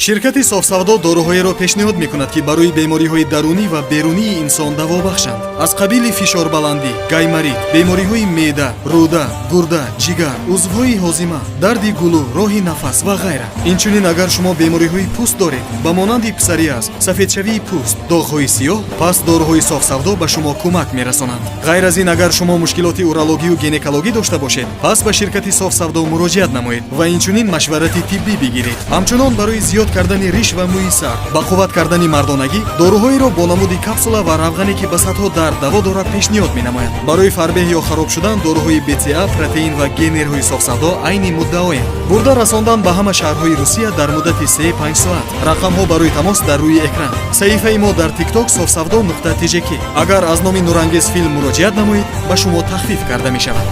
Ширкати Софсавдо доруҳоеро пешниҳод мекунад, ки барои бемориҳои дарунӣ ва берунии инсон даво бахшанд. Аз қабили фишорбаландӣ, гайморит, бемориҳои меъда, рӯда, гурда, ҷигар, узвҳои ҳозима, дарди гулӯ, роҳи нафас ва ғайра. Инчунин агар шумо бемориҳои пӯст доред, ба монанди псориаз, сафедшавии пӯст, доғҳои сиёҳ, пас доруҳои Софсавдо ба шумо кӯмак мерасонанд. Ғайр аз ин, агар шумо мушкилоти урологию гинекологӣ дошта бошед, пас ба ширкати Софсавдо муроҷиат намоед ва инчунин машварати тиббӣ бигиред. Ҳамчунон барои зиёд кардани риш ва мӯи сар, ба қувват кардани мардонагӣ, доруҳоеро бо намуди капсула ва равғане, ки ба садҳо дард даво дорад, пешниҳод менамояд. Барои фарбеҳ ё хароб шудан доруҳои БЦА, протеин ва генерҳои Софсавдо айни муддаоянд. Бурда расондан ба ҳама шаҳрҳои Русия дар муддати 3-5 соат. Рақамҳо барои тамос дар рӯи экран. Саҳифаи мо дар ТикТок софсавдо нуқта тжк. Агар аз номи Нурангез филм муроҷиат намоед, ба шумо тахфиф карда мешавад.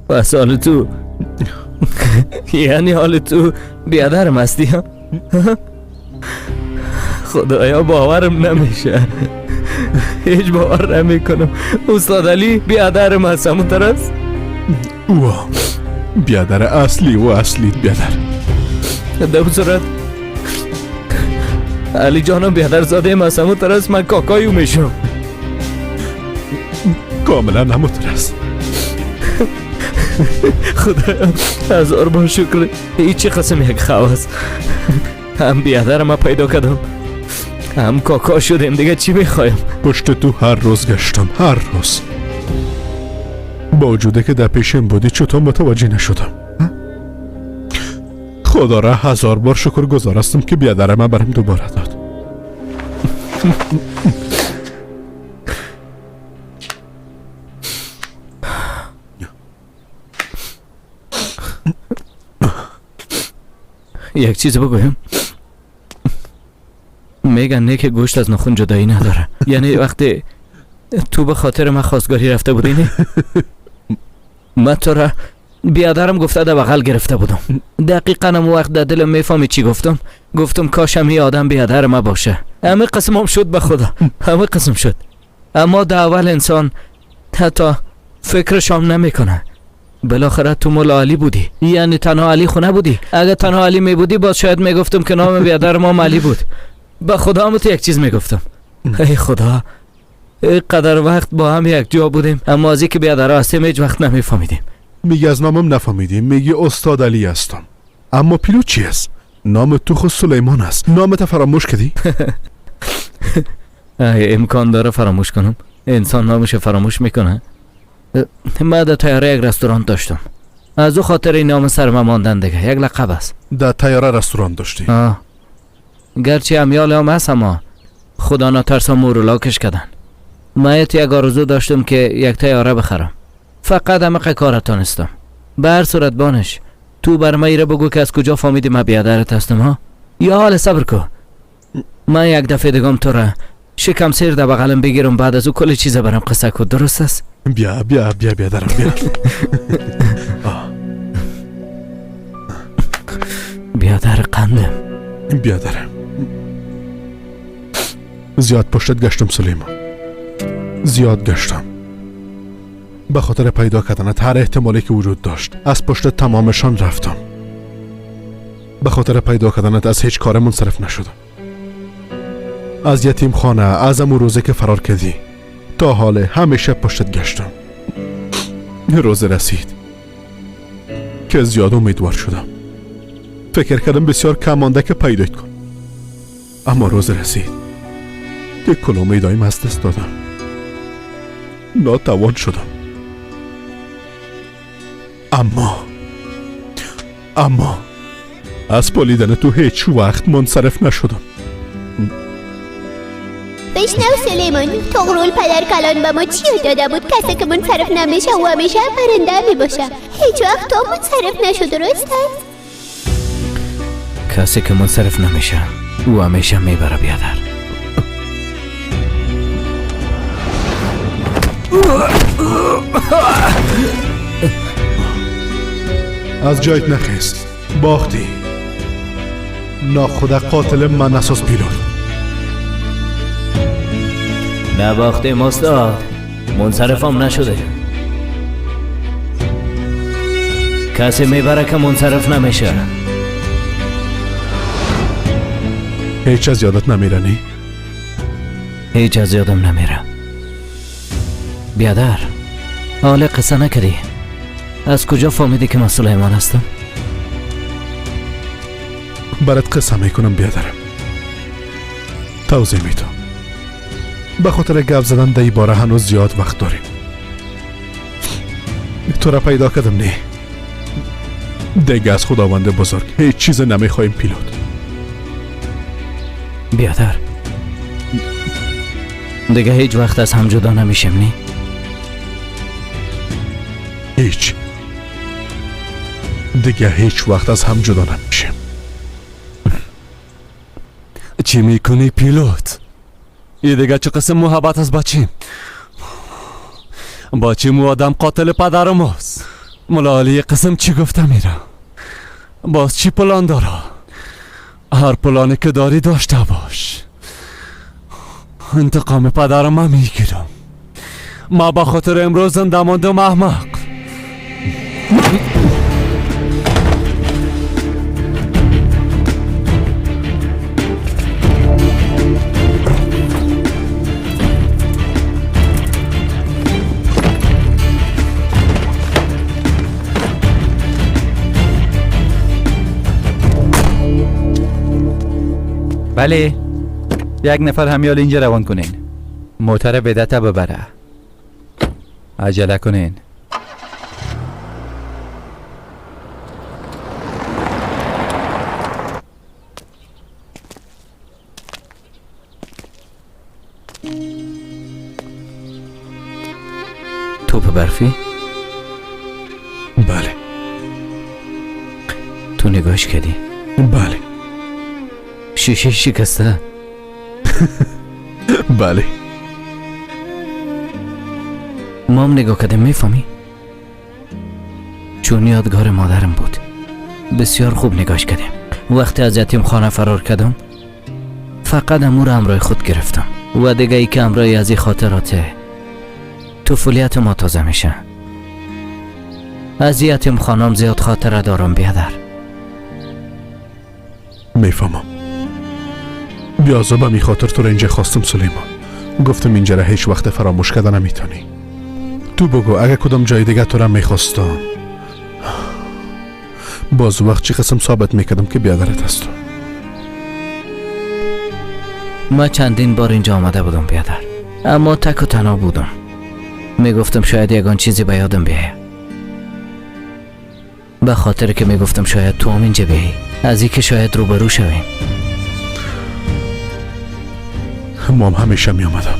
Пас ҳоли ту, یعنی حال تو بیادرم هستی ها؟ خدایا باورم نمیشه، هیچ باور نمیکنم. استاد علی بیادرم هست، همون است. او بیادر اصلی و اصلی بیادر. در صورت علی جانم بیادر زاده است، همون است. من کاکایو میشم. کاملا همون است. خدایا هزار بار شکر. هیچی قسم یک خواست، هم بیادر ما پیدا کردم، هم کاکا شدیم، دیگه چی میخوایم؟ پشت تو هر روز گشتم، هر روز. با وجوده که در پیشم بودی چطور متوجه نشدم؟ خدا را هزار بار شکر گذار هستم که بیادر ما برم دوباره داد. یک چیز بگویم، میگن نه که گوشت از نخون جدایی نداره. یعنی وقتی تو به خاطر من خواستگاری رفته بودی، نه من تو را بیادرم گفته در بغل گرفته بودم. دقیقا هم وقت در دلم میفهمی چی گفتم؟ گفتم کاش هم یه آدم بیادر ما باشه. همه قسم هم شد، به خدا همه قسم شد. اما در اول انسان حتی فکرش هم نمیکنه. بالاخره تو مال علی بودی، یعنی تنها علی خونه بودی. اگه تنها علی می بودی باز شاید میگفتم که نام بیادر ما علی بود. به خدا هم تو یک چیز میگفتم. ای خدا، اینقدر وقت با هم یک جا بودیم، اما از اینکه بیادر هستیم هیچ وقت نمیفهمیدیم. میگی از نامم نفهمیدیم، میگی استاد علی هستم، اما پیلو چی است؟ نام تو خود سلیمان است، نامت فراموش کردی؟ امکان داره فراموش کنم؟ انسان نامش فراموش میکنه؟ من در تیاره یک رستوران داشتم، از او خاطر این نام سر من ماندن دیگه، یک لقب است. در تیاره رستوران داشتی؟ آه. گرچه امیال هم هست، اما خدا نترسا مورولاکش کردن. من یک آرزو داشتم که یک تیاره بخرم. فقط همه کار تانستم. به هر صورت بانش تو بر من ایره بگو که از کجا فهمیدی من بیادرت هستم ها؟ یا حال صبر کو، من یک دفعه دیگم تو را شکم سیر در بغلم بگیرم، بعد از او کل چیز برم قصه کو. درست است؟ بیا بیا بیا بیادرم بیا. بیادر قندم. بیادرم زیاد پشتت گشتم سلیمان، زیاد گشتم. به خاطر پیدا کردنت هر احتمالی که وجود داشت از پشت تمامشان رفتم. به خاطر پیدا کردنت از هیچ کار منصرف نشدم. از یتیم خانه، از امو روزی که فرار کردی تا حال همیشه پشتت گشتم. روز رسید که زیاد امیدوار شدم. فکر کردم بسیار کم مانده که پیدایت کن، اما روز رسید که کل امیدهایم از دست دادم. ناتوان شدم. اما از پالیدن تو هیچ وقت منصرف نشدم. بشنو سلیمان، طغرل پدر کلان به ما چی داده بود؟ کسی که منصرف نمیشه و همیشه پرنده میباشه. هیچ وقت تو منصرف نشد، درست است؟ کسی که منصرف نمیشه او همیشه میبره بیادر. از جایت نخیز، باختی. ناخدا قاتل من اساس پیلوت. نباختیم استاد، منصرفم نشده. کسی میبره که منصرف نمیشه. هیچ از یادت نمیره؟ هیچ از یادم نمیره بیادر. حال قصه نکردی. از کجا فهمیدی که من سلیمان هستم؟ برات قصه میکنم بیادرم، توضیح میدم. به خاطر گپ زدن در این باره هنوز زیاد وقت داریم. تو را پیدا کردم. نه دیگه از خداوند بزرگ هیچ چیز نمیخوایم پیلوت. بیادر دیگه هیچ وقت از هم جدا نمیشیم. نی؟ هیچ دیگه هیچ وقت از هم جدا نمیشیم. چی میکنی پیلوت؟ ای دیگه چه قسم محبت از بچیم؟ بچیم و آدم قاتل پدرم است. ملالی قسم چی گفته میره؟ باز چی پلان داره؟ هر پلانی که داری داشته باش. انتقام پدرم من میگیرم. ما با خاطر امروز زنده ماندم احمق. بله، یک نفر همیال اینجا روان کنین. موتر بدته ببره. عجله کنین. توپ برفی؟ بله. تو نگاش کردی؟ بله. شیشه شکسته؟ بله. ما هم نگاه کردیم، میفهمی؟ چون یادگار مادرم بود. بسیار خوب نگاش کردیم. وقتی از یتیم خانه فرار کردم فقط امور همراه خود گرفتم و دیگه ای که همراه از این خاطرات طفولیت ما تازه میشه. از یتیم خانم زیاد خاطره دارم بیادر. میفهمم. بیازو به می خاطر تو را اینجا خواستم سلیمان. گفتم اینجا را هیچ وقت فراموش کردن نمیتونی. تو بگو اگه کدام جای دیگه تو را میخواستم باز وقت چی قسم ثابت میکردم که بیادرت هستم. من چندین بار اینجا آمده بودم بیادر، اما تک و تنها بودم. میگفتم شاید یگان چیزی به یادم بیاید. به خاطر که میگفتم شاید تو هم اینجا بیایی، از اینکه شاید روبرو شویم. ما هم همیشه می آمدم.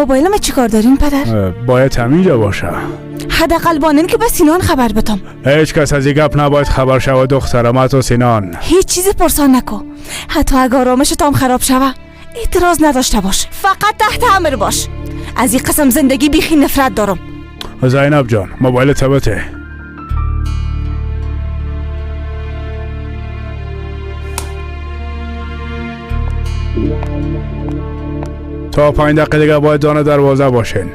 موبایل ما چیکار دارین پدر؟ باید همینجا باشه. حداقل بانین که به سینان خبر بدم. هیچ کس از این گپ نباید خبر شود دخترم، تو سینان. هیچ چیزی پرسان نکو. حتی اگر آرامش تام خراب شوه اعتراض نداشته باش، فقط تحت امر باش. از این قسم زندگی بیخی نفرت دارم. زینب جان موبایل تبته. تا 5 دقیقه دیگه باید دانه دروازه باشین.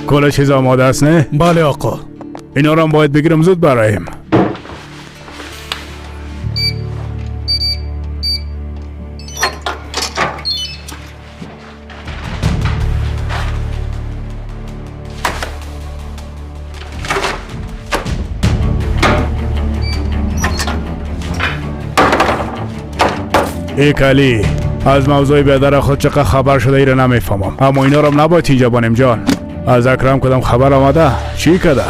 کل چیز آماده است نه؟ بله آقا. اینا رو هم باید بگیرم زود برایم. ای کلی از موضوع بیادر خود چقدر خبر شده ایره نمیفهمم، اما اینا رو نباید اینجا بانیم جان. از اکرم کدام خبر آمده؟ چی کده؟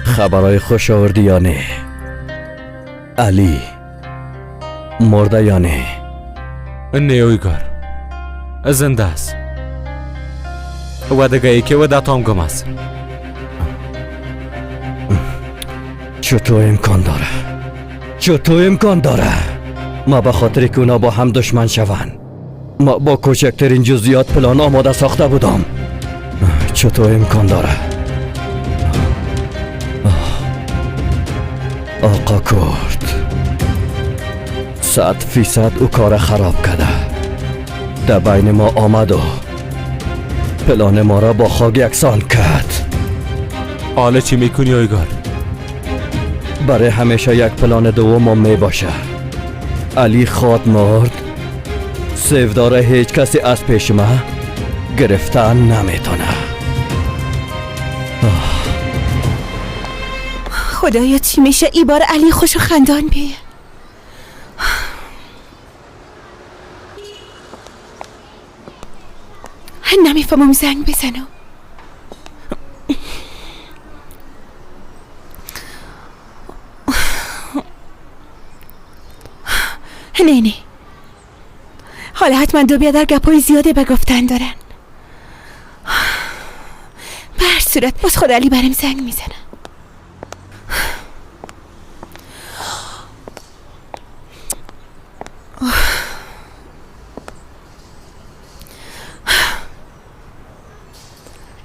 خبرهای خوش آوردی یا نه؟ علی مرده یا نه؟ نه اویگار زنده است و دیگه یکی و داتام گم است. چطور امکان داره؟ چطور امکان داره؟ ما به خاطر که اونا با هم دشمن شون ما با کوچکترین جزئیات پلان آماده ساخته بودم. چطور امکان داره؟ آقا کرد 100% او کار خراب کرده. در بین ما آمد و پلان ما را با خاک یکسان کرد. حالا چی میکنی اویگار؟ برای همیشه یک پلان دوم می باشه. علی خواد مرد، سیفدار هیچ کسی از پیش ما گرفتن نمیتونه. خدایا چی میشه ای بار علی خوش و خندان بیه. نمیفهمم زنگ بزنم. نه نه حالا حتما دو بیادر گپای زیاده به گفتن دارن. به هر صورت باز خود علی برم زنگ میزنه.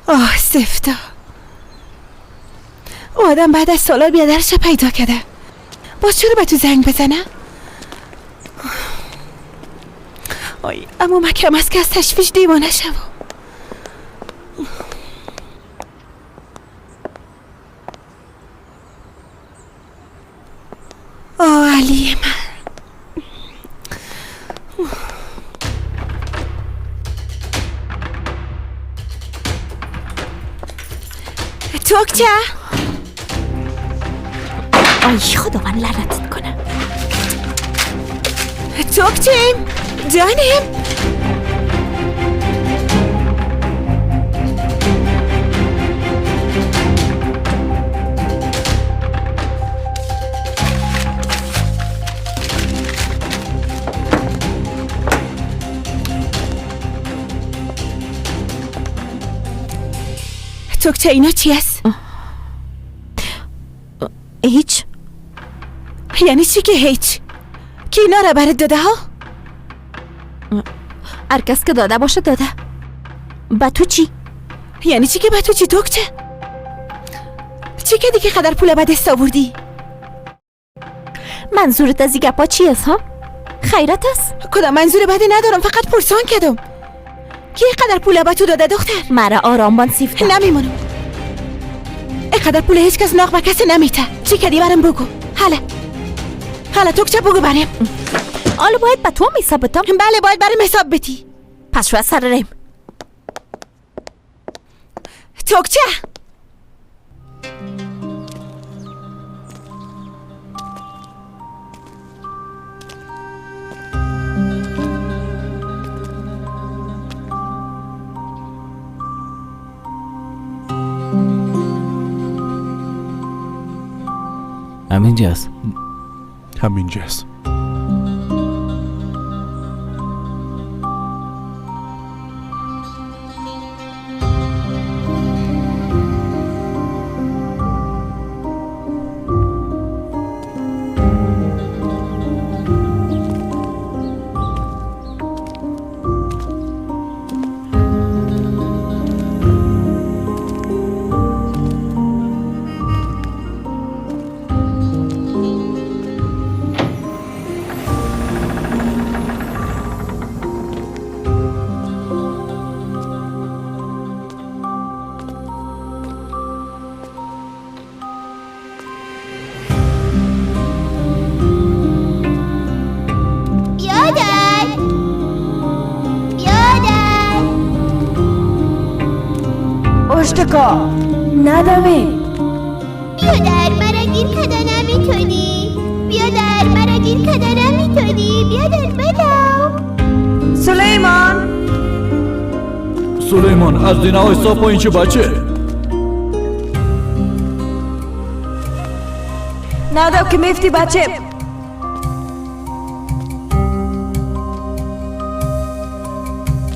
آه سفتا، او آدم بعد از سالا بیادرش پیدا کرده، باز چرا به تو زنگ بزنه؟ آی اما مکم است که از تشویش دیوانه شو. آه علی من، توکچه. آی خداوند لعنتت کنه. توکچه جانم، توکچه اینا چی است؟ هیچ. یعنی چی که هیچ؟ کی اینا را برات داده ها؟ هر کس که داده باشه داده. به تو چی؟ یعنی چی که به تو چی توکچه؟ چی که دیگه قدر پول به دست آوردی؟ منظورت از این گپا چی است ها؟ خیرت است؟ کدام منظور بدی ندارم، فقط پرسان کردم. کی قدر پول به تو داده دختر؟ مرا آرام بان سیفت. نمیمونم. اینقدر پول هیچ کس ناق به کسی نمیته. چی کردی برام بگو. حالا حالا توکچه بگو برام. حالا باید به تو حساب بدم؟ بله باید برام حساب بدی. پس شو از سر ریم. توکچه Ҳаминҷа аст. Ҳаминҷа аст. بیادر، بیادر. اشتکا ندمی. بیادر، مرا گیر کده نمیتونی. بیادر، مرا گیر کده نمیتونی. بیادر، بدم. سلیمان. سلیمان، از دینا آیستا پایین چه بچه. ندم که میفتی بچه.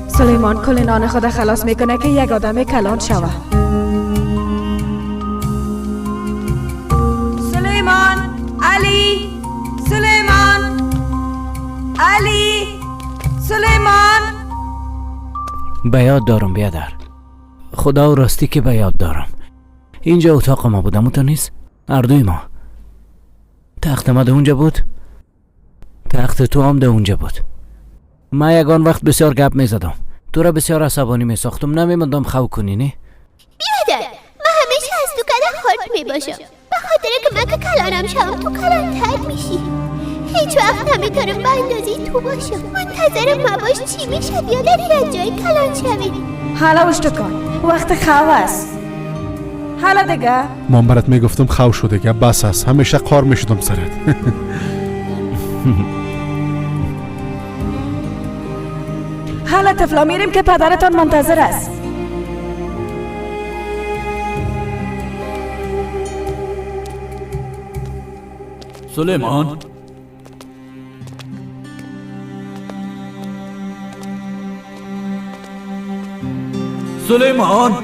سلیمان کل نان خود خلاص میکنه که یک آدم کلان شوه. سلیمان، علی، سلیمان، علی، سلیمان. به یاد دارم بیادر، خدا و راستی که به یاد دارم. اینجا اتاق ما بودم و تو نیست، هر ما. تخت ما ده اونجا بود، تخت تو هم ده اونجا بود. من یگان وقت بسیار گپ می زدم، تو را بسیار عصبانی می ساختم، نمی خو کنی نه؟ بیادر، من همیشه از تو کده خورد می باشم، به خاطر که من که کلانم شوم تو کلانتر میشی. هیچ وقت نمیتونم به اندازه تو باشم. منتظرم ما باش چی میشه بیادر، یک جای کلان شوی. حالا اشتکا وقت خو است. حالا دیگه من برات میگفتم خو شو دیگه، بس است. همیشه قار میشدم سرت. حالا طفلا میریم که پدرتان منتظر است. سلیمان، سلیمان،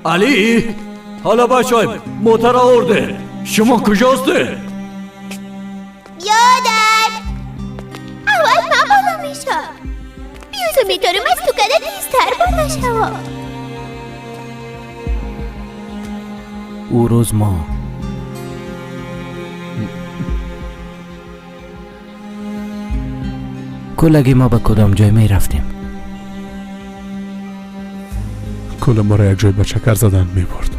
علی، حالا بچه موتر آورده. شما کجاسته؟ بیادر، اول من بالا میشم. بیوزو میتونم از تو کده تیزتر بالا شوم. او روز ما کلگی ما به کدام جای می رفتیم؟ کل ما را یک جای به چکر زدن می برد.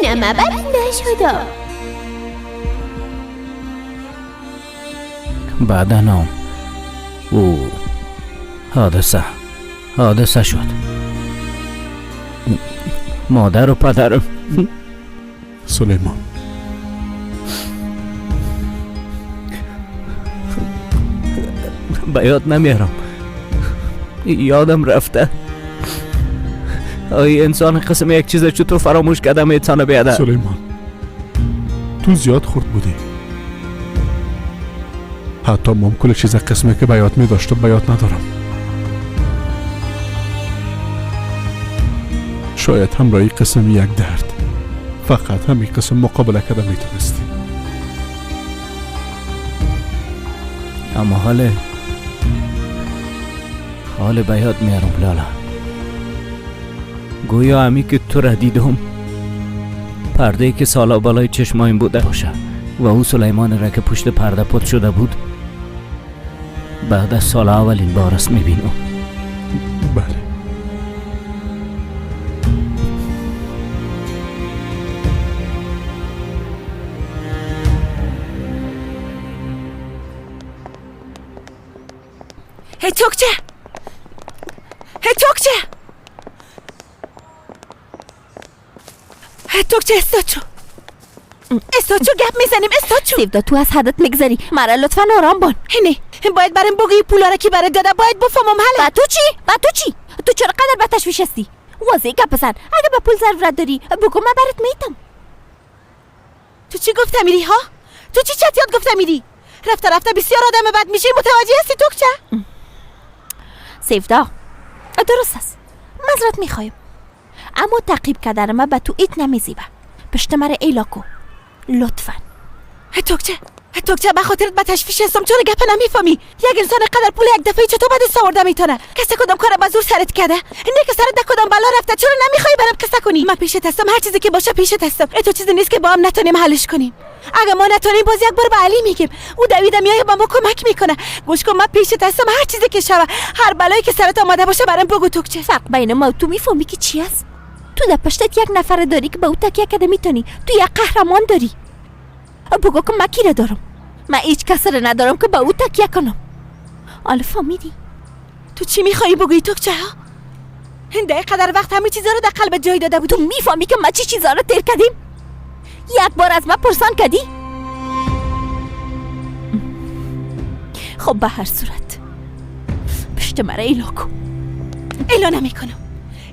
اینم برنده شدم. بعدا هم او حادثه شد. مادر و پدرم. سلیمان، به یاد نمیارم، یادم رفته. آی انسان قسم یک چیز چطور فراموش کردم انسان بیاده. سلیمان، تو زیاد خورد بودی. حتی مام کل چیز قسمی که به یاد می داشتم به یاد ندارم. شاید همراهی قسم یک درد، فقط همین قسم مقابله کرده می تونستی. اما حال به یاد میارم لالا. گویا همی که تو را دیدم، پرده که سالا بالای چشمایم بوده باشه و او سلیمان را که پشت پرده پت شده بود، بعد از سال اولین بار است میبینم. بله. هی توکچه، هی توکچه، هی توکچه، استاد شو، استاد شو، گپ میزنیم. استاد شو. سیودا، تو از حدت میگذری. مرا لطفا آرام بان. هنه باید برم بگویی پولا را کی برات داده، باید بفهمم. حالا با تو چی؟ با تو چی؟ تو چرا قدر به تشویش هستی؟ واضح گپ بزن. اگه به پول ضرورت داری بگو، من برات میتم. تو چی گفته میری ها؟ تو چی چتیات گفته میری؟ رفته رفته بسیار آدم بد میشی، متوجه هستی توکچه؟ سیفدا درست است، معذرت میخوایم، اما تعقیب کردن ما به تو ایت نمیزیبه. پشت مرا ایلا کو لطفا. توکچه توکچه به خاطرت به تشویش هستم، چرا گپ نمیفهمی؟ یک انسان قدر پول یک دفعه چطور به دست آورده میتونه؟ کسی کدام کار به زور سرت کرده؟ نه که سرت در کدام بلا رفته، چرا نمیخوای برم قصه کنی؟ من پیشت هستم، هر چیزی که باشه پیشت هستم. تو چیزی نیست که با هم نتونیم حلش کنیم. اگه ما نتونیم باز یک بار به علی میگیم، او دویده میایه با ما کمک میکنه. گوش کن، من پیشت هستم، هر چیزی که شوه، هر بلایی که سرت آمده باشه برام بگو. توکچه فرق بین ما و تو میفهمی که چی است؟ تو در پشتت یک نفر داری که به او تکیه کرده میتونی، تو یک قهرمان داری. بگو که من کی را دارم؟ من هیچ کس را ندارم که به او تکیه کنم. حالا فهمیدی؟ تو چی میخوایی بگویی توکچه ها؟ هنده قدر وقت همه چیزا رو در قلبت جای داده بود. تو میفهمی که ما چی چیزا رو تیر کردیم؟ یک بار از من پرسان کردی؟ خب به هر صورت پشت مرا ایلا کن. ایلا نمیکنم،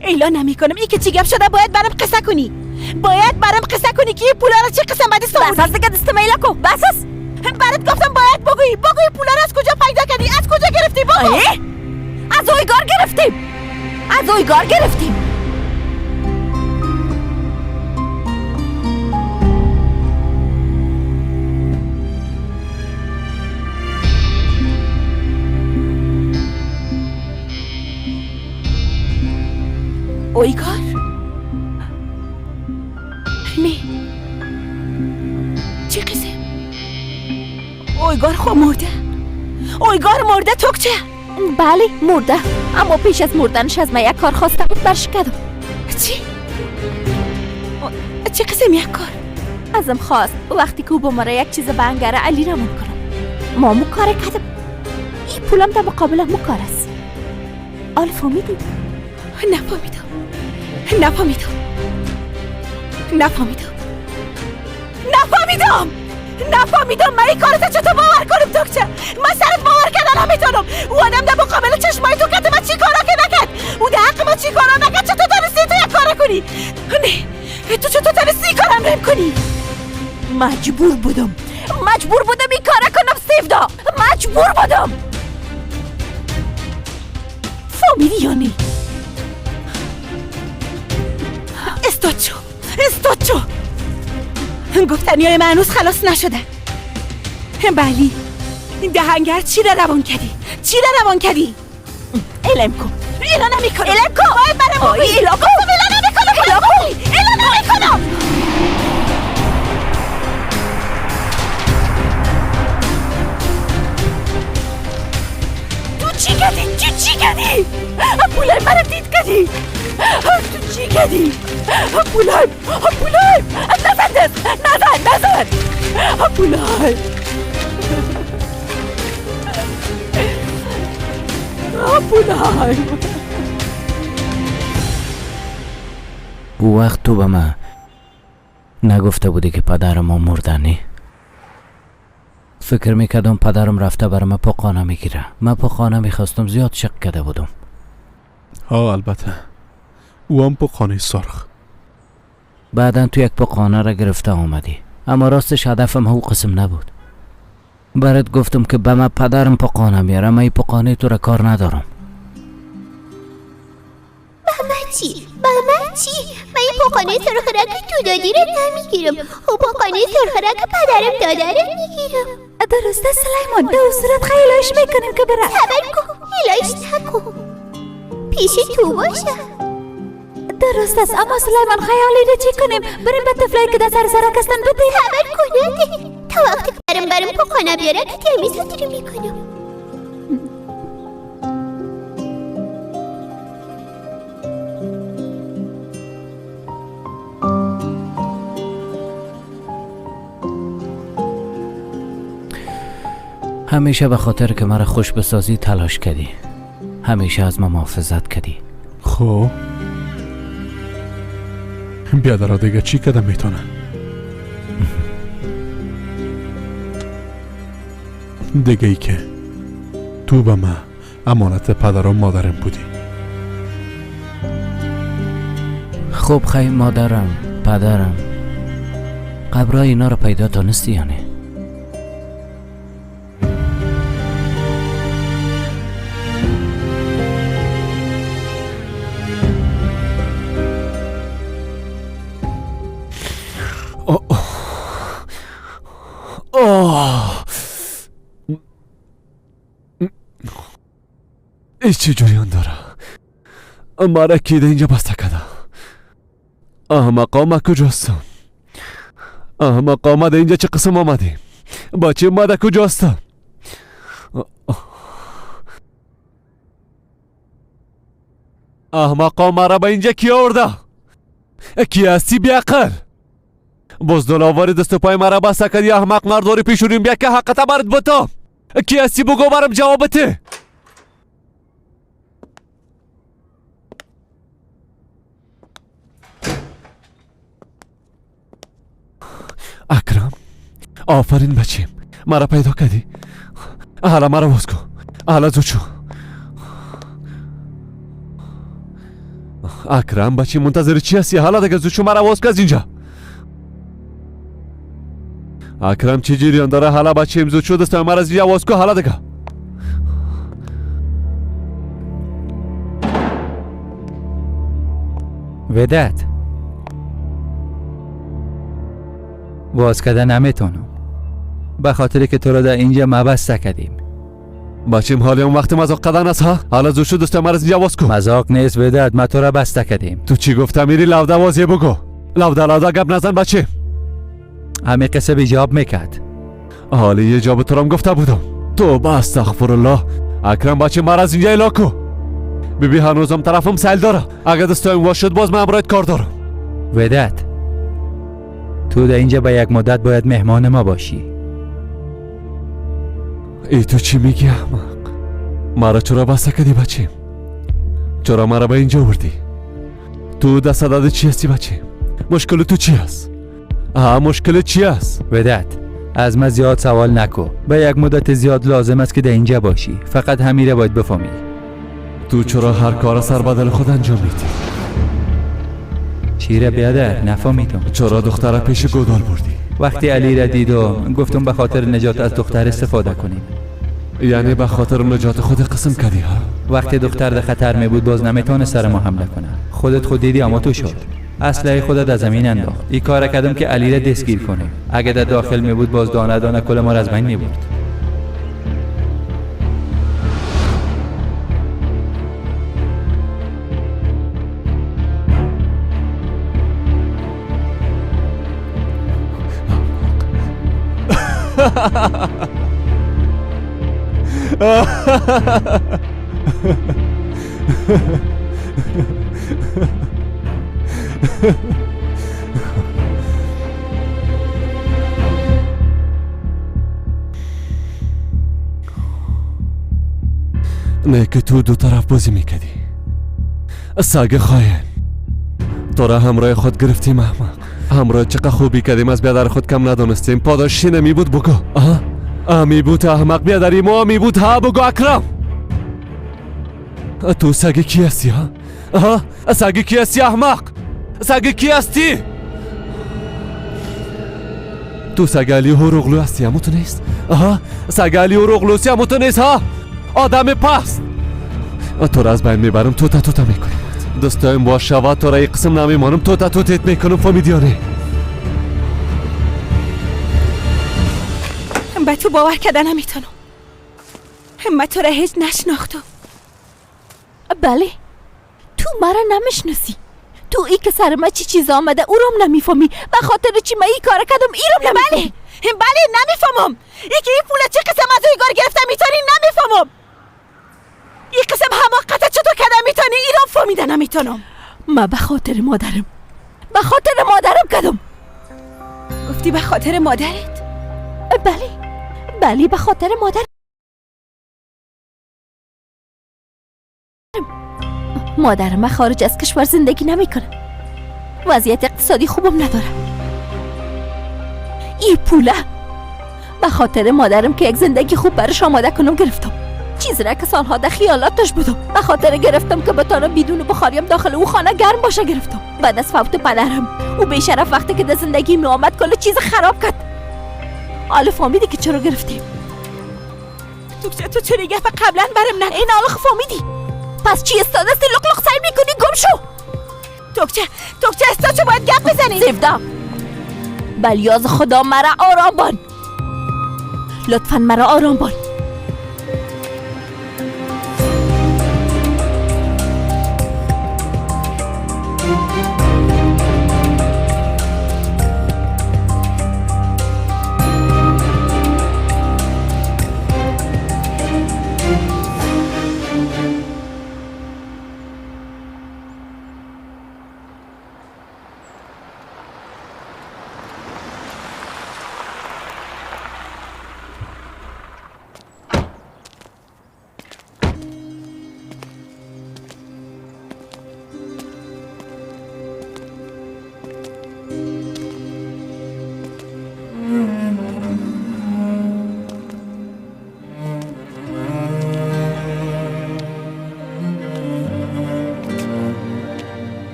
ایلا نمیکنم. ای که چی گپ شده باید برام قصه کنی، باید برام قصه کنی که این پولا رو چه قسم به دست آوردی. بس است دیگه، دستم ایلا کن، بس است. برات گفتم باید بگویی، بگویی پولا رو از کجا پیدا کردی، از کجا گرفتی؟ بگو. از اویگار گرفتیم، از اویگار گرفتیم. اویگار؟ نه چه قسم؟ اویگار خب مرده، اویگار مرده توکچه. بله مرده، اما پیش از مردنش از من یک کار خواسته بود، برش کردم. چی؟ چه قسم یک کار؟ ازم خواست وقتی که او با مرا یک چیز به انگره علی رمان کنم، ما مو کار کردم. این پولم در مقابل مو کار است. آل فهمیدی؟ نفهمیدم، نفهمیدم، نفهمیدم، نفهمیدم، نفهمیدم. من این کارت چطور باور کنم توکچه؟ من سرت باور کردن نمیتونم. او آدم در مقابل چشمای تو کت من چی کارا که نکرد، او در حق من چی کارا نکرد، چطور تونستی تو یک کار کنی؟ نه تو چطور تونستی این کارم رم کنی؟ مجبور بودم، مجبور بودم این کار کنم سیفدا، مجبور بودم. فهمیدی یا نه؟ استاد شو، استاد شو. گفتنی های من هنوز خلاص نشده. بلی این دهنگر چی را روان کردی؟ چی را روان کردی؟ علم کن. ایلا نمیکنم. علم کن. باید برم بگویی. ایلا کن. ایلا نمیکنم. ایلا کن. ایلا نمیکنم. تو چی کردی؟ تو چی کردی؟ پولای مرا دید کردی؟ تو چی کردی؟ پولای، پولای، نزن دست، نزن، نزن، پولای، پولای. او وقت تو به من نگفته بودی که پدرم مردنی؟ فکر میکردم پدرم رفته برای من پاقانه میگیره. من پاقانه میخواستم، زیاد شک کرده بودم. ها البته او هم پاقانه سرخ. بعدا تو یک پاقانه را گرفته آمدی، اما راستش هدفم او قسم نبود. برات گفتم که به من پدرم پاقانه میاره، من این پاقانه تو را کار ندارم. به من چی؟ به من چی؟ من این پاقانه سرخ را که تو دادی را نمیگیرم، او پاقانه سرخ را که پدرم داده را میگیرم. درسته سلیمان، در صورت خیلی میکنیم که بره. صبر کن، هیلایش نکن، پیش تو باشه. درست است، اما سلیمان خیالی را چی کنیم؟ بریم به طفلایی که در سر سرک هستن بدیم. صبر کن تا وقتی برم پاقانه بیاره که تمیز رو میکنم. همیشه به خاطر که مرا خوش بسازی تلاش کردی، همیشه از ما محافظت کردی. خب بیادرها دیگه چی کدم میتونه؟ دیگه ای که تو به ما امانت پدر و مادرم بودی. خب خیلی مادرم پدرم قبرای اینا رو پیدا تانستی یا نه؟ آه ای چه جریان داره؟ مرا کی ده اینجا بسته کرده؟ احمقا ما کجاستم؟ احمقا ما ده اینجا چه قسم آمدیم؟ بچه ما ده کجاستم؟ احمقا مرا به اینجا کی آورده؟ کی هستی بیعقل؟ باز دلاوری دست و پای مرا بسته کردی احمق مرداری پیشونیم بیا که حقت برات بتم. کی هستی بگو برم جواب بده. اکرم آفرین بچیم، مرا پیدا کردی. حالا مرا باز کن، حالا زود شو. اکرم بچیم منتظر چی هستی؟ حالا دیگه زود شو، مرا باز کن از اینجا. اکرم چه جریان داره؟ حالا بچیم زود شو، دست مرا از اینجا باز کن. حالا دیگه ودت باز کردن نمیتونم، به خاطر که تو را در اینجا مبست کردیم. بچیم حالی اون وقت مذاق کردن است ها؟ حالا زود شو دست مرا از اینجا باز کن. مذاق نیست ودت، ما تو را بسته کردیم. تو چی گفتم؟ میری لوده بازی بگو، لوده لوده گپ نزن بچه. همه قصه به جواب میکرد. حالی یه جواب تو رام گفته بودم. توبه استغفر الله. اکرم بچه مرا از اینجا الا کو. ببین هنوزم طرفم سیل داره، اگه دستایم وا شد باز من همراهت کار دارم. ودت تو در اینجا به یک مدت باید مهمان ما باشی. ای تو چی میگی احمق؟ مرا چرا بسته کردی بچه؟ چرا مرا به اینجا آوردی؟ تو در صدد چی هستی بچه؟ مشکل تو چی هست؟ مشکل چی است؟ ودت از من زیاد سوال نکو، به یک مدت زیاد لازم است که در اینجا باشی، فقط همین را باید بفهمی. تو چرا هر کار سر بدل خود انجام میدی؟ چی را بیادر؟ نفهمیدم. چرا دختر پیش گودال بردی؟ وقتی علی را دیدم گفتم به خاطر نجات از دختر استفاده کنیم. یعنی به خاطر نجات خود قسم کردی ها؟ وقتی دختر در خطر می بود باز نمیتونه سر ما حمله کنه. خودت خود دیدی اما تو شد. اسلحه خودت از زمین انداخت. این کار کردم که علی را دستگیر کنیم. اگه در داخل می بود باز دانه دانه کل ما را از بین می برد. نه که تو دو طرف بازی میکردی. سگ خاین تو را همراه خود گرفتیم احمق. همراه چقدر خوبی کردیم، از بیادر خود کم ندانستیم. پاداشی نمی بود بگو. آه می بود احمق، بیادری ما می بود. ها بگو اکرم، تو سگ کی هستی ها؟ آها سگ کی هستی احمق؟ سگ کی هستی؟ تو سگ علی هوروغلو هستی، همو تو نیست؟ آها سگ علی هوروغلو هستی، همو تو نیست ها؟ آدم پست تو را از بین میبرم، توتا توتا میکنم. دستایم باز شود تو را یک قسم نمیمانم، توتا توتت میکنم. فهمیدی یا نه؟ به تو باور کردن نمیتونم. من تو را هیچ نشناختم. بله تو مرا نمیشناسی. تو ای که سر ما چی چیز آمده او رام نمیفهمی. به خاطر چی من ای کار کردم ای رام نمیفهمی. بله بله نمیفهمم. ای که این پول چه قسم از اوی گار گرفته میتونی نمیفهمم. این قسم حماقت چطور کرده میتونی ای رام فهمیده نمیتونم. من به خاطر مادرم، به خاطر مادرم کردم. گفتی به خاطر مادرت؟ بله بله به خاطر مادرم. مادر من خارج از کشور زندگی نمیکنه، وضعیت اقتصادی خوبم نداره. این پوله به خاطر مادرم که یک زندگی خوب برش آماده کنم گرفتم. چیز را که سالها در خیالاتش بودم به خاطر گرفتم که بتانم بدون بخاریم داخل او خانه گرم باشه گرفتم. بعد از فوت پدرم او بیشرف وقتی که در زندگی می آمد کل چیز خراب کرد. حالا فهمیدی که چرا گرفتیم؟ تو چرا گپ قبلا برم نه این حالا فهمیدی؟ پس چی استاده استی لق لق سعی میکنی؟ گم شو. توکچه استا چه باید گپ بزنی؟ سیفدا بلیاز خدا مرا آرام بان، لطفا مرا آرام بان.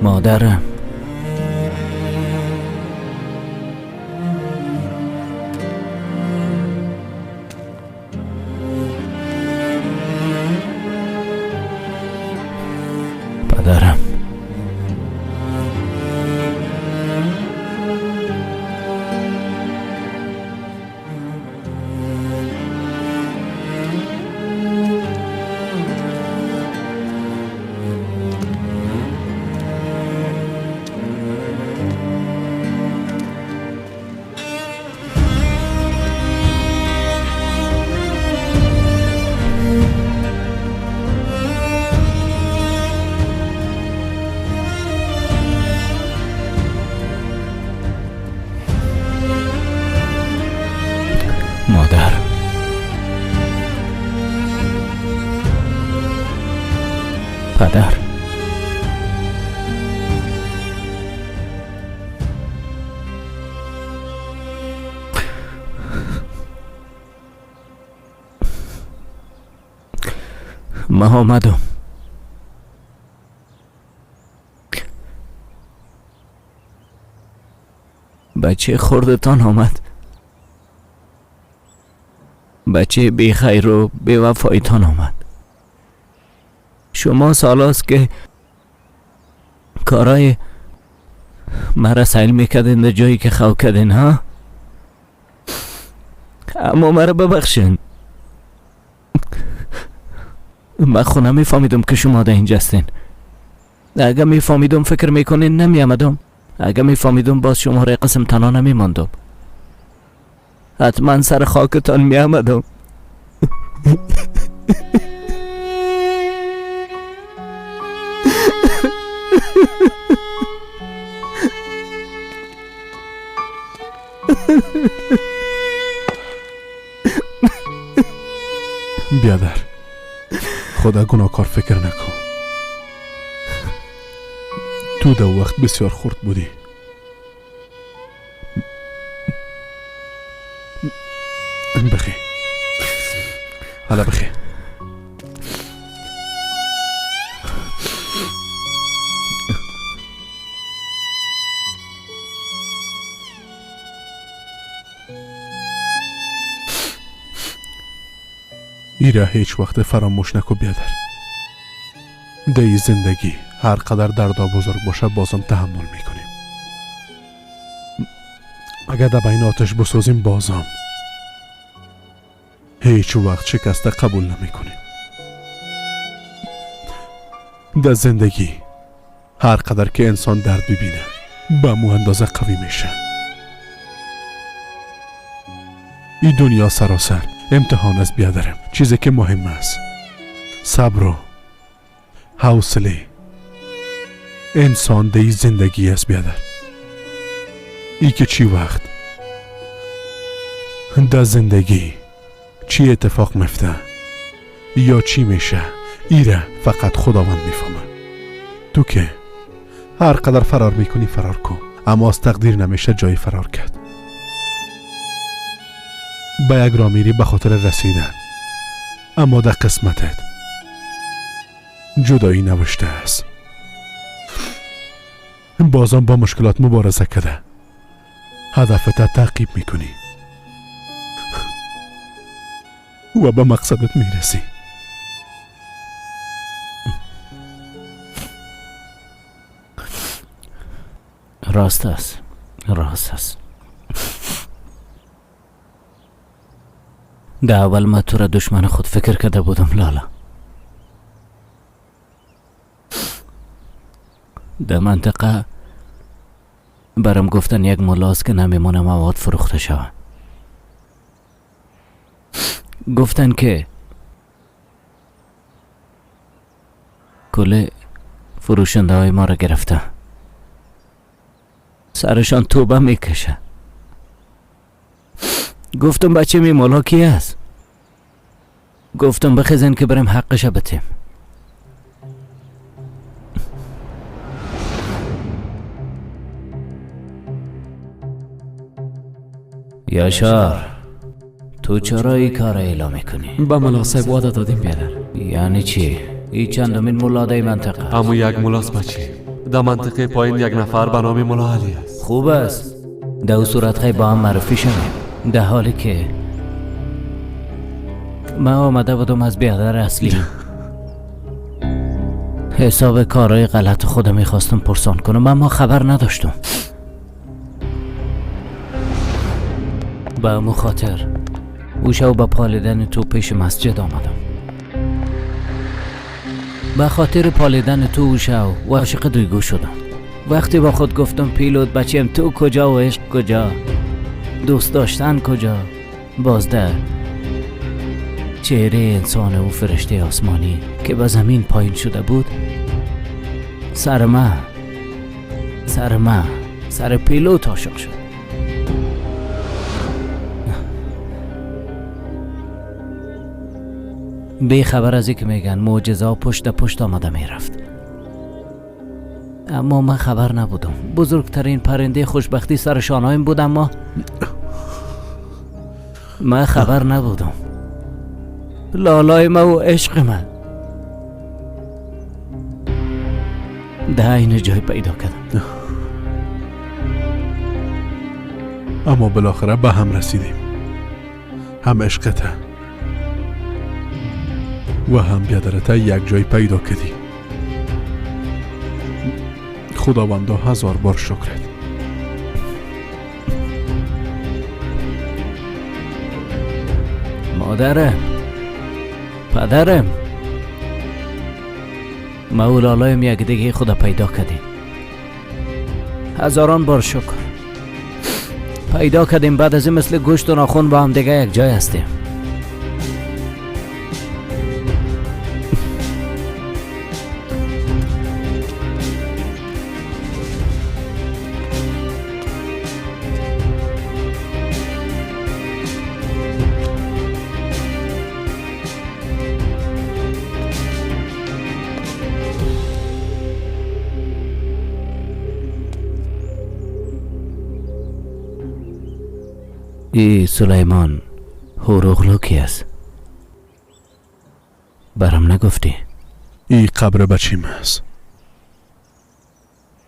مادرم، پدرم، مادر، پدر، من آمدم. بچه خردتان آمد، بچه بی خیر و بی وفایتان آمد. شما سالاست که کارای مرا سیل میکردین در جایی که خو کردین ها، اما مرا ببخشین. من خونه میفهمیدم که شما در اینجا هستین. اگه میفهمیدم فکر میکنین نمیامدم. اگه میفهمیدم باز شما را قسم تنها نمیماندم. حتما سر خاکتان می آمدم. بیادر، خدا گناهکار فکر نکن. تو در وقت بسیار خرد بودی. بخی، حالا بخی. ایره هیچ وقت فراموش نکو بیادر. دی زندگی هر قدر دردا بزرگ باشه بازم تحمل میکنیم. اگر در بین آتش بسوزیم بازم هیچ وقت شکست قبول نمی کنیم. در زندگی هر قدر که انسان درد ببینه به مو اندازه قوی میشه. این دنیا سراسر امتحان است بیادرم. چیزی که مهم است صبر و حوصله انسان دی زندگی است بیادر. ای که چی وقت در زندگی چی اتفاق میفته یا چی میشه ایره фақат Худованд мефаҳмад. Ту ки ҳар қадар фарор мекунӣ, фарор кун, аммо аз тақдир намеша ҷои фарор кард. Ба як роҳ мери ба хотири расидан, аммо дар қисматат ҷудоӣ навишта аст. Бозам бо мушкилот мубориза карда ҳадафата таъқиб мекунӣ ва ба мақсадат мерасӣ. Рост аст, рост аст. Дар аввал ман тура душмани худ фикр карда будам, Лола. Дар мантиқа барам гуфтан як муллост ки намемона мавод фурӯхта шавад. Гуфтан ки кулли фурӯшандаҳои моро гирифта, сарашон тӯба мекашад. Гуфтам бача ми мулло ки аст? Гуфтам бихезен ки барем ҳаққаша битем. Яшар, ту чаро ин кора эълом мекунӣ? Ба мулло соҳиб ваъда додем, биадар. Яъне чӣ? И чандумин мулло дар мантиқа аст? Аммо як муллост, баче. Дар мантиқаи поин як нафар ба номи мулло Алӣ аст. Хуб аст. Дар ӯ сурат хай бо ҳам маъруфӣ шавем. Дар ҳоле ки ман омада будам аз биадар аслӣ ҳисоби корҳои ғалати худро мехостам пурсон кунам, аммо хабар надоштам. Ба ҳамун хотир ӯ шав ба полидани ту пеши масҷид омадам. Ба хотири полидани ту ӯ шав ошиқи дуйгӯ шудам. Вақте бо худ гуфтам пилот бачаем, ту куҷо ва ишқ куҷо, дӯст доштан куҷо, бозда чеҳраи инсони ӯ фариштаи осмонӣ ки ба замин поин шуда буд, сари ман, сари ман, сари пилот ошиқ шуд. Бехабар аз ин ки мегӯянд мӯъҷизаҳо пушт ба пушт омада мерафт. Аммо ман хабар набудам. Бузургтарин паррандаи хушбахтӣ сари шонаҳоям буд, аммо ман хабар набудам. Лолои ман ва ишқи ман дар айни ҷой пайдо кардам. Аммо билохира ба ҳам расидем. Ҳам ишқата ва ҳам биадарата як ҷой пайдо кардӣ. Худовандо ҳазор бор шукрат. Модарам, падарам, ман ва лолоям якдигаи худро пайдо кардем. Ҳазорон бор шукр пайдо кардем. Баъд аз ин мисли гӯшту нохун бо ҳамдига як ҷой ҳастем. ای سلیمان هوروغلو کی است؟ برام نگفتی. ای قبر بچیم است.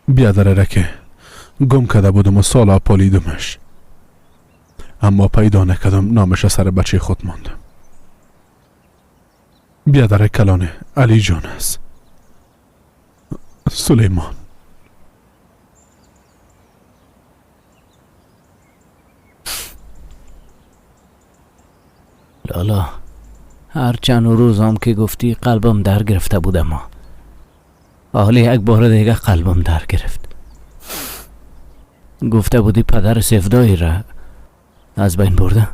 بیادره که گم کرده بودم و سالا پالیدمش، اما پیدا نکردم. نامش سر بچه خود ماندم. بیادر کلانه علی جان است. سلیمان. لالا، هر چند روزم که گفتی قلبم در گرفته بود، اما حالی یک بار دیگه قلبم در گرفت. گفته بودی پدر سفدایی را از بین برده؟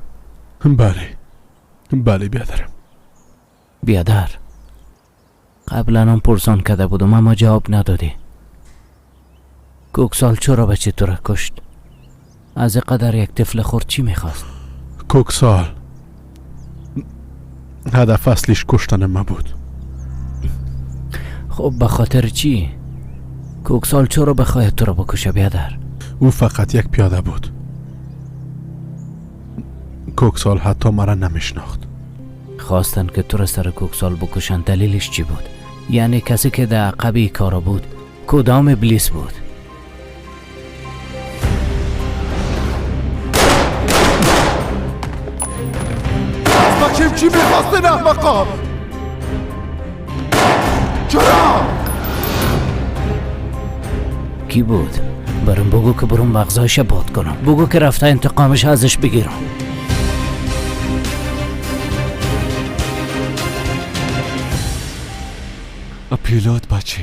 بله بله بیادرم. بیادر، قبلا هم پرسان کرده بودم اما جواب ندادی. کوکسال چرا بچه تو را کشت؟ از قدر یک طفل خرد چی میخواست؟ کوکسال هدف اصلیش کشتن من بود. خب به خاطر چی؟ کوکسال چرا بخواهد تو را بکشه بیادر؟ او فقط یک پیاده بود. کوکسال حتی مرا نمیشناخت. خواستن که تو را سر کوکسال بکشن، دلیلش چی بود؟ یعنی کسی که در عقب کارا بود کدام ابلیس بود؟ از چی میخواستین احمقا؟ چرا؟ کی بود؟ برام بگو که برام مغزایش باد کنم. بگو که رفته انتقامش ازش بگیرم. پیلوت بچه،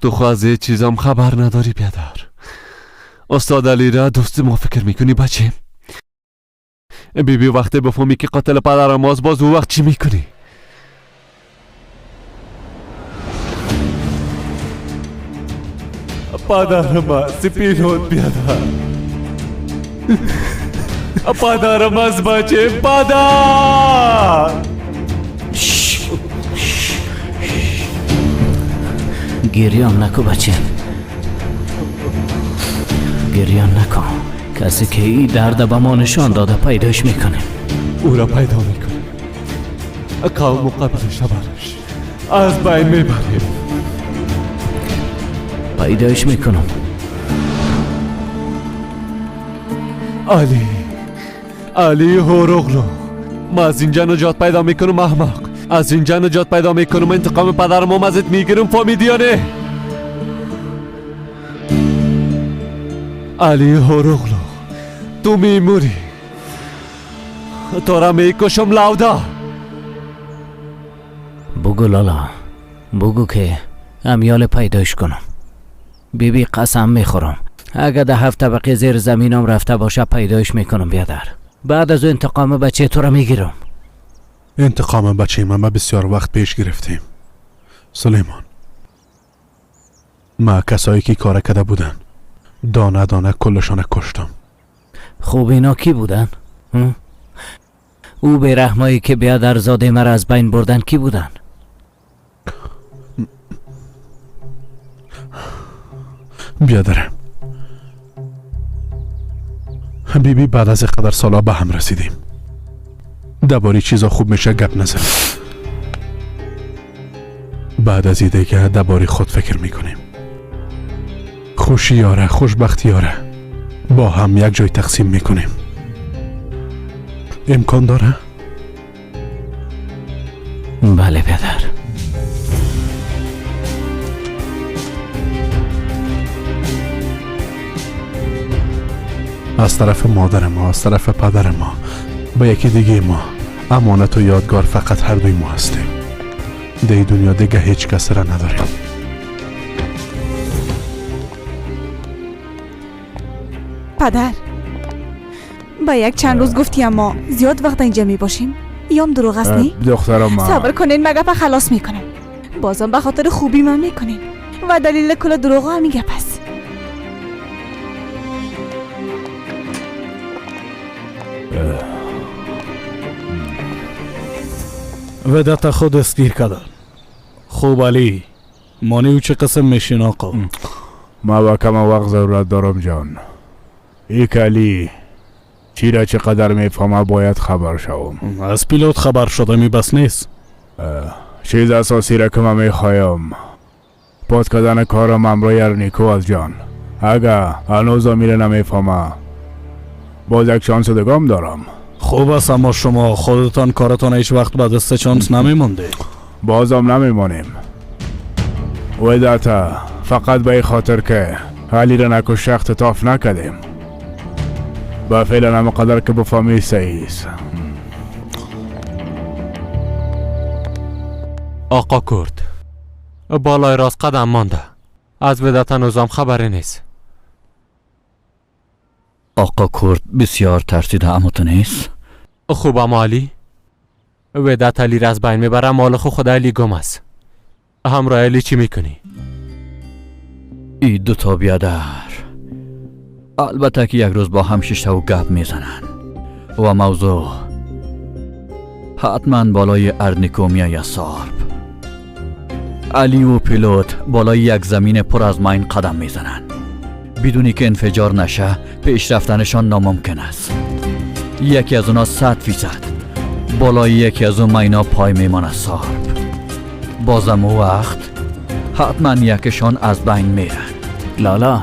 تو خو از یه چیزام خبر نداری بیادر. استاد علی را دوست ما فکر میکنی بچه؟ بی بی وقتی بفهمی که قاتل پدرم است، باز او وقت چی میکنی؟ پدرم است پیلوت بیادر. پدرم است بچه، پدر. گریان نکن بچه، گریان نکن. کسی که این درد به ما نشان داده پیداش میکنیم. او را پیدا میکنیم. قوم و قبیله شبرش از بین میبریم. پیداش میکنم. علی، علی هوروغلو، ما از اینجا نجات پیدا میکنم احمق. از اینجا نجات پیدا میکنم. انتقام پدرم ازت میگیرم، فهمیدی یا نه؟ علی هوروغلو، تو میموری. تو را میکشم لاودا. بگو لالا، بگو که امیال پیدایش کنم. بی بی قسم میخورم اگه ده 7 طبقه زیر زمینم رفته باشه پیدایش میکنم بیادر. بعد از انتقام بچه تو را میگیرم. انتقام بچه ما بسیار وقت پیش گرفتیم سلیمان. ما کسایی که کار کرده بودن دانه دانه کلشان کشتم. خوب اینا کی بودن؟ او بیرحمایی که بیادر زاده مرا از بین بردن کی بودن؟ بیادرم بی بی بعد از قدر سالا به هم رسیدیم. درباره چیزا خوب میشه گپ نزنیم. بعد از دیگه درباره خود فکر میکنیم. خوشی یاره، خوشبختی یاره با هم یک جای تقسیم میکنیم. امکان داره؟ بله پدر. از طرف مادر ما، از طرف پدر ما، با یکی دیگه ما امانت و یادگار فقط هر دوی ما هستیم. در دنیا دیگه هیچ کس را نداریم. پدر، با یک چند روز گفتی اما زیاد وقت اینجا می باشیم. یام دروغ است نی؟ دخترم صبر کنین، مگه پا خلاص میکنم. بازم به خاطر خوبی من میکنین و دلیل کل دروغ هم میگه. پس ودت خود دستگیر کردن. خوب علی، مانی او چه قسم میشین آقا؟ ما با کم وقت ضرورت دارم جان. ایک علی چی را چقدر میفهمه باید خبر شوم. از پیلوت خبر شده می بس نیست. چیز اساسی را که من میخوایم پاس کردن کارم امرای ارنیکو از جان. اگه هنوز میره نمیفهمه باز یک شانس دیگه دارم. خوب است، اما شما خودتان کارتان هیچ وقت به دست چانس نمیمونده. بازم نمیمانیم. وداتا فقط به خاطر که علی را نکش اختطاف نکردیم. با فعلا هم قدر که بفهمی صحیح است. آقا کرد بالای راست قدم مانده. از ودات هنوزم خبری نیست. آقا کرد بسیار ترسیده، اما تو نیست؟ خوب اما علی ودات علی را از بین میبره. مال خود علی گم است. همراه علی چی میکنی؟ ای دوتا بیادر البته که یک روز با هم ششته و گپ میزنن و موضوع حتما بالای ارنیکو میآید سارب. Аливу пилот болои як замини пур аз майн қадам мезананд. Бидуне ки инфиҷор наша, пеш рафтанашон номумкин аст. Яке аз онҳо 100% болои яке аз он майна пой мемонад соҳиб. Бозам ӯ вақт ҳатман якешон аз байн меранд. لالا،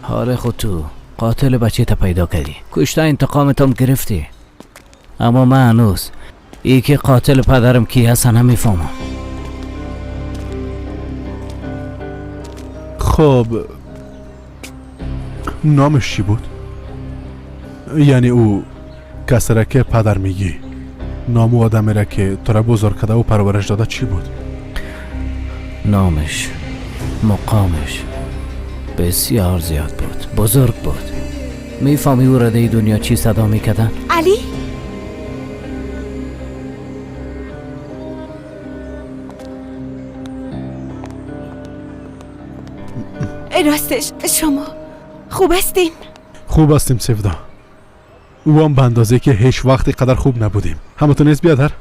حال خود تو قاتل بچه تا پیدا کردی، کشته انتقامتم گرفتی، اما من هنوز ای که قاتل پدرم کی هست نمیفهمم. خب نامش چی بود؟ یعنی او کسی را که پدر میگی، نام او آدمی را که تو را بزرگ کرده و پرورش داده چی بود؟ نامش، مقامش بسیار زیاد بود، بزرگ بود. میفهمی او را در دنیا چی صدا میکردن؟ علی؟ راستش شما خوب هستین؟ خوب هستیم سفدا. او هم به اندازه که هیچ وقتی قدر خوب نبودیم. همتون نیست بیادر؟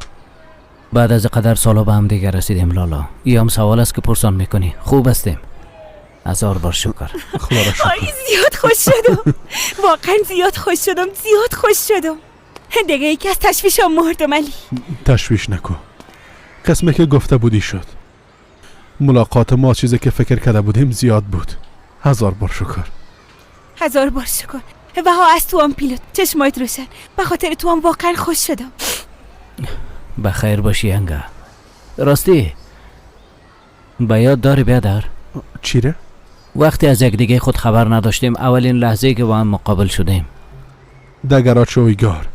بعد از قدر سالا به هم دیگر رسیدیم لالا. ای هم سوال است که پرسان میکنی. خوب هستیم، هزار بار شکر. خدا را شکر. آی زیاد خوش شدم، واقعا زیاد خوش شدم، زیاد خوش شدم. دیگه یکی از تشویشم مردم علی. تشویش نکن، قسمه که گفته بودی شد. ملاقات ما چیزی که فکر کرده بودیم زیاد بود. هزار بار شکر. هزار بار شکر. و ها از تو هم پیلوت، چشمایت روشن. به خاطر تو هم واقعا خوش شدم. بخیر باشی انگا. راستی به یاد داری بیادر؟ چیره؟ وقتی از یکدیگه خود خبر نداشتیم، اولین لحظه که با هم مقابل شدیم در گراج اویگار.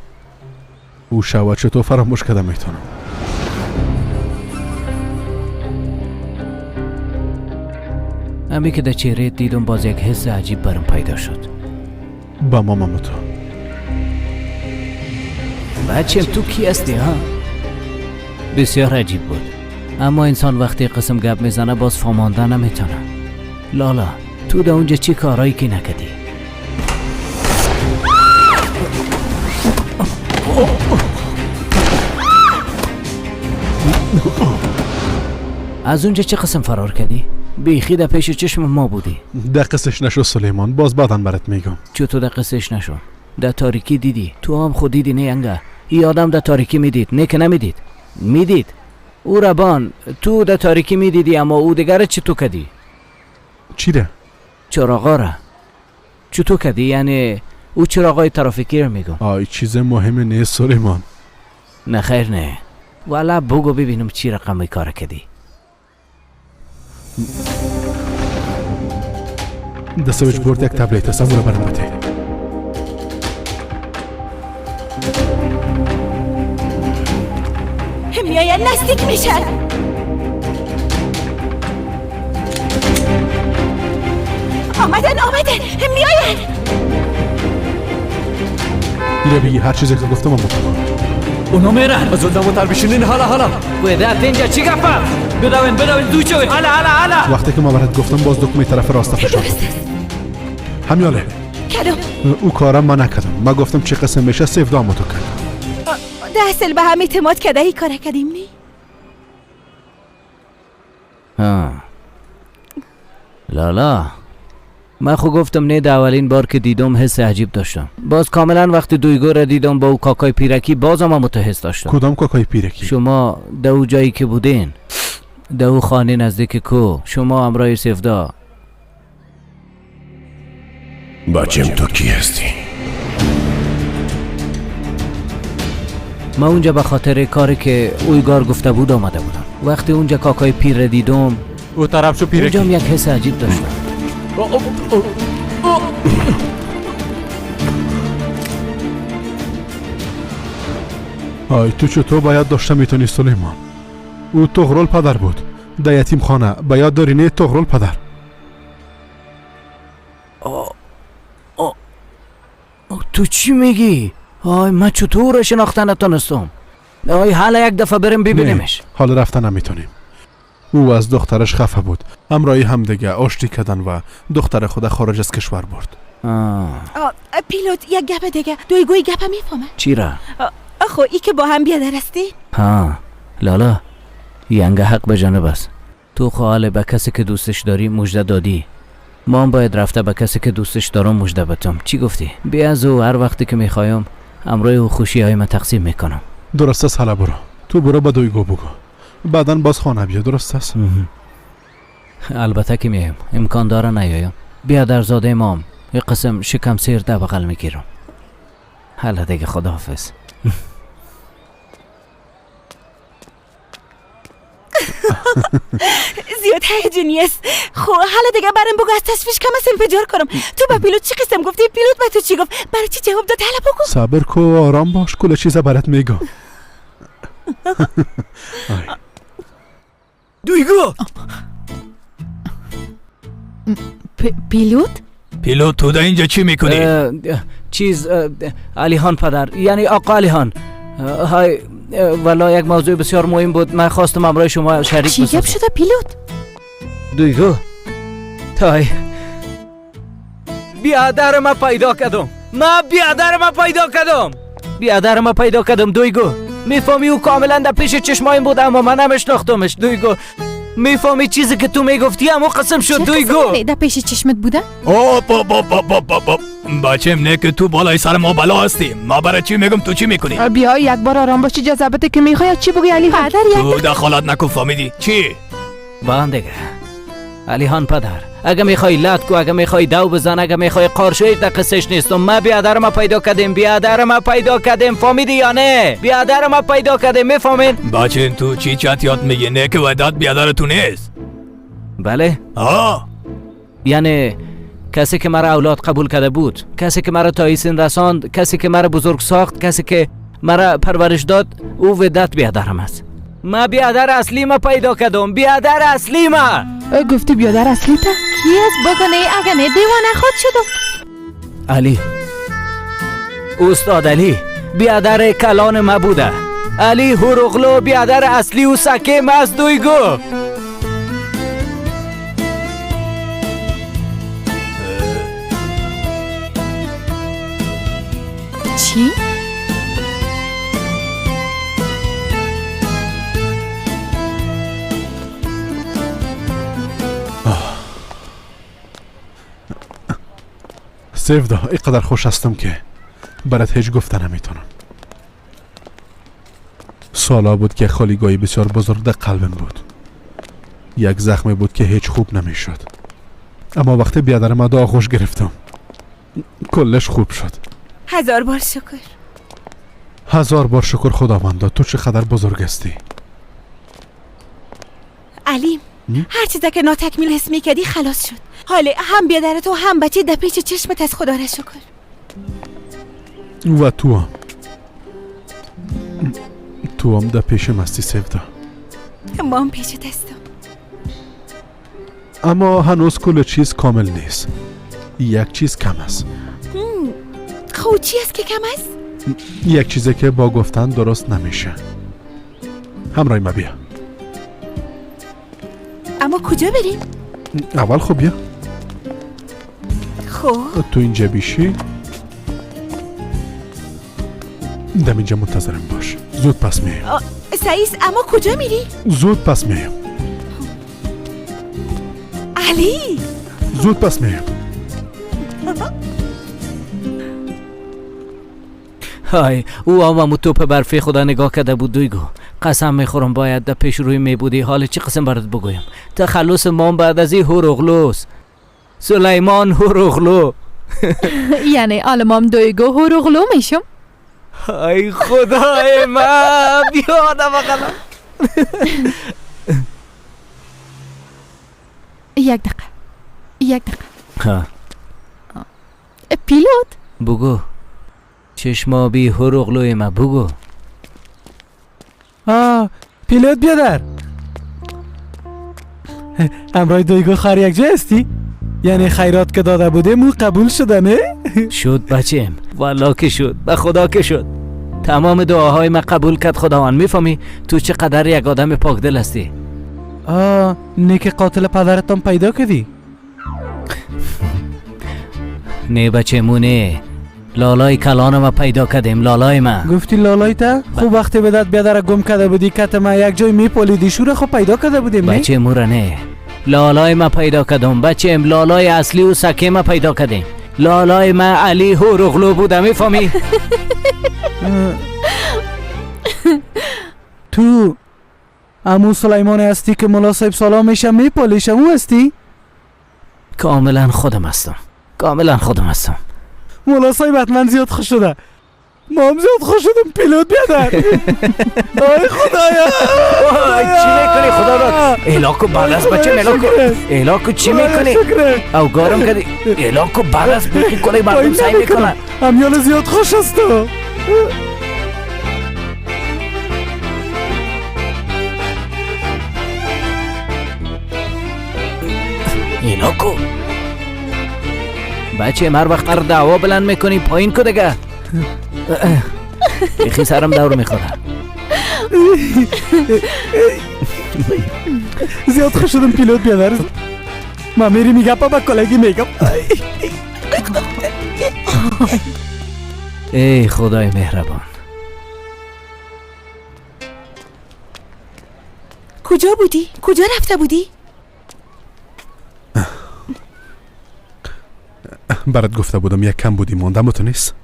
او شوا چطور فراموش کرده میتونم؟ همی که در چهره دیدم باز یک حس عجیب برم پیدا شد. با ماما تو. بچم تو کی هستی ها؟ بسیار عجیب بود، اما انسان وقتی قسم گپ میزنه باز فهمانده نمیتونه. لالا تو در اونجا چی کارایی که نکردی؟ از اونجا چه قسم فرار کردی؟ بیخی در پیش چشم ما بودی. در قصش نشو سلیمان، باز بعدا برات میگم. چطور در قصش نشو؟ در تاریکی دیدی، تو هم خود دیدی نه انگا؟ ای آدم در تاریکی میدید، نه که نمیدید، میدید. او ربان تو در تاریکی میدیدی، اما او دیگر چطور کردی؟ چی ره؟ چراغا را چطور کردی؟ یعنی او چراغای ترافیکی رو میگم. آی چیز مهم نیست سلیمان. نه خیر نه، والا بگو ببینم چی رقم کار کردی. در سویچ بورد یک تبلیت است، او را برم بده. میاین نزدیک میشن. آمدن آمدن میاین. میره بگی هر چیزی که گفتم بکن. اونا میرن. زود نموتر بشینین. حالا حالا ویده اینجا چی گفت؟ بدوین بدوین دو چوین. حالا حالا حالا. وقتی که ما برات گفتم باز دکمه طرف راست فشار. همیاله. کدام؟ او کارم ما نکردم. ما گفتم چه قسم میشه سیفدامو تو کرد. ده به هم اعتماد کرده ای کار کردیم نی؟ ها لالا من خو گفتم نه، در اولین بار که دیدم حس عجیب داشتم. باز کاملا وقتی دویگو را دیدم با او کاکای پیرکی بازم هم حس داشتم. کدام کاکای پیرکی؟ شما در او جایی که بودین، در او خانه نزدیک کو، شما همراه سفدا. بچم تو کی هستی؟ من اونجا به خاطر کاری که اویگار گفته بود آمده بودم. وقتی اونجا کاکای پیر را دیدم، او طرف شو پیرکی، اونجا یک حس عجیب داشتم. آی تو چطور باید داشته میتونی سلیمان؟ او طغرل پدر بود در یتیم خانه. باید داری نه طغرل پدر؟ تو چی میگی؟ آی من چطور شناخته نتونستم. آی حالا یک دفعه بریم ببینیمش. حالا رفتن نمیتونیم. او از دخترش خفه بود. همراهی همدیگه آشتی کردن و دختر خود خارج از کشور برد. پیلوت یک گپ دیگه، دویگوی گپ میفهمه. چی را؟ آخو ای که با هم بیادر هستی؟ ها لالا ینگه حق به جانب است. تو خواهل به کسی که دوستش داری مژده دادی. ما هم باید رفته به کسی که دوستش دارم مژده بتم. چی گفتی؟ بیا از او هر وقتی که میخوایم همراه او خوشی های من تقسیم میکنم. درست است. حالا برو، تو برو به دویگو بگو، بعدا باز خانه بیا. درست است؟ البته که میایم، امکان داره نیایم. بیا در زاده مام یک قسم شکم سیر در بغل میگیرم. حالا دیگه خداحافظ. زیاد هیجانی است. خب حالا دیگه برام بگو از تشویش کم است انفجار کنم. تو به پیلوت چی قسم گفتی؟ پیلوت به تو چی گفت؟ برای چی جواب داد؟ حالا بگو. صبر کو، آرام باش، کل چیز برات میگم. دویگو. پیلوت؟ پیلوت تو در اینجا چی میکنی؟ چیز علیهان پدر، یعنی آقا علیهان. های والا یک موضوع بسیار مهم بود، من خواستم همراه شما شریک چی گپ بسازم. شده پیلوت؟ دویگو تای بیادر ما پیدا کردم. ما بیادر ما پیدا کردم. بیادر ما پیدا کردم دویگو. میفهمی او کاملا در پیش چشمایم بود اما من نمیشناختمش. دویگو میفهمی چیزی که تو میگفتی همون قسم شد. دویگو در پیش چشمت بوده؟ اوه با با با با با بچم نه که تو بالای سر ما بلا هستی. ما برای چی میگم تو چی میکنی؟ بیا یک بار آرام باش. جذابت که میخوای چی بگی علی خان؟ تو دخالت نکن، فهمیدی؟ چی؟ بان دیگه علی خان پدر، اگه میخوای لط کو، اگه میخوای دو بزن، اگه میخوای قارشوی در قصهش نیستم. ما بیادر ما پیدا کردیم، بیادر ما پیدا کردیم، فهمیدی یا نه؟ بیادر ما پیدا کردیم، میفهمین؟ بچه تو چی چت یاد میگی؟ نه که وداد بیادر تو نیست. بله؟ آه یعنی کسی که مرا اولاد قبول کرده بود، کسی که مرا تا این سن رساند، کسی که مرا بزرگ ساخت، کسی که مرا پرورش داد، او وداد بیادرم است. ما بیادر اصلی ما پیدا کردم، بیادر اصلی ما. گفتی بیادر اصلی تا؟ کی از بگنه اگه نه دیوانه خود شدم. علی، استاد علی بیادر کلان ما بوده. علی هوروغلو بیادر اصلی و سکه ما از دویگو. چی؟ سیفدا اینقدر خوش هستم که برات هیچ گفته نمیتونم. سالا بود که خالیگاهی بسیار بزرگ در قلبم بود. یک زخمی بود که هیچ خوب نمیشد. اما وقتی بیادر ما آغوش گرفتم کلش خوب شد. هزار بار شکر. هزار بار شکر خداوندا، تو چقدر بزرگ هستی. علی هر چیزی که ناتکمیل حس میکردی خلاص شد. حالا هم بیادر تو هم بچه در پیچ چشمت از خدا را شکر. و تو هم، تو هم در پیشم هستی سیفدا. ما هم پیشت هستم. اما هنوز کل چیز کامل نیست. یک چیز کم است. خب چی است که کم است؟ یک چیزی که با گفتن درست نمیشه. همراه ما بیا. اما کجا بریم؟ اول خب بیا. خب تو اینجا بیشی، دم اینجا منتظرم باش. زود پس میایم. سعیس اما کجا میری؟ زود پس میایم. علی زود پس میایم. های او هم توپ برفی خدا نگاه کرده بود. دویگو قسم میخورم باید در پیش روی میبودی. حال چی قسم برات بگویم؟ تخلص مام بعد از این هوروغلوست. سلیمان هوروغلو. یعنی آلمام دویگو هوروغلو میشم؟ ای خدای من بیادم بغلم. یک دقیقه، یک دقیقه. پیلوت بگو. چشما بی هوروغلوی ما بگو. پیلوت بیادر همراه دویگو خار یک جا هستی؟ یعنی خیرات که داده بودیم او قبول شده نه؟ شد بچم، والا که شد، به خدا که شد. تمام دعاهای من قبول کرد خداوند. میفهمی تو چقدر یک آدم پاک دل هستی. نه که قاتل پدرتان پیدا کردی؟ نه بچه مونه، Лолаи калонама пайдо кардем, лолаи ма. Гуфти лолаи та? Хуб, вақте бедат биядара гум карда будӣ, ката ма як ҷой меполидӣ, шура хуб пайдо карда будем, не? Баче мура не. Лолаи ма пайдо кардам, бачем, лолаи аслию саке ма пайдо кардем. Лолаи ма Али Ҳуруғлу буда, мефаҳмӣ? Ту аму Сулаймоне ҳастӣ, ки мулло соҳиб салом меша, меполиша, ӯ ҳастӣ? Комилан худам ҳастам. Комилан худам ҳастам. Мулло соҳиб ҳатман зиёд хуш шуда. Мо ҳам зиёд хуш шудем, пилот биадар. Ой, худоя! Ой, чӣ мекунӣ, худоро? Эълон ку баъд аз бача, эълон ку. Эълон ку, чӣ мекунӣ? Авгорам кардӣ. Эълон ку баъд аз бихи кулли мардум сай мекунанд. Ҳамёна зиёд хуш асту. Эълон ку. Бачем, ҳар вақт ҳар даъво баланд мекунӣ, поин ку дига. Бихи сарам давр мехӯрад. Зиёд хуш шудам, пилот биадар. Ман мерим, гапа ба коллеги мегам. Эй худои меҳрабон. Куҷо будӣ? Куҷо рафта будӣ? Барат гуфта будам, як камбудӣ монда, аммо ту нест.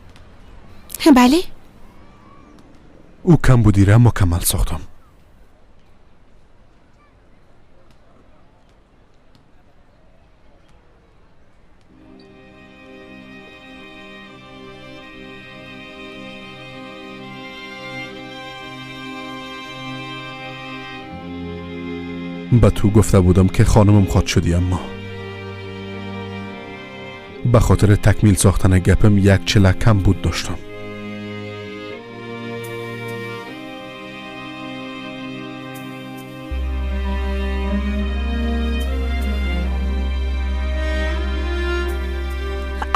Бале. Ӯ камбудира мукаммал сохтам. Ба ту гуфта будам, ки хонумам ход шудӣ, аммо ба хотири такмил сохтани гапам як чила камбуд доштам.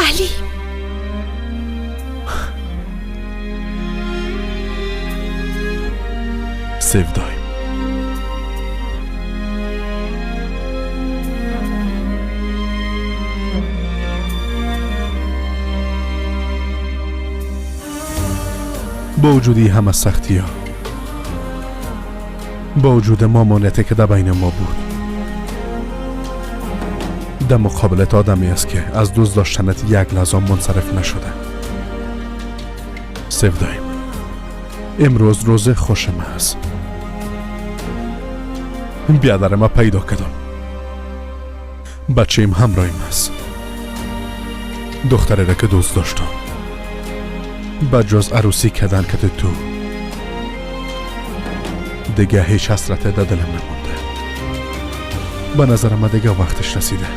Али, севдоим. Бо вуҷуди ҳама сахтиҳо, бо вуҷуди мамонияте, ки дар байни мо буд, дар муқобилат одаме аст, ки аз дӯст доштанат як лаҳза мунсариф нашуда. Севдоим, имрӯз рӯзи хушим аст. Биадарама пайдо кардам. Бачаим ҳамроҳим аст. Духтареро, ки дӯст доштам, ба ҷуз арӯсӣ кардан кати ту дига ҳеҷ ҳасрате дар дилам намонда. Ба назарама дига вақташ расида.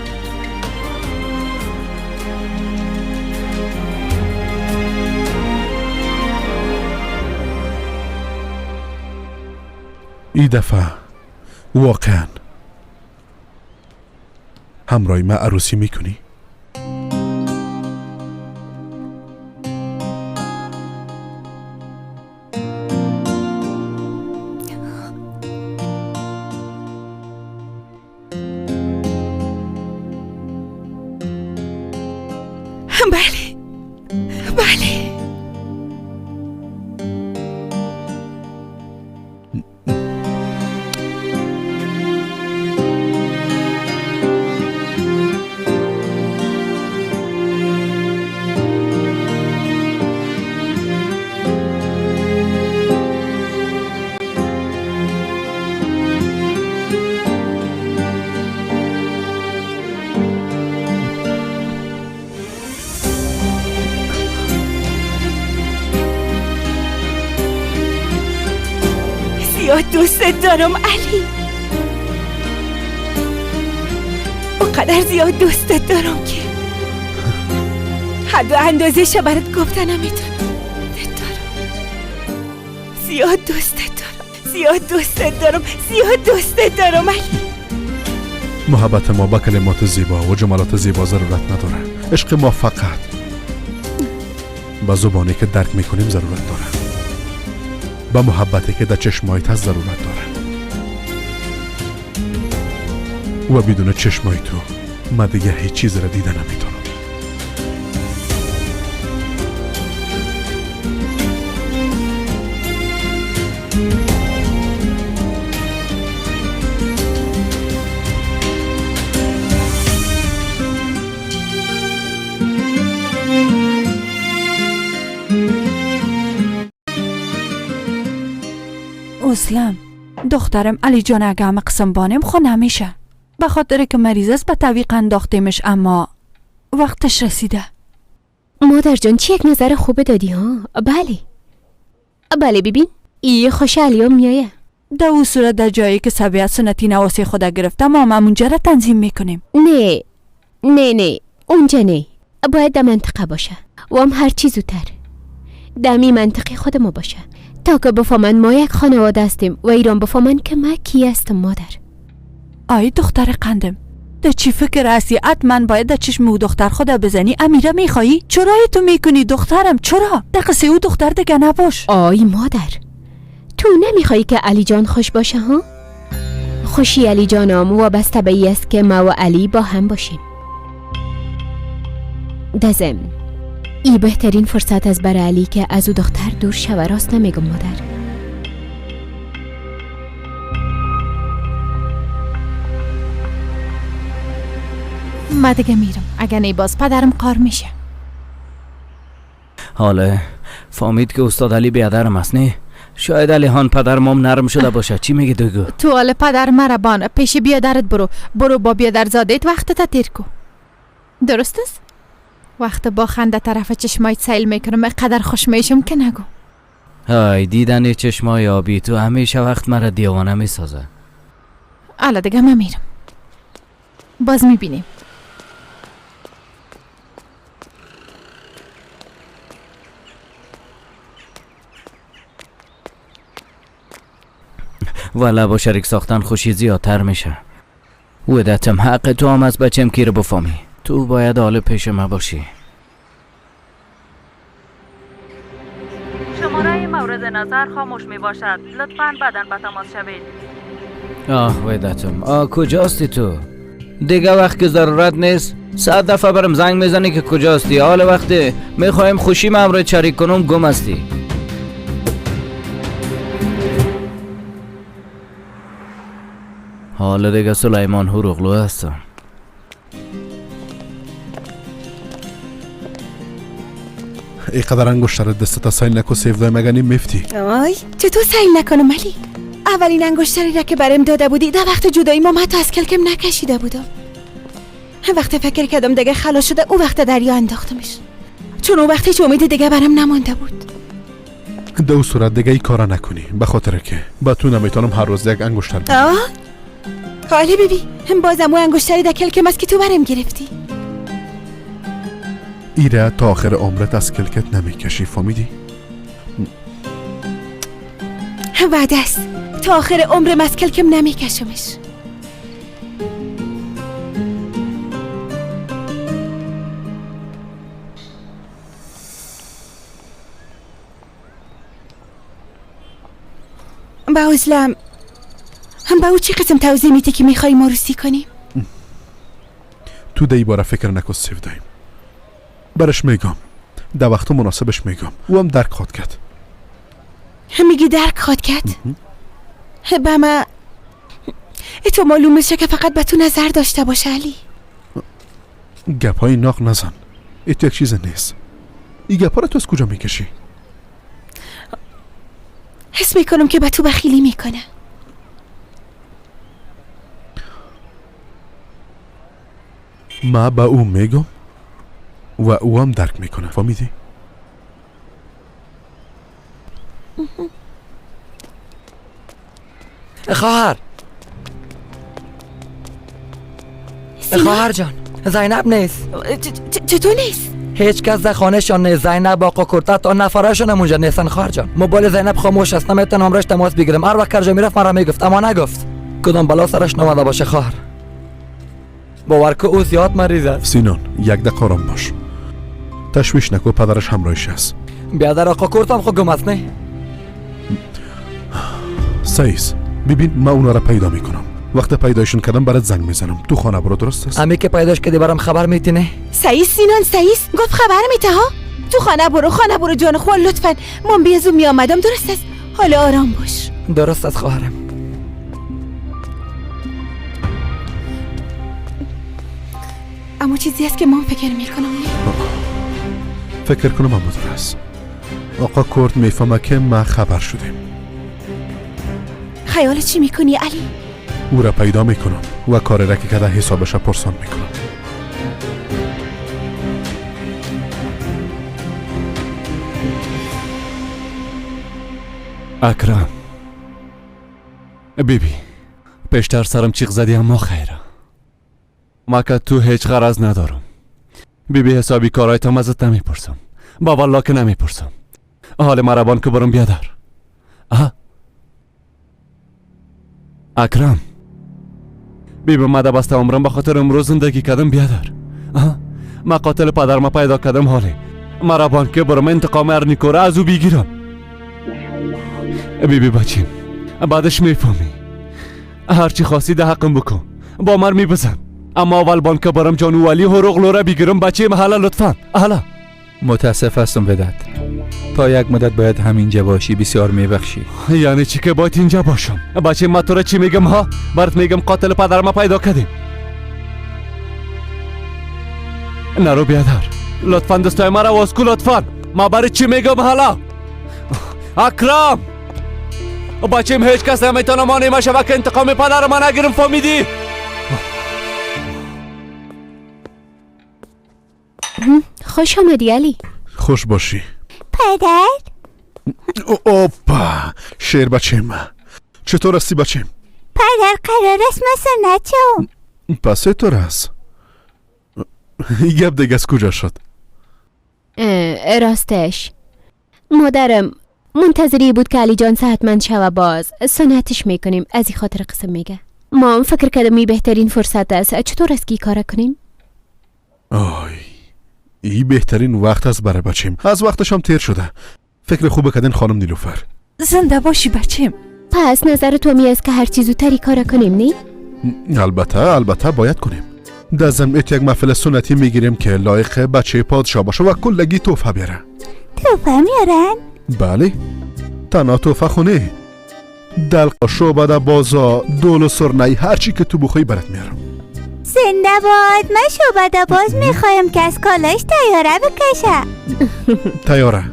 И дафъа воқеан ҳамроҳи ман арӯсӣ мекунӣ? Бале, бале. زیاد دوستت دارم علی، اونقدر زیاد دوستت دارم که حد و اندازه‌شو برات گفتن نمیتونم. دارم زیاد دوستت دارم، زیاد دوستت دارم، زیاد دوستت دارم علی. محبت ما با کلمات زیبا و جملات زیبا ضرورت نداره. عشق ما فقط با زبانی که درک میکنیم ضرورت داره. ба муҳаббате, ки дар чашмҳои ту зарурат дорад. Ва бидуни чашмҳои ту ман дига ҳеҷ чизеро дида наметавонам. ازلم دخترم علی جان اگه همه قسم بانیم خو نمیشه. به خاطر که مریض است به تعویق انداختیمش، اما وقتش رسیده. مادر جان چی یک نظر خوب دادی ها؟ بله بله، ببین ای خوش علی میایه. در او صورت در جایی که سبیت سنتی نواسی خود گرفته ما هم اونجا را تنظیم میکنیم. نه نه نه، اونجا نه، باید در منطقه باشه و هم هر چی زودتر دمی منطقه خود ما باشه تا که بفهمند ما یک خانواده هستیم و ایران بفهمند که ما کی هستم. مادر آی دختر قندم، در چی فکر هستی؟ حتما باید در چشم او دختر خدا بزنی. امیره میخوایی؟ چرا تو میکنی دخترم؟ چرا؟ در قصه او دختر دیگه نباش. آی مادر، تو نمیخوایی که علی جان خوش باشه ها؟ خوشی علی جانم وابسته به ای است که ما و علی با هم باشیم. دزم ای بهترین فرصت از برای علی که از او دختر دور شوه. راست نمیگم مادر؟ ما دیگه میرم، اگه نی باز پدرم قار میشه. حالا فهمید که استاد علی بیادرم است نه؟ شاید علی هان پدر مام نرم شده باشه. چی میگی دوگو؟ تو حال پدر مربان پیش بیادرت برو، برو با بیادرزادهت وقت تا تیر کو. درست است؟ وقت با خنده طرف چشمایت سیل میکنم قدر خوش میشم که نگو. های دیدن چشمای آبی تو همیشه وقت مرا دیوانه میسازه. حالا دیگه من میرم، باز میبینیم. والا با شریک ساختن خوشی زیادتر میشه. ودتم حق تو هم از بچم کی رو بفهمی. تو باید حال پیش ما باشی. شماره مورد نظر خاموش می باشد. لطفاً بعداً به تماس شوید. آه ودتم، آه کجاستی تو؟ دیگه وقت که ضرورت نیست 100 دفعه برم زنگ میزنی که کجاستی. حال وقتی میخوایم خوشی من رو شریک کنم گم هستی. حالا دیگه سلیمان هوروغلو هستم. ای قدر انگشتر دستت سیل نکو سیفدای مگه نیم میفتی. آی چطور سیل نکنم علی؟ اولین انگشتری را که برام داده بودی در وقت جدایی ما حتی از کلکم نکشیده بودم. وقتی فکر کردم دیگه خلاص شده او وقت دریا انداختمش، چون او وقت هیچ امید دیگه برام نمانده بود. دو صورت دیگه ای کارا نکنی، به خاطر که با تو نمیتونم هر روز یک انگشتر بدم. حالی بیبی بازم او انگشتری در کلکم است که تو برم گرفتی. ایره تا آخر عمرت از کلکت نمیکشی، فهمیدی؟ وعده است تا آخر عمرم از کلکم نمیکشمش. با عزلم هم با او چی قسم توضیح میتی که میخوایی ما روسی کنیم؟ تو دی باره فکر نکن سیفدایم. برش میگم در وقت مناسبش میگم، او هم درک خواد کرد. میگی درک خواد کرد؟ به ما تو معلوم میشه که فقط به تو نظر داشته باشه علی. گپ های ناق نزن، ای تو یک چیز نیست. ای گپ ها را تو از کجا میکشی؟ حس میکنم که به تو بخیلی میکنه. ما به او میگم و او هم درک میکنه، فهمیدی؟ خواهر، خواهر جان زینب نیست. چطور نیست؟ هیچ کس در خانهشان نیست. زینب آقا کرتا تا نفرشان هم اونجا نیستن. خواهر جان موبایل زینب خاموش است، نمیتونم همراهش تماس بگیرم. هر وقت کرجا میرفت مرا میگفت، اما نگفت. کدام بلا سرش نامده باشه خواهر. باور که او زیاد مریض است. سینان یک دقیقه آرام باش، تشویش نکو، پدرش همراهش است. بیادر آقا کرتم خو گم است نه؟ سعیس ببین من اونا را پیدا میکنم. وقت پیدایشون کردم برات زنگ میزنم. تو خانه برو، درست است؟ امی که پیداش کردی برام خبر میتی نه؟ سعیس سینان سعیس گفت خبر میته ها. تو خانه برو، خانه برو جان خو لطفا. من بیزو میآمدم، درست است؟ حالا آرام باش. درست است خواهرم. اما چیزی است که من فکر میکنم نه؟ فکر کنم اما درست. آقا کرد میفهمه که ما خبر شدیم. خیال چی میکنی علی؟ او را پیدا میکنم و کاری را که کده حسابش پرسان میکنم. اکرم بیبی، پیشتر سرم چیغ زدی اما خیره. ما که تو هیچ غرض ندارم. بیبی حسابی کارایتم ازت نمیپرسم. با والله که نمیپرسم. حال مربان که برم بیادر. آها اکرم بیبی، ما در بسته عمرم به خاطر امروز زندگی کردم بیادر. آها ما قاتل پدر ما پیدا کردم. حالی مربان که برم انتقام ارنیکوره از او بگیرم. بیبی بچیم بعدش میفهمی. هرچی خواستی ده حقم بکن، با مر میبزن. اما اول بانک برم جانو ولی حروق لوره بگیرم. بچه محله لطفا. اهلا متاسف هستم وداد، تا یک مدت باید همینجا باشی. بسیار میبخشی. یعنی چی که باید اینجا باشم؟ بچه ما تو را چی میگم ها؟ برات میگم قاتل پدر ما پیدا کردیم. نرو بیادر، لطفا دستای مرا واز کو لطفا. ما برای چی میگم حالا؟ اکرم بچیم هیچ کس نمیتونه مانع ما شوه که انتقام پدر ما نگیرم. فهمیدی؟ خوش آمدی علی. خوش باشی. پدر. اوپا شیر بچیم، چطور هستی بچیم؟ پدر قرار است من سنت شوم. پس چطور است؟ گپ دیگه از کجا شد؟ راستش مادرم منتظری بود که علی جان صحتمند شوه باز سنتش میکنیم. از این خاطر قسم میگه. ما هم فکر کردم این بهترین فرصت است. چطور است که کار کنیم؟ آی ای بهترین وقت است برای بچیم. از وقتش هم تیر شده. فکر خوب کردین خانم نیلوفر. زنده باشی بچیم. پس نظر تو می است که هر چیز زودتری کار کنیم نی؟ البته البته باید کنیم. در زمینت یک محفل سنتی میگیریم که لایق بچه پادشاه باشه و کلگی تحفه بیاره. تحفه میارن؟ بله، تنها تحفه خونه، دلق شعبده بازا، دول و سرنی، هرچی که تو بخوای برات میارم. زنده باد. من شعبده باز میخوایم که از کالاش تیاره بکشه. تیاره؟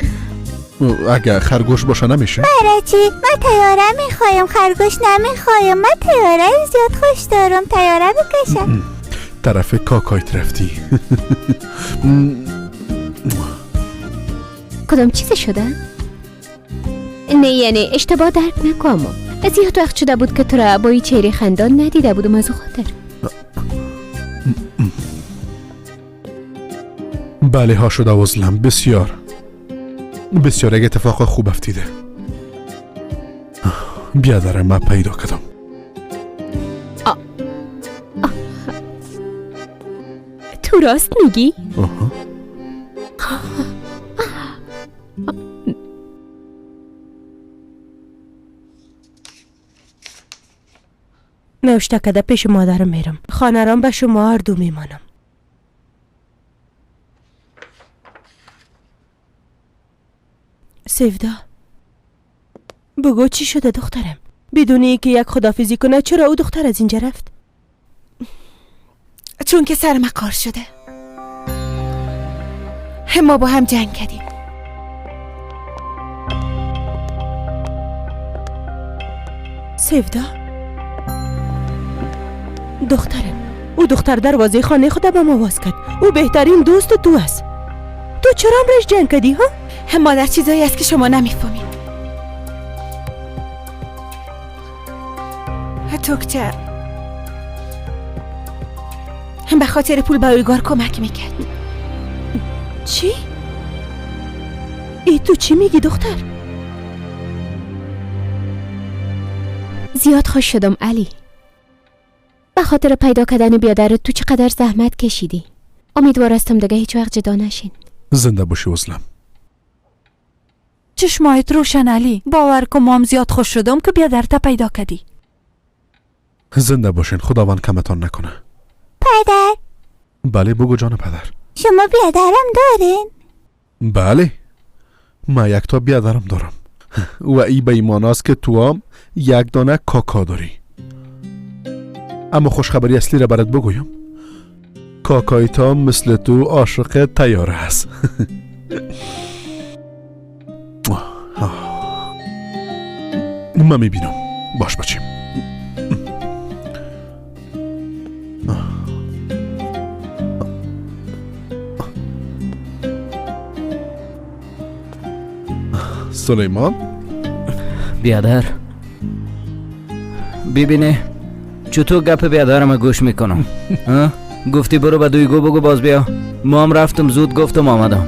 اگه خرگوش باشه نمیشه؟ برای چی؟ من تیاره میخوایم، خرگوش نمیخوایم. من تیاره زیاد خوش دارم، تیاره بکشه. طرف کاکایت رفتی. کدام چیز شده؟ نه یعنی اشتباه درک نکنم. از یه وقت شده بود که تو را با این چهره خندان ندیده بودم، از او خاطر. بله ها شده عزلم. بسیار بسیار یک اتفاق خوب افتیده. بیادرم من پیدا کردم. تو راست میگی؟ آها. نوشته کده پیش مادرم میرم. خانه رام به شما هر دو میمانم. سیودا بگو چی شده دخترم؟ بدون اینکه یک خدافیزی کنه چرا او دختر از اینجا رفت؟ چون که سر ما کار شده. ما با هم جنگ کردیم. سیودا دخترم، او دختر دروازه خانه خود به ما باز کرد. او بهترین دوست تو است. تو چرا امرش جنگ کردی ها؟ مادر چیزایی است که شما نمیفهمید. توکچه به خاطر پول به اویگار کمک میکرد. چی؟ ای تو چی میگی دختر؟ زیاد خوش شدم علی. به خاطر پیدا کردن بیادرت تو چقدر زحمت کشیدی. امیدوار هستم دیگه هیچ وقت جدا نشین. زنده باشی عزلم. چشمایت روشن علی، باور کن مام زیاد خوش شدم که بیادرت پیدا کردی. زنده باشین، خداوند کمتان نکنه. پدر. بله بگو جان پدر. شما بیادرم دارین؟ بله ما یک تا بیادرم دارم و ای به ایمان است که تو هم یک دانه کاکا داری. اما خوشخبری اصلی را برات بگویم، کاکای تا مثل تو عاشق تیاره است. من میبینم. باش بچیم. سلیمان بیادر، ببینه چطور گپ بیادرم گوش میکنم. گفتی برو به دویگو بگو باز بیا، ما هم رفتم زود گفتم آمدم.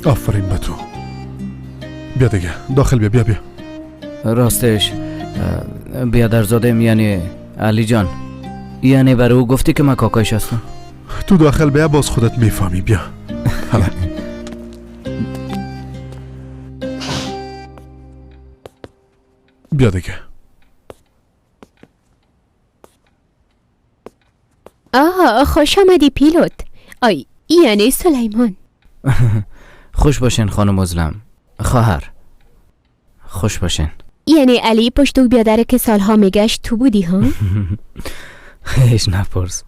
آفرین به تو. بیا دیگه داخل بیا. بیا بیا. راستش بیادرزادم یعنی علی جان، یعنی برای او گفتی که من کاکایش هستم. تو داخل بیا باز خودت میفهمی. بیا حالا. بیا دیگه. آها خوش آمدی پیلوت. آی یعنی سلیمان. خوش باشین خانم ازلم. خواهر خوش باشین. یعنی علی پشت او بیادره که سالها میگشت تو بودی ها؟ هیچ نپرس.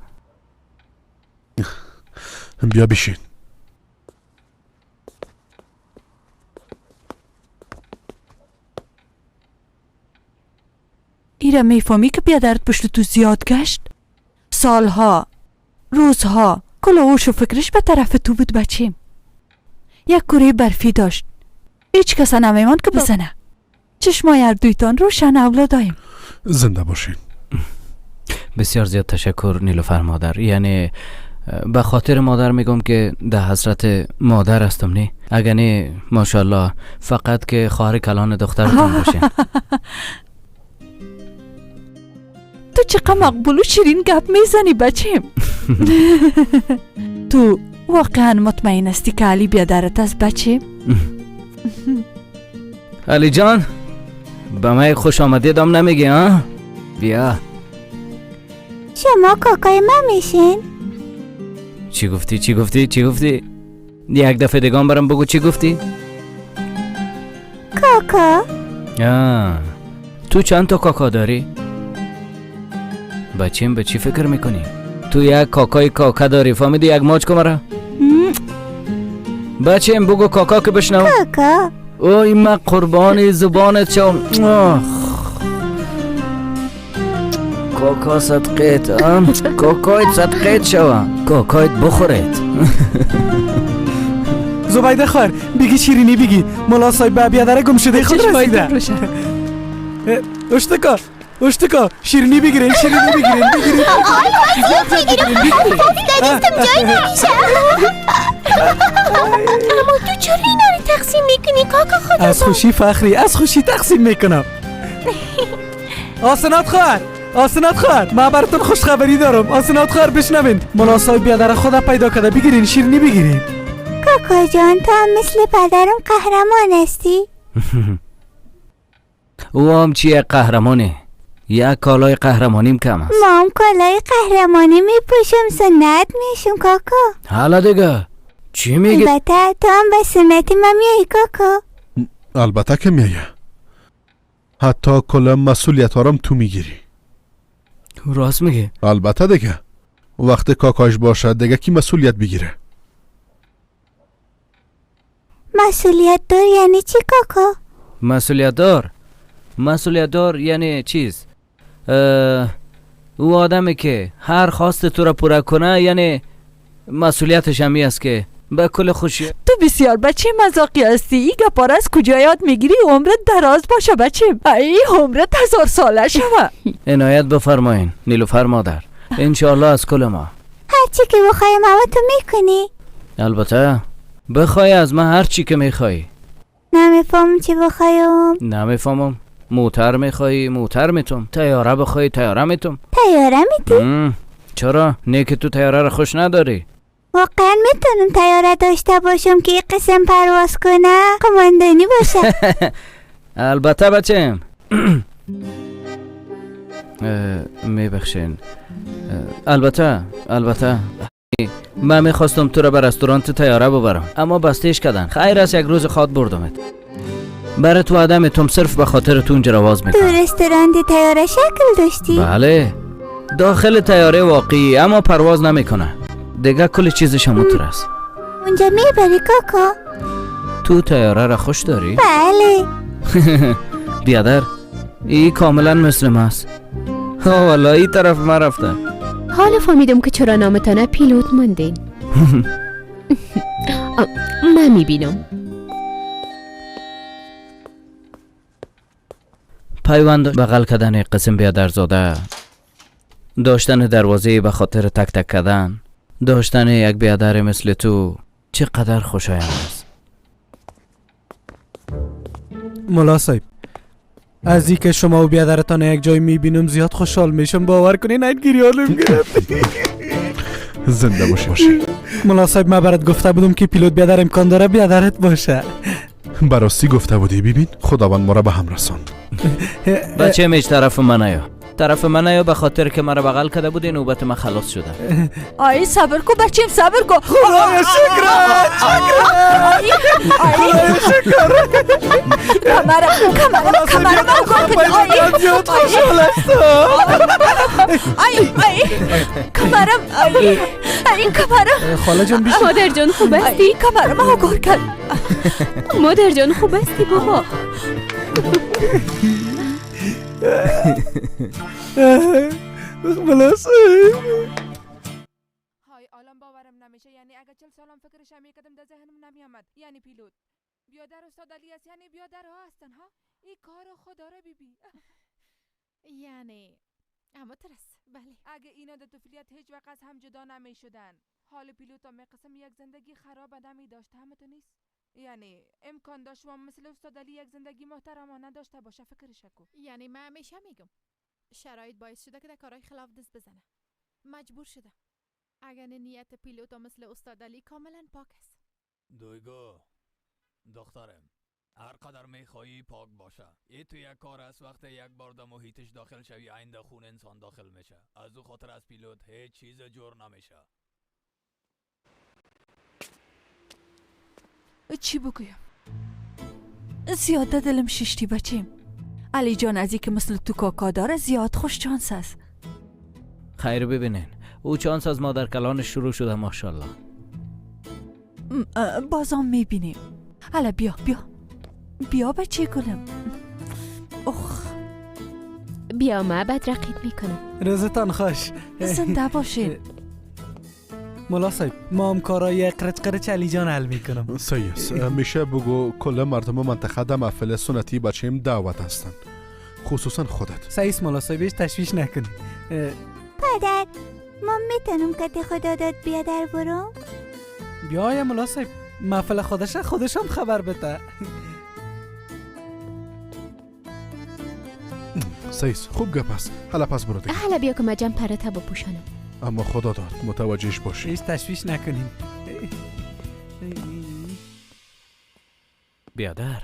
بیا بشین. ایره میفهمی که بیادرت پشت تو زیاد گشت؟ سالها، روزها، کل هوش و فکرش به طرف تو بود بچیم. یک کره برفی داشت، هیچ کس نمیماند که بزنه. چشمای هر دویتان روشن اولادایم. زنده باشین. بسیار زیاد تشکر نیلوفر مادر. یعنی به خاطر مادر میگم که در حسرت مادر هستم. نه اگه نه ماشاءالله فقط که خواهر کلان دخترتون باشین. تو چقدر مقبول و شیرین گپ میزنی بچیم. تو واقعا مطمئن هستی که علی بیادرت است بچیم؟ علی جان به من خوش آمدید هم نمیگی ها؟ بیا. شما کاکای من میشین؟ چی گفتی؟ چی گفتی؟ چی گفتی؟ یک دفعه دیگه برام بگو چی گفتی؟ کاکا. تو چند تا کاکا داری؟ بچیم به چی فکر میکنی؟ تو یک کاکای کاکا داری فهمیدی؟ یک ماچ کن مرا. بچیم بگو کاکا که بشنو. کاکا. اوی من قربان زبانت شم. کاکا صدقیت، کاکایت صدقیت شوه، کاکایت بخورید. زبیده خواهر بگی شیرینی بگی. ملا صاحب به بیادره گم شده خود رسیده. اشتکا اشتکا شیرینی بگیرین، شیرینی بگیرین، بگیرین. آی دستم جای نمیشه. اما تو چرا اینا رو تقسیم میکنی کاکا خدا؟ از خوشی فخری، از خوشی تقسیم میکنم. آسنات خواهر، آسنات خواهر، من براتون خوش خبری دارم. آسنات خواهر بشنوین، ملا صاحب بیادر خدا پیدا کرده. بگیرین شیرینی بگیرین. کاکا جان تو هم مثل پدرم قهرمان هستی. او هم چیه قهرمانه؟ یک کالای قهرمانیم کم است. ما هم کالای قهرمانی میپوشم، سنت میشم کاکا. حالا دیگه چی میگی؟ البته تو هم به سنت ما میایی کاکا. البته که میایه. حتی کل مسئولیت هارم تو میگیری. راست میگه. البته دیگه وقت کاکاش باشد دیگه کی مسئولیت بگیره؟ مسئولیت دار یعنی چی کاکا؟ مسئولیت دار، مسئولیت دار یعنی چیز؟ او آدمی که هر خواست تو را پورا کنه، یعنی مسئولیتش همی است که به کل خوشی. تو بسیار بچه مذاقی هستی. این گپار از کجا یاد میگیری؟ عمرت دراز باشه بچه، ای عمرت 1000 ساله شوه. عنایت بفرمایین نیلوفر مادر، انشاءالله از کل ما هرچی که بخوایم اما تو میکنی. البته بخوای از من هر چی که میخوای. نمیفهمم چی بخوایم. نمیفهمم. موتر میخوای موتر میتم، تیاره بخوای تیاره میتم. تیاره میتی؟ چرا؟ نه که تو تیاره را خوش نداری. واقعا میتونم تیاره داشته باشم که یک قسم پرواز کنه، قماندانی باشه. البته بچم. میبخشین. البته البته من میخواستم تو را به رستوران تیاره ببرم اما بستهش کردن. خیر است یک روز خواد بردمت. برای تو عدم تم صرف به خاطر تو اونجا رواز میکنم. تو رستوران تیاره شکل داشتی؟ بله داخل تیاره واقعی اما پرواز نمیکنه دیگه، کل چیزش همونطور است. اونجا میبری کاکا؟ تو تیاره را خوش داری؟ بله. بیادر ای کاملا مثل ما است. ها والا ای طرف ما رفته. حالا فهمیدم که چرا نامتانه پیلوت ماندین. من میبینم. پیوند بغل کردن قسم بیادرزاده، داشتن دروازه به خاطر تک تک کردن، داشتن یک بیادر مثل تو چقدر خوشایند است. ملا صاحب، از اینکه شما و بیادرتان یک جای میبینم زیاد خوشحال میشم. باور کنین این گریانم گرفت. زنده باشی. ملا صاحب، من برات گفته بودم که پیلوت بیادر امکان داره بیادرت باشه. براستی گفته بودی. ببین خداوند ما را به هم رساند. بچه میش طرف من نیا، طرف من نیا، به خاطر که مرا بغل کرده بودی نوبت من خلاص شده. آی صبر کو بچیم، صبر کو. خدایا شکر، خدایا شکر. کمرم کمرم کمرم کن. زیاد خوشحال هستم. آی آی کمرم، آی آی کمرم. خاله جان بیشتر. مادر جان خوب هستی؟ کمرم آگاه کرد. مادر جان خوب هستی بابا؟ ملا صاحب، های عالم باورم نمیشه. یعنی اگه 40 سالم فکرش میکردم در ذهنم نمیامد. یعنی پیلوت بیادر استاد علی است، یعنی بیادرها هستن ها. این کار خدا را بیبی. یعنی اما ترس. بله اگه اینا در طفولیت هیچ وقت از هم جدا نمیشدن، حال پیلوت هم قسم یک زندگی خراب آدمی داشت. همه تو نیست. یعنی امکان داشت ما مثل استاد علی یک زندگی محترمانه داشته باشه. فکرش کو. یعنی من همیشه میگم شرایط باعث شده که در کارهای خلاف دست بزنه. مجبور شده. اگر نیت پیلوت مثل استاد علی کاملا پاک است. دویگو دخترم، هر قدر میخوایی پاک باشه. ای تو یک کار است، وقتی یک بار در محیطش داخل شوی عین خون انسان داخل میشه. از او خاطر از پیلوت هیچ چیز جور نمیشه. چی بگویم؟ زیاده دلم ششتی بچیم. علی جان از که مثل تو کاکا داره زیاد خوش چانس است. خیر ببینین، او چانس از مادر کلانش شروع شده ماشاءالله. بازم میبینیم. حالا بیا بیا بیا بچه گلم. اخ بیا ما بد رقیب میکنم. روزتان خوش. زنده باشین. ملا صاحب، ما هم کارای قرچ قرچ علی جان حل میکنم. صحیح است. میشه بگو کل مردم منطقه در محفل سنتی بچیم دعوت هستند، خصوصا خودت. صحیح است ملا صاحب، هیچ تشویش نکن. پدر، ما میتونم کتی خدا داد بیادر برم؟ بیا ملا صاحب، محفل خودش خودشم خبر بده. صحیح است، خوب گپ است. حالا پس برو دیگه. حالا بیا که من جمپرت بپوشانم. اما خدا داد متوجهش باشی. هیچ تشویش نکنیم. بیادر،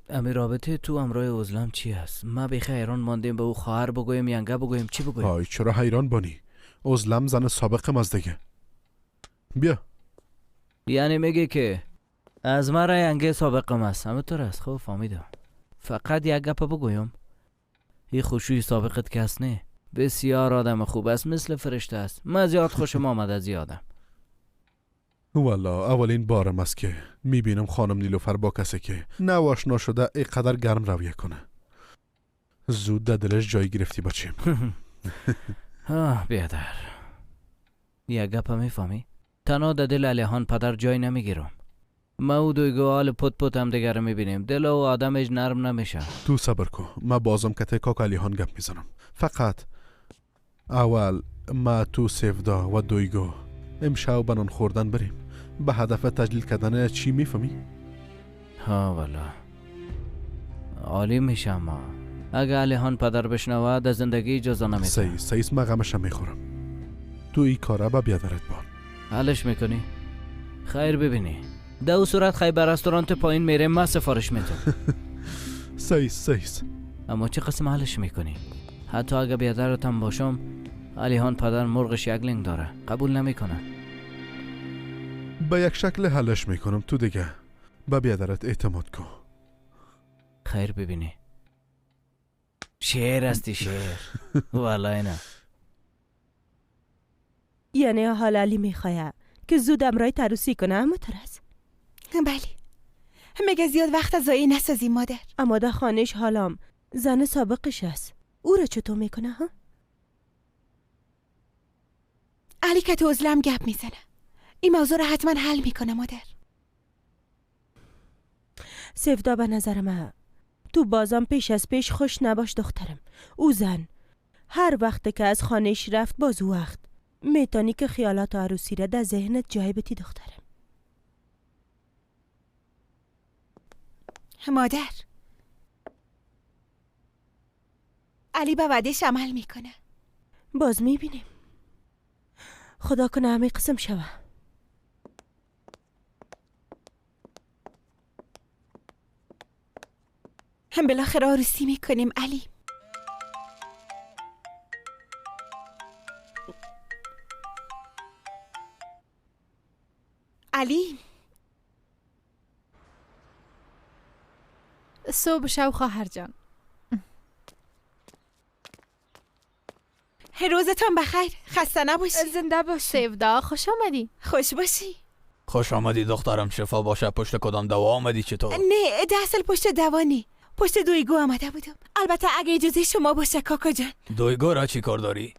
امی رابطه تو امرای عزلم چی است؟ ما بیخی حیران ماندیم. به او خواهر بگویم ینگه بگویم چی بگویم؟ آی چرا حیران بانی؟ عزلم زن سابقم از دیگه. بیا. یعنی میگه که از مرا ینگه سابقم است. همه طور است. خب فهمیدم. فقط یک گپ بگویم، این خوشوی سابقت که است نه، بسیار آدم خوب است، مثل فرشته است. من زیاد خوشم آمد از آدم. والا اولین بارم است که میبینم خانم نیلوفر با کسی که نو آشنا شده اینقدر گرم رویه کنه. زود در دلش جای گرفتی بچیم. آه بیادر، یک گپ میفهمی؟ تنها در دل علیهان پدر جای نمیگیرم. ما او دویگو حال پت پت هم دیگر میبینیم. دل و آدمش نرم نمیشه. تو صبر کو، ما بازم کته کاک علیهان گپ میزنم. فقط اول ما تو سفدا و دویگو امشب بنان خوردن بریم به هدف تجلیل کردن. چی میفهمی؟ ها والا عالی میشه. اما اگه علیهان پدر بشنود از زندگی اجازه نمیده. صحیح صحیح، ما غمش میخورم. تو این کاره به بیادرت بان حلش میکنی؟ خیر ببینی. در او صورت خیر به رستورانت پایین میریم، ما سفارش میتم. صحیح صحیح. اما چه قسم حلش میکنی؟ حتی اگه بیادرتم باشم، علیهان پدر مرغش یک لنگ داره، قبول نمیکنه. به یک شکل حلش میکنم. تو دیگه به بیادرت اعتماد کن. خیر ببینی. شعر هستی شعر. والله نه. یعنی حال علی میخواه که زود امرای تروسی کنه. اما ترس. بله، میگه زیاد وقت ضایع نسازی مادر. اما در خانهش حالام زن سابقش است. او را چطور میکنه ها؟ علی که تو عزلم گپ میزنه. این موضوع را حتما حل میکنه مادر. سفدا به نظر من تو بازم پیش از پیش خوش نباش دخترم. او زن هر وقت که از خانهش رفت باز او وقت میتونی که خیالات عروسی را در ذهنت جای بتی دخترم. مادر علی به وعدهش عمل میکنه. باز میبینیم. خدا کنه همه قسم شوه. هم بالاخره عروسی میکنیم علی. علی صبح شو خواهر جان. روزتان بخیر. خسته نباشی. زنده باشی. سیودا خوش آمدی. خوش باشی. خوش آمدی دخترم. شفا باشه. پشت کدام دوا آمدی چطور؟ نه ده اصل پشت دوا نی، پشت دویگو آمده بودم. البته اگه اجازه شما باشه کاکا جان. دویگو را چی کار داری؟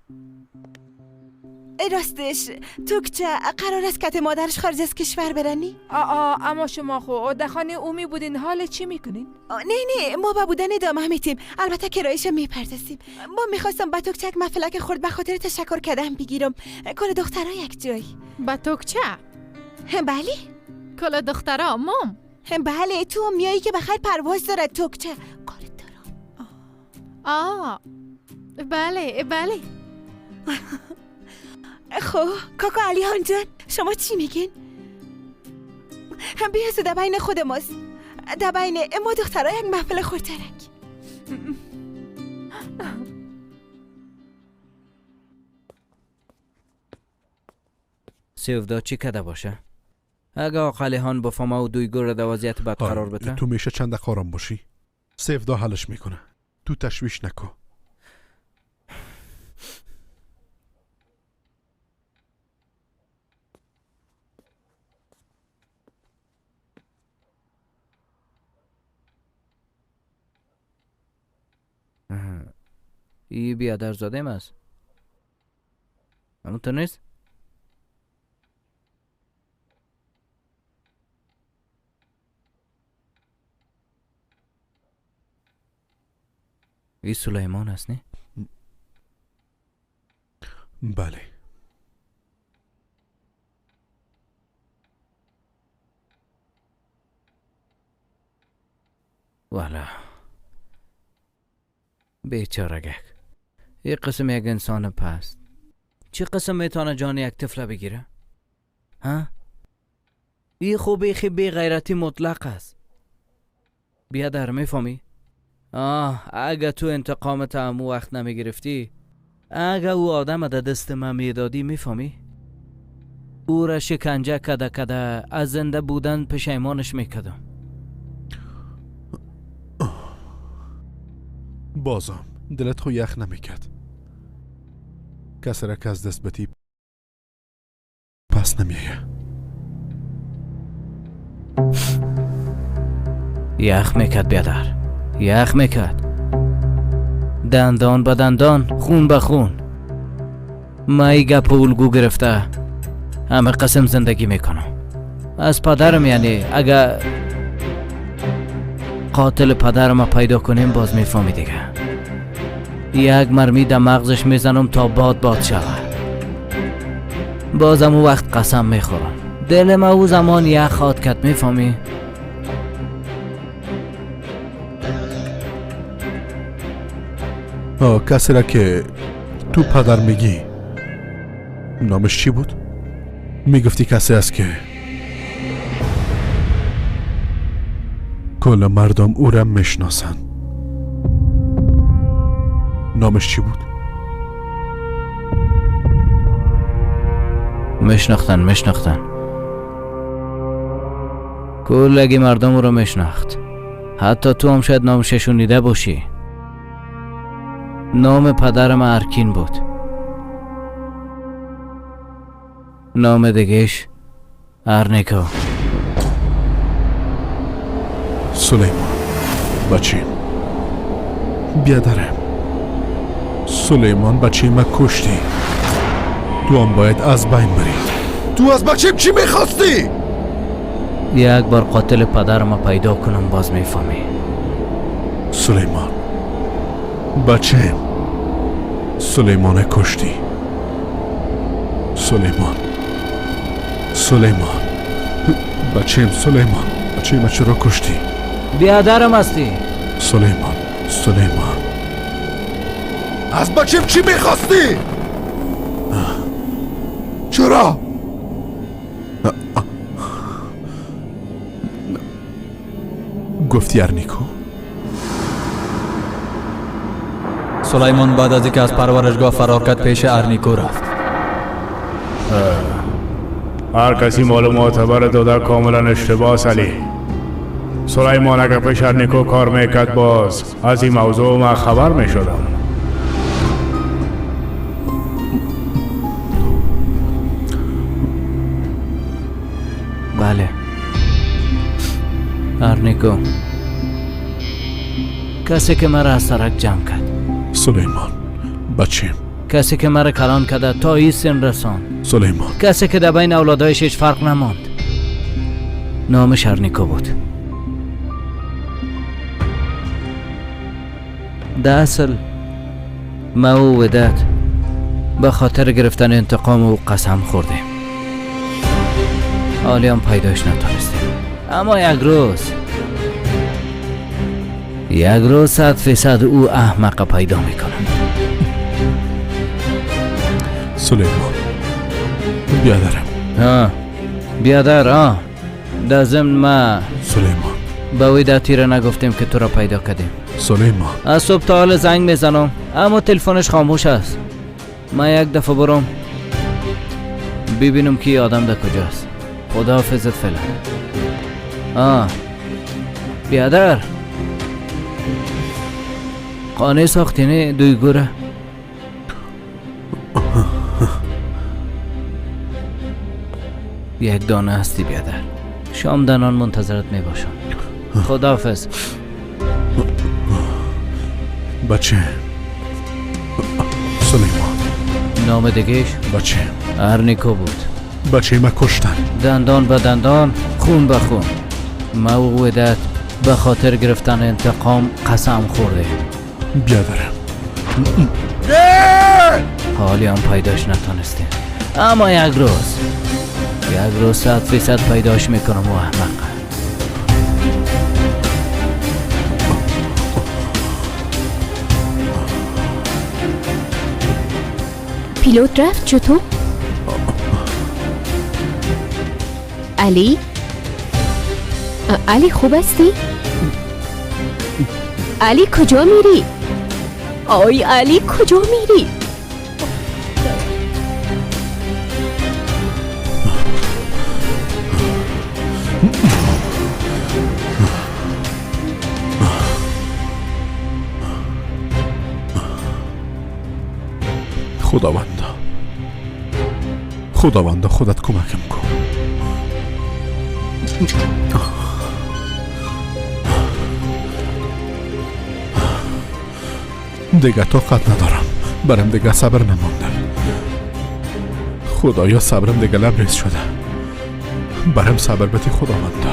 راستش توکچه قرار است که مادرش خارج از کشور برنی؟ آ اما شما خو در خانه او می بودین، حال چی میکنین؟ نه نه ما به بودن ادامه میتیم. البته کرایش میپردازیم. ما میخواستم به توکچه یک مفلک خورد به خاطر تشکر کردن بگیرم. کل دخترها یک جای. به توکچه؟ بله. کل دخترها مام؟ بله. تو میایی که بخیر پرواز دارد توکچه. کارت دارم. آ بله بله. خب کاکا علی هان جان شما چی میگین؟ هم بیاسو در بین خود ماست، در بین ما دخترها یک محفل خورترک. سیودا چی کده باشه؟ اگه آقا علی هان بفهمه و دویگو را در وضعیت بد قرار بده؟ تو میشه چند دقیقه آرام باشی؟ سیودا حلش میکنه، تو تشویش نکن. ای بیادرزاده است. همون تو نیست؟ ای سلیمان است نه؟ بله. والا بیچارگک، یک قسم یک انسان پست چه قسم میتونه جان یک طفل بگیره؟ ها؟ ای خو بیخی بی غیرتی مطلق است. بیادر میفهمی؟ آه اگه تو انتقامت امو وقت نمیگرفتی، اگه او آدم در دست من میدادی میفهمی؟ او را شکنجه کده کده از زنده بودن پشیمانش میکدم. بازم دلت خو یخ نمیکرد. کسی را که از دست بتی پس نمیایه. یخ میکرد بیادر، یخ میکرد. دندان به دندان، خون به خون. من گپ و الگو گرفته همه قسم زندگی میکنم. از پدرم یعنی اگه قاتل پدرم پیدا کنیم باز میفهمی دیگه. یک مرمی در مغزش میزنم تا باد باد شود. بازم او وقت قسم میخورم دل ما او زمان یخ خواد کد میفهمی؟ کسی را که تو پدر میگی نامش چی بود؟ میگفتی کسی است که کل مردم او را میشناسن. نامش چی بود؟ میشناختن میشناختن، کلگی مردم او را میشناخت. حتی تو هم شاید نامش شنیده باشی. نام پدرم ارکین بود، نام دیگهش ارنیکا. Сулеймон, бачим, биадарем. Сулеймон, бачима куштӣ. Ту ҳам бояд аз байн барӣ. Ту аз бачим чӣ мехостӣ? Як бор қотили падарама пайдо кунам, боз мефаҳмӣ. Сулеймон, бачаем, Сулеймона куштӣ. Сулеймон, Сулеймон, бачаем, Сулеймон, бачаема чаро куштӣ? Биадарам ҳастӣ. Сулеймон, Сулеймон, аз бачаем чӣ мехостӣ? Чаро? Гуфти Арнико? Сулаймон баъд аз инке аз парваришгоҳ фарор кард, пеши Арнико рафт. Ҳар каси маълумот бара дода комилан иштибоҳ, Али. Сулаймон агар пеш Арнико кор мекард, боз аз ин мавзӯъ ман хабар мешудам. Бале, Арнико, касе ки маро аз сарак ҷамъ кард. Сулеймон, бачем, касе ки маро калон карда то ин син расонд. Сулеймон, касе ки дар байни авлодҳояш ҳеҷ фарқ намонд. Номаш Арнико буд. Дар асл ма ӯ видат ба хотири гирифтани интиқоми ӯ қасам хӯрдем. Ҳолиам пайдоиш натонистем, аммо як рӯз, як рӯз 100% ӯ аҳмақа пайдо мекунам. Сулеймон, биадарам. Ҳа, биадар. А дар зимн ма Сулеймон, ба видатира нагуфтем, ки туро пайдо кардем. Сулеймон, аз субҳ то ҳол занг мезанам, аммо телефонаш хомӯш аст. Ман як дафъа бурам бибинам, ки одам дар куҷост. Худоҳофизат феълан. А биадар, қонеъ сохтӣ не дуйгура? Як дона ҳастӣ, биадар. Шом данон мунтазират мебошам. Худоҳофиз. Бача Сулеймон. Номи дигеш? Бача Арнико буд. Бачаи ма куштан. Дандон ба дандон, хун ба хун. Ма ӯ видат ба хотир гирифтани интиқом қасам хӯрдем. Биадарам. Ҳолиам пайдош натонистем, аммо як рӯз, як рӯз 100% пайдош мекунам ӯ аҳмақа. Пилот рафт чутур? Али? Али, хуб ҳастӣ? Али, куҷо мирӣ? Ой, Али, куҷо мирӣ? Худовандо, худовандо, худат кӯмакам кун. Дига тоқат надорам, барам дига сабр намонда. Худоё, сабрам дига лабрез шуда. Барам сабр бити, худовандо.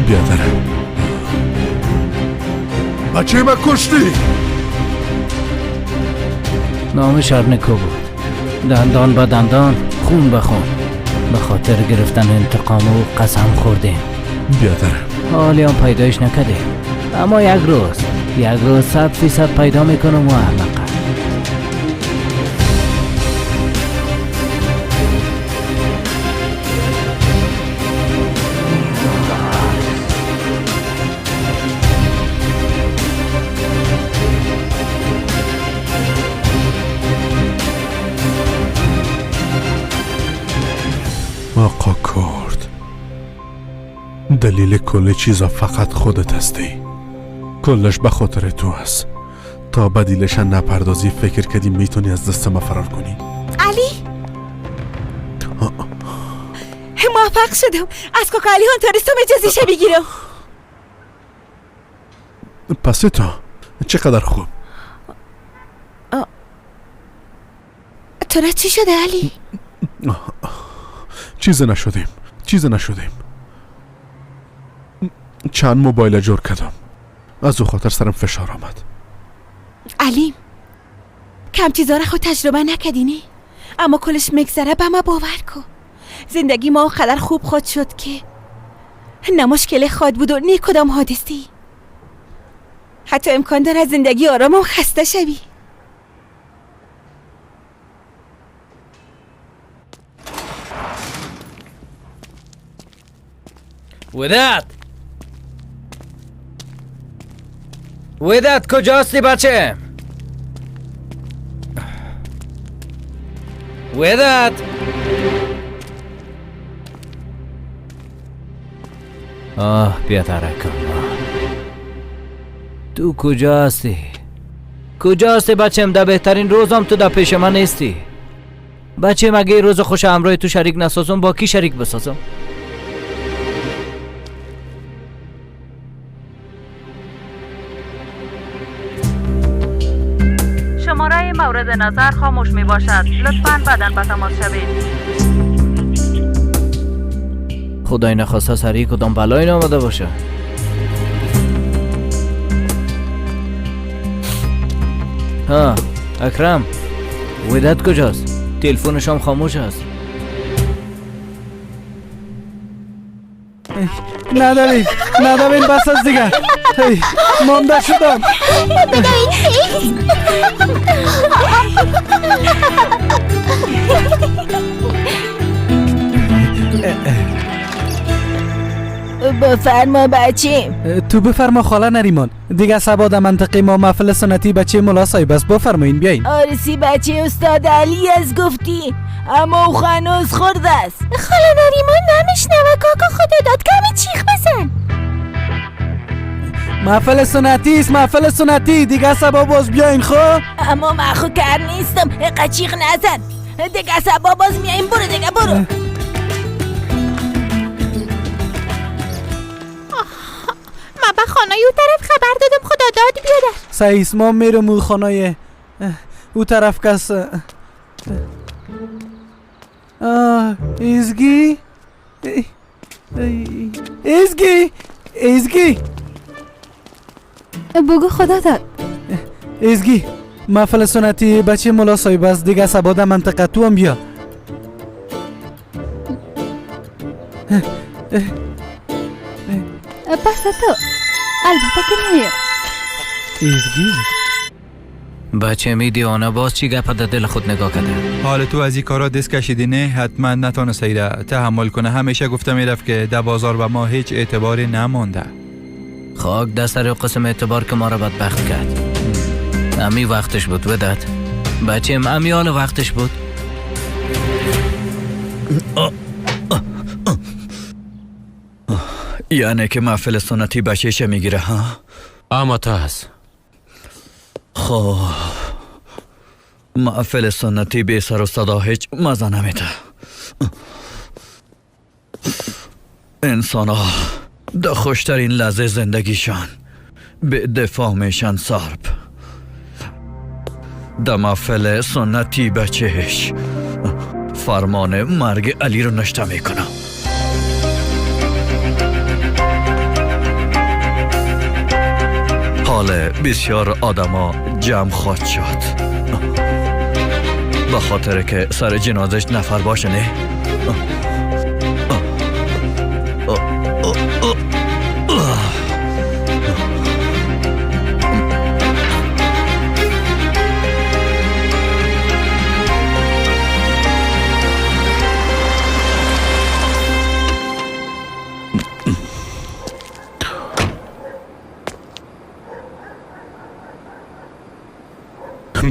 Биадарам, бачаи ма куштӣ. Номаш Арнико буд. Дандон ба дандон, хун ба хун. Ба хотири гирифтани интиқоми ӯ қасам хӯрдем. Биадарам. Ҳолиам пайдоиш накардем, аммо як рӯз, як рӯз 100% пайдо мекунам ӯ аҳмақа. Оқо Курд, далели кулли чизо фақат худат ҳастӣ. Куллаш ба хотири ту аст. То ба дилаша напардозӣ, фикр кардӣ метавонӣ аз дасти ма фарор кунӣ? Али. موفق شدم. از کاکا علی هم تونستم اجازه بگیرم. پس تو چقدر خوب. تو را چی شده علی؟ چیزی نشدیم، چیزی نشدیم. چند موبایل جور کردم، از او خاطر سرم فشار آمد. علی کم چیزا را خود تجربه نکردی نه؟ اما کلش میگذره، به ما باور کن. زندگی ما قدر خوب خود شد که نه مشکل خود بود و نه کدام حادثی. حتی امکان داره از زندگی آرامم خسته شوی. وداد، وداد کجاستی بچه؟ وداد، آه بیادرکم، تو کجا هستی؟ کجا هستی بچم؟ در بهترین روزم تو در پیش من نیستی بچم. اگه روز خوش همراه تو شریک نسازم با کی شریک بسازم؟ شماره مورد نظر خاموش می باشد. لطفاً بعداً به تماس شوید. خدای نخواسته سری کدام بلایی نامده باشه. ها اکرم، وداد کجاست؟ تلفنش هم خاموش است. نداریم نداریم، بس از دیگر مانده شدم. بفرما بچیم. تو بفرما خاله نریمان. دیگه سبا در منطقه ما محفل سنتی بچه ملا صاحب است، بفرمایین بیاین. آرسی بچه استاد علی از گفتی، اما او هنوز خورده است. خاله نریمان نمیشنوه کاکا، خدا داد کمی چیخ بزن. محفل سنتی است، محفل سنتی دیگه سبا باز بیاین. خب اما من خو کار نیستم، اینقدر چیخ نزن. دیگه سبا باز میایم. برو دیگه برو. من به خانه او طرف خبر دادم، خدا داد بیادر. سعیس ما میرم او خانه او طرف کس. ایزگی ایزگی ایزگی بگو خدا داد. ایزگی محفل سنتی بچه ملا صاحب است، دیگه سبا در منطقه تو هم بیا. پس تو البته که نمیم. ایزگی بچه می دیوانه باز چی گپ در دل خود نگاه کرده. حال تو از این کارا دست کشیدی نه؟ حتما نتانسته ایره تحمل کنه. همیشه گفته میرفت که در بازار به ما هیچ اعتباری نمانده. خاک در سر قسم اعتبار که ما را بدبخت کرد. امی وقتش بود وداد بچه، امی حال وقتش بود. یعنی که محفل سنتی بچه‌ش میگیره ها؟ اما تا هست. خب محفل سنتی بی سر و صدا هیچ مزه نمیده. انسان ها در خوشترین لحظه زندگیشان به دفاع میشن سرب. در محفل سنتی بچهش فرمان مرگ علی رو نشته میکنم. حال بسیار آدما جمع خواهد شد به خاطر که سر جنازش نفر باشه نه؟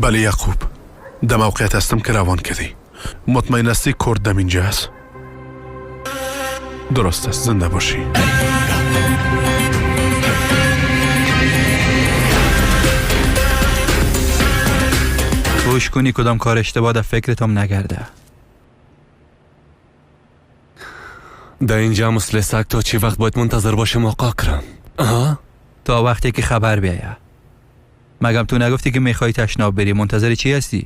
بله یعقوب، در موقعیت هستم که روان کردی. مطمئن هستی کرد دم اینجا است؟ درست است، زنده باشی. گوش کنی کدام کار اشتباه در فکرتم نگرده. Дар инҷа мисли саг то чӣ вақт бояд мунтазир бошем оқо Акрам? Аҳа? То вақте ки хабар биёяд. Магам ту нагуфтӣ ки мехоҳӣ ташноб бирӣ? Мунтазири чӣ ҳастӣ?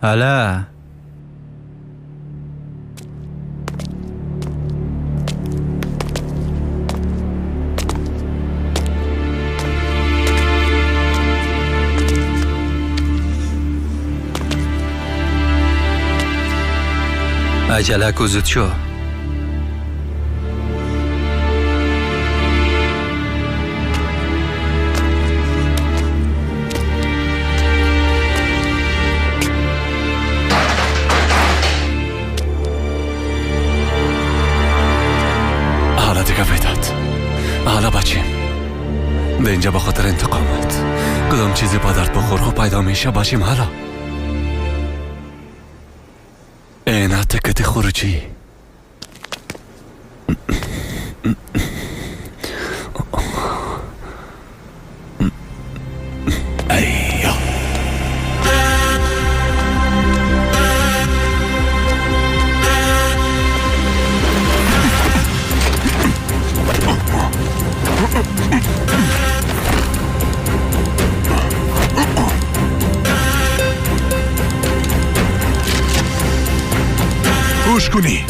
Ҳала عجله کو، زود شو. حالا دیگه پیدات. حالا بچیم ده اینجا به خاطر انتقامت کدام چیزی با درد بخور خو پیدا میشه. باشیم حالا اینا تکت خروجی. گوش کنی،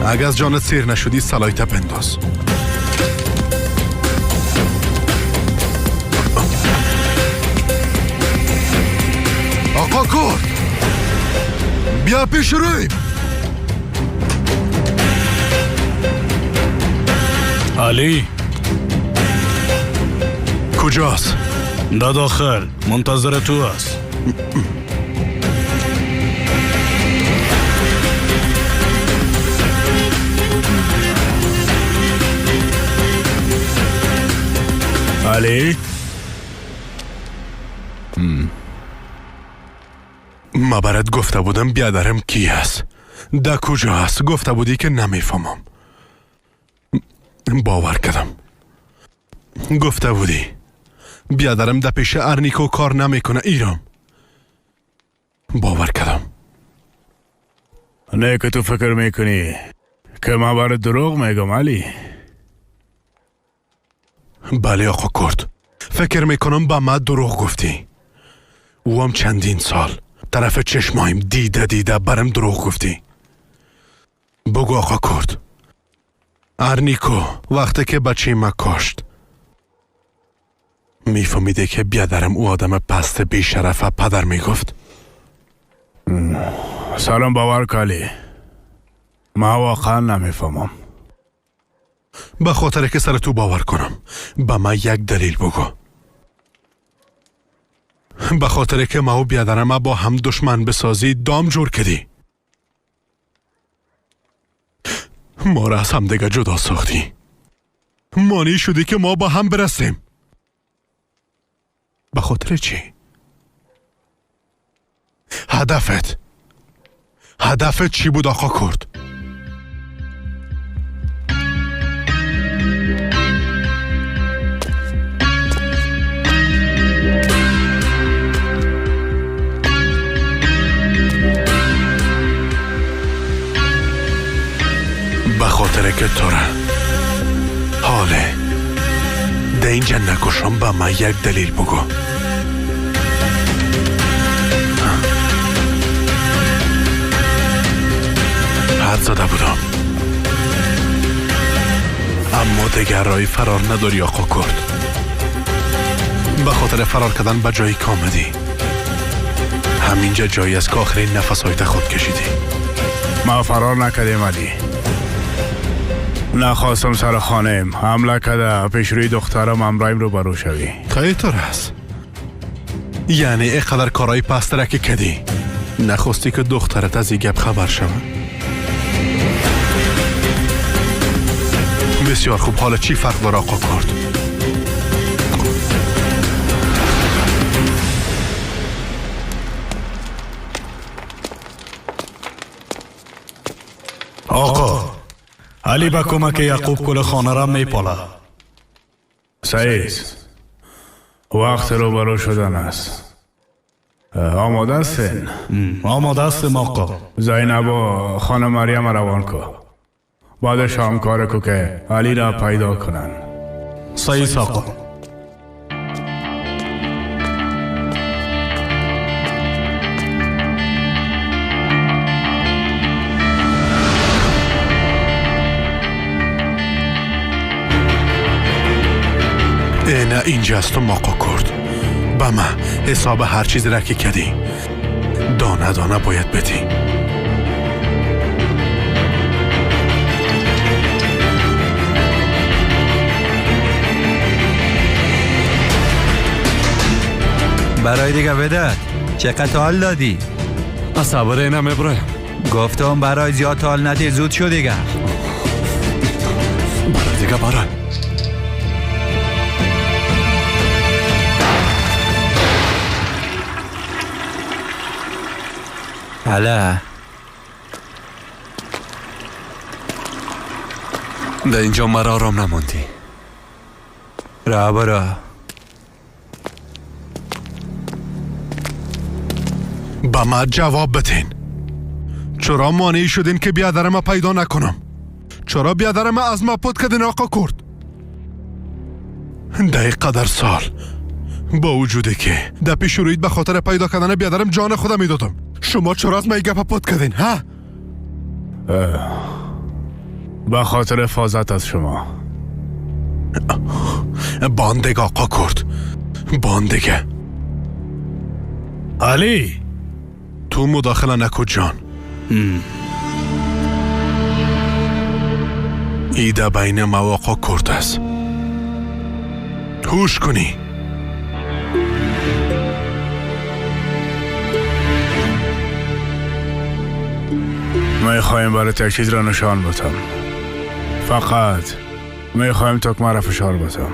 اگه از جانت سیر نشدی سلایت بنداز. آقا کرد بیا پیش رویم. علی کجاست؟ در داخل منتظر تو است. علی ما برات گفته بودم بیادرم کی است، در کجا است. گفته بودی که نمیفهمم. باور کردم. گفته بودی بیادرم در پیش ارنیکو کار نمیکنه. ایرام باور کردم. نه که تو فکر میکنی که من برات دروغ میگم علی. بله آقا کرد، فکر میکنم با من دروغ گفتی. او هم چندین سال طرف چشمایم دیده دیده برم دروغ گفتی. بگو آقا کرد، ارنیکو وقتی که بچه ما کشت میفهمیده که بیادرم او آدم پست بیشرف پدر میگفت؟ سلام باور کالی، من واقعا نمیفهمم. به خاطر که سر تو باور کنم به من یک دلیل بگو. به خاطر که ما و بیادرم با هم دشمن بسازی دام جور کردی، ما را از هم دیگه جدا ساختی، مانع شدی که ما با هم برسیم. به خاطر چی؟ هدفت چی بود آقا کرد؟ به خاطر که تو را حاله ده اینجا نکشم به من یک دلیل بگو. حد زده بودم اما دیگر رای فرار نداری آقا کرد. به خاطر فرار کردن به جایی که آمدی، همینجا جایی است که آخرین نفسهایت خود کشیدی. ما فرار نکردیم علی. نخواستم سر خانم حمله کرده پیش روی دخترم همراهیم رو برو شوی. خیلی است. یعنی اینقدر کارهای پست که کدی نخواستی که دخترت از این گپ خبر شود؟ بسیار خوب، حالا چی فرق داره آقا کرد؟ آقا علی با کمک یعقوب کل خانه را میپاله. صحیح، وقت روبرو شدن است. آماده هستین؟ آماده هستیم آقا. زینب و خانم مریم روان کو. بعدش هم کار کو که علی را پیدا کنن. صحیح آقا. نه اینجا هستم آقا کرد. به من حساب هر چیزی را که کردی دانه دانه باید بدی. برای دیگه بدت چقدر حال دادی؟ صبر نمیبرایم. گفتم برای زیاد حال ندی، زود شو دیگه. برای دیگه برای حالا در اینجا مرا آرام نماندی. را برا. به من جواب بدین. چرا مانع شدین که بیادرم پیدا نکنم؟ چرا بیادرم از ما پود کردین آقا کرد؟ در قدر سال با وجودی که در پیش رویت به خاطر پیدا کردن بیادرم جان خودم میدادم، شما چرا از من گپ پود کردین؟ ها؟ به خاطر حفاظت از شما. باندگ آقا کرد، باندگه. علی تو مداخله نکو جان. ایده بین ما آقا کرد است. هوش کنی. میخوایم برای یک چیز را نشان بدم. فقط میخوایم تکمه را فشار بدم.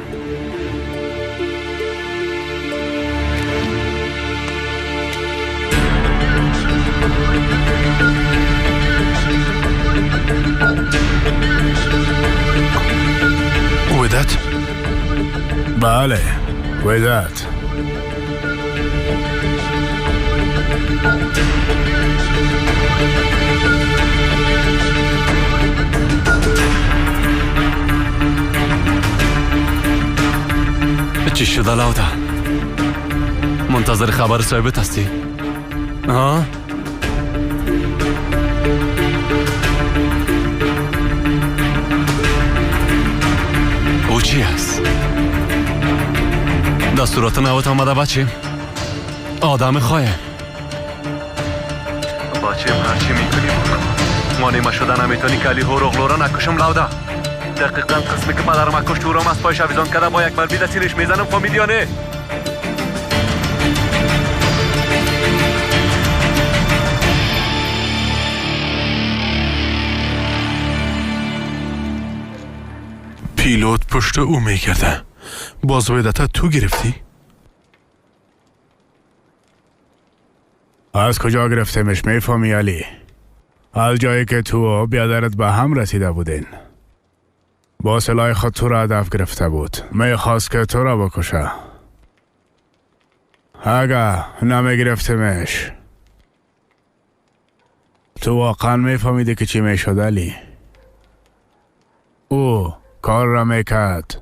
ودت؟ بله ودت. چی شده لاودا؟ منتظر خبر صاحبت هستی؟ ها؟ او چی هست؟ دستورات نوت آمده بچیم؟ آدم خواهیم بچیم هرچی میکنی بکن. مانع شده نمیتونی که علی هوروغلو را نکشم لاودا. دقیقا قسمی که پدرم کشت او را از پای شویزان کرده با یک مربی سینش میزنم. فهمیدی یا نه؟ پیلوت پشت او میگرده. باز ودتا تو گرفتی؟ از کجا گرفتمش میفهمی علی؟ از جایی که تو و بیادرت به هم رسیده بودین. با سلاح خود تو را هدف گرفته بود. میخواست که تو را بکشه. اگه نمیگرفتمش تو واقعا میفهمیدی که چی میشد علی. او کار را میکرد.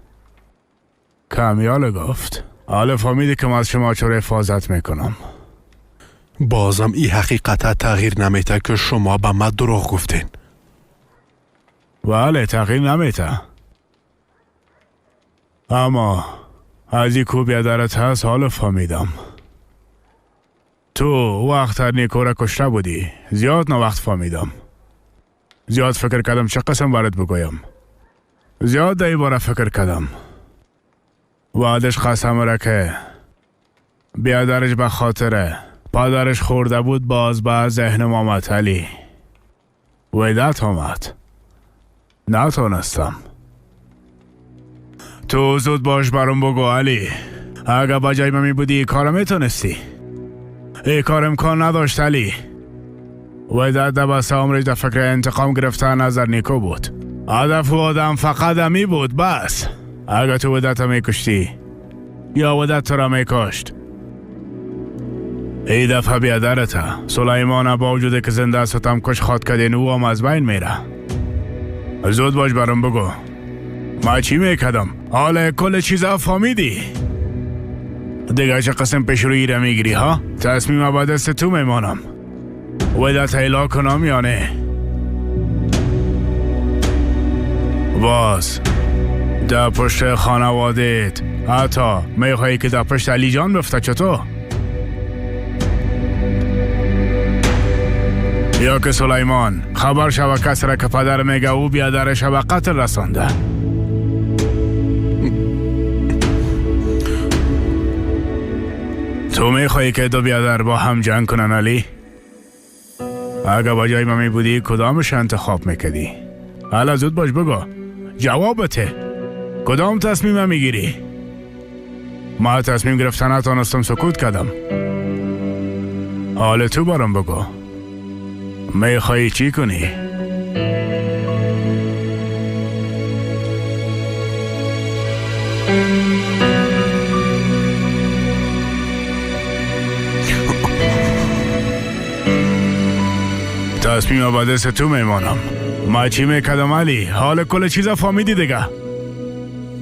کامیال گفت. حالا فهمیدی که من از شما چرا حفاظت میکنم. بازم این حقیقت تغییر نمیده که شما به من دروغ گفتین. بله تغییر نمیده، اما از این کو بیادرت هست حالا فهمیدم. تو وقت هر نیکو را کشته بودی. زیاد نوقت فهمیدم. زیاد فکر کردم چه قسم برات بگویم. زیاد در این باره فکر کردم. بعدش قسم را که بیادرش به خاطر پادرش خورده بود باز به ذهنم آمد علی. ودت آمد. نتونستم. تو زود باش برام بگو علی. اگه با جای من می بودی کارم میتونستی. ای کار امکان نداشت علی. ودت در بسته عمرش در فکر انتقام گرفتن از نیکو بود. هدف آدم فقط همی بود بس. اگه تو ودت میکشتی یا ودت تو را میکشت، ای دفعه بیادرته سلیمان با وجود که زنده است کش خواد کردین او هم از بین میره. زود باش برام بگو ما چی میکردم؟ حالا کل چیزا فهمیدی دیگه چه قسم پیش رویی را میگیری ها؟ تصمیم با دست تو میمانم. ودت ایلا کنم یا نه؟ باز در پشت خانوادت حتی میخوایی که در پشت علی جان بفته چطور؟ یا که سلیمان خبر شوه کس را که پدر میگه او بیادرش به قتل رسانده. تو میخوایی که دو بیادر با هم جنگ کنن علی؟ اگه با جای ما می بودی کدامش انتخاب میکردی؟ حالا زود باش بگو جوابته. کدام تصمیم میگیری؟ ما تصمیم گرفتن نتانستم، سکوت کردم. حال تو برام بگو میخوایی چی کنی؟ تصمیم با دست تو میمانم. ما چی میکردم علی؟ حال کل چیزا فهمیدی دیگه.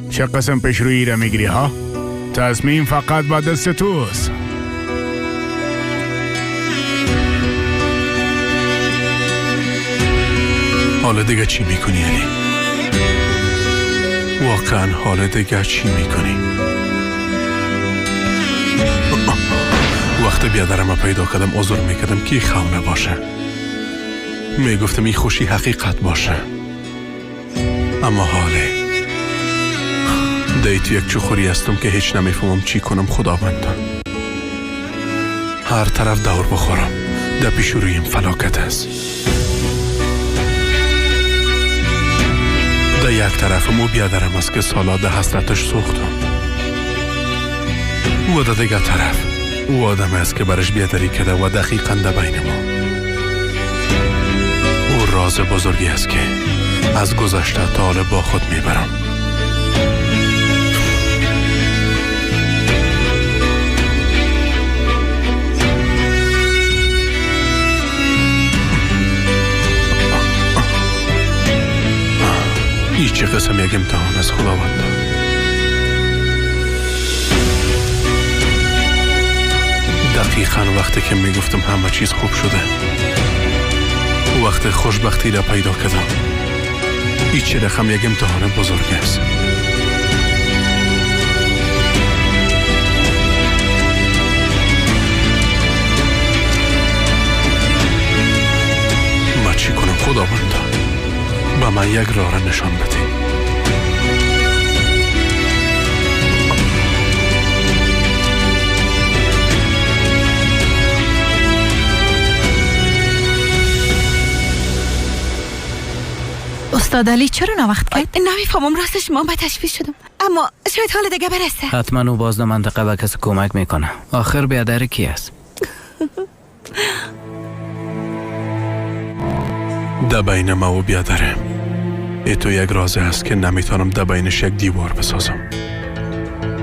چه قسم پیش رویی را میگیری ها؟ تصمیم فقط با دست توست. حالا دیگه چی میکنی علی؟ واقعا حالا دیگه چی میکنی؟ وقتی بیادرم پیدا کردم عذر میکردم که خونه باشه. میگفتم این خوشی حقیقت باشه. اما حاله دی تو یک چخوری هستم که هیچ نمیفهمم چی کنم. خداوندا هر طرف دور بخورم در پیش رویم فلاکت است. در یک طرف مو بیادرم است که سالا در حسرتش سوختم و در دیگر طرف او آدم است که برش بیادری کرده و دقیقا در بین ما. او راز بزرگی است که از گذشته تا حال با خود میبرم. این چه قسم یک امتحان از خداوند. دقیقا وقتی که میگفتم همه چیز خوب شده، وقت خوشبختی را پیدا کردم، این چه رقم یک امتحان بزرگ است. ما چی کنم خداوندا؟ به من یک راه را نشان بده. استاد علی چرا ناوقت کرد؟ نمیفهمم راستش ما به تشویش شدم، اما شاید حال دیگه برسه. حتما او باز منطقه به کسی کمک میکنه. آخر بیادر کی است؟ در بین ما و بیادرم ای تو یک راز است که نمیتونم در بینش یک دیوار بسازم.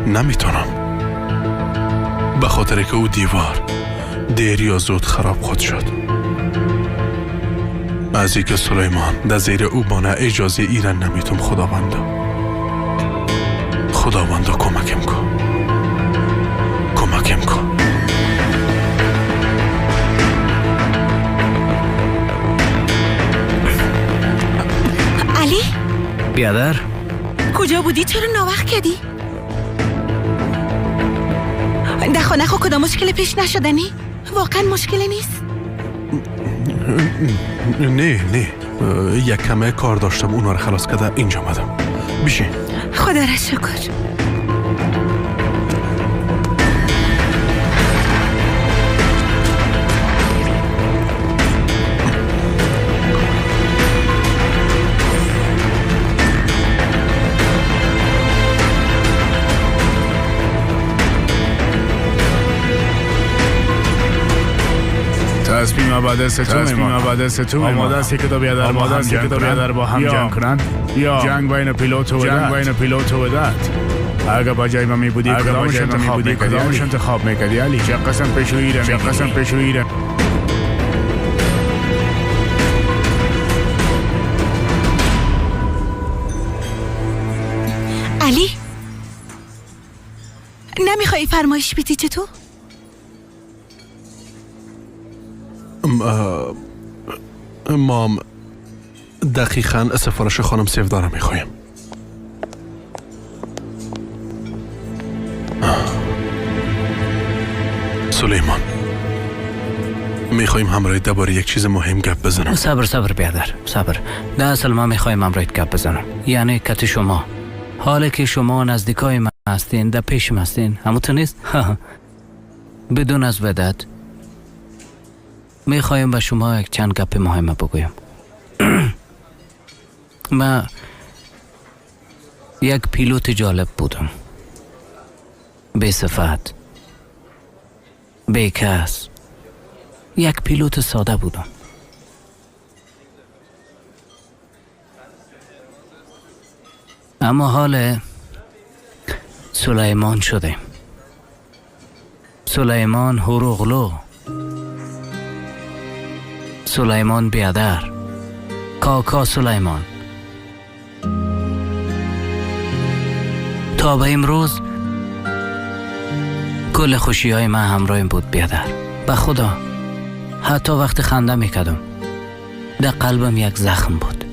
نمیتونم، به خاطر که او دیوار دیر یا زود خراب خود شد. از اینکه سلیمان در زیر او بانه اجازه ایران نمیتونم. خداوندا خداوندا کمکم کن، کمکم کن. علی بیادر کجا بودی؟ چرا ناوقت کردی؟ در خانه خو کدام مشکل پیش نشدنی؟ واقعا مشکل نیست؟ نه نه، یک کمه کار داشتم، اونا رو خلاص کرده اینجا آمدم. بیشین. خدا را شکر. تصمیم بعد دست تو آماده است که دو بیادر با هم جنگ کنند یا جنگ بین پیلوت و وداد. اگه با جای ما می بودی کدامش انتخاب میکردی؟ کدامش انتخاب میکردی علی؟ چه قسم پیشویی را، چه قسم پیشویی را. علی نمیخوای فرمایش بدی چطور؟ مام دقیقا سفارش خانم سیفدا را میخوایم. سلیمان میخوایم همراه درباره یک چیز مهم گپ بزنم. صبر صبر بیادر صبر. در اصل ما میخوایم همراه گپ بزنم، یعنی کت شما، حالا که شما نزدیکای من هستین، در پیشم هستین، همونطور نیست؟ بدون از ودت میخوایم به شما یک چند گپ مهم بگویم. من یک پیلوت جالب بودم، بی صفت، بی کس، یک پیلوت ساده بودم. اما حال سلیمان شدیم، سلیمان هوروغلو، سلیمان بیادر، کاکا سلیمان. تا به امروز کل خوشی های من همراهیم بود بیادر. به خدا حتی وقت خنده میکردم در قلبم یک زخم بود.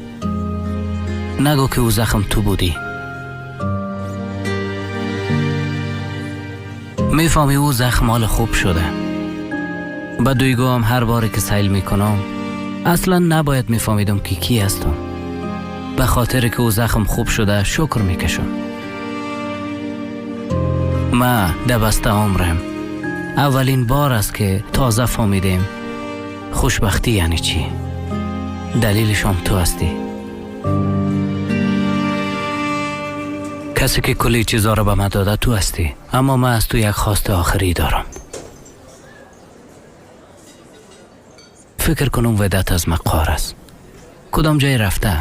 نگو که او زخم تو بودی. میفهمی او زخم حال خوب شده. به دویگو هم هر باری که سیل میکنم اصلا نباید میفهمیدم که کی هستم. به خاطر که او زخم خوب شده شکر میکشم. ما در بسته عمرم اولین بار است که تازه فهمیدیم خوشبختی یعنی چی. دلیلش هم تو هستی، کسی که کلی چیزا رو به من داده تو هستی. اما من از تو یک خواست آخری دارم. فکر کنم ودت از مقار است، کدام جای رفته؟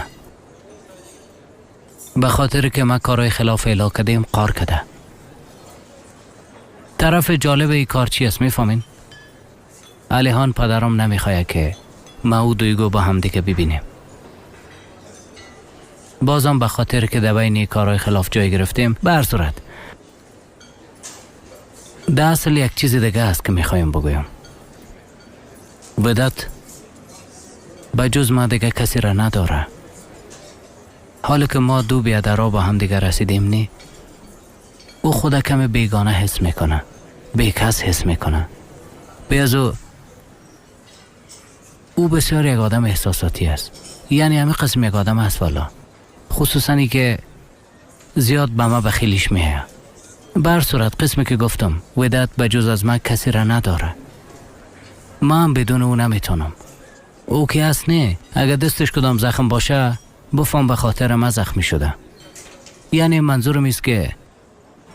به خاطر که ما کارهای خلاف اعلا کردیم قار کده. طرف جالب ای کار چی است میفهمین؟ علیهان پدرم نمیخواد که ما او دویگو با هم دیگه ببینیم. بازم به خاطر که در بین کارهای خلاف جای گرفتیم. به هر صورت در اصل یک چیز دیگه است که میخوایم بگویم. ودت به جز ما دیگه کسی را نداره. حالا که ما دو بیادرها با هم دیگه رسیدیم نی، او خود کم بیگانه حس میکنه، بیکس حس میکنه. به او بسیار یک آدم احساساتی است، یعنی همه قسم یک آدم است والا، خصوصا ای که زیاد به ما بخیلیش میه. بر صورت قسمی که گفتم ودت به جز از من کسی را نداره. من هم بدون او نمیتونم. او که هست نه، اگر دستش کدام زخم باشه بفهم به خاطر من زخمی شده. یعنی منظورم است که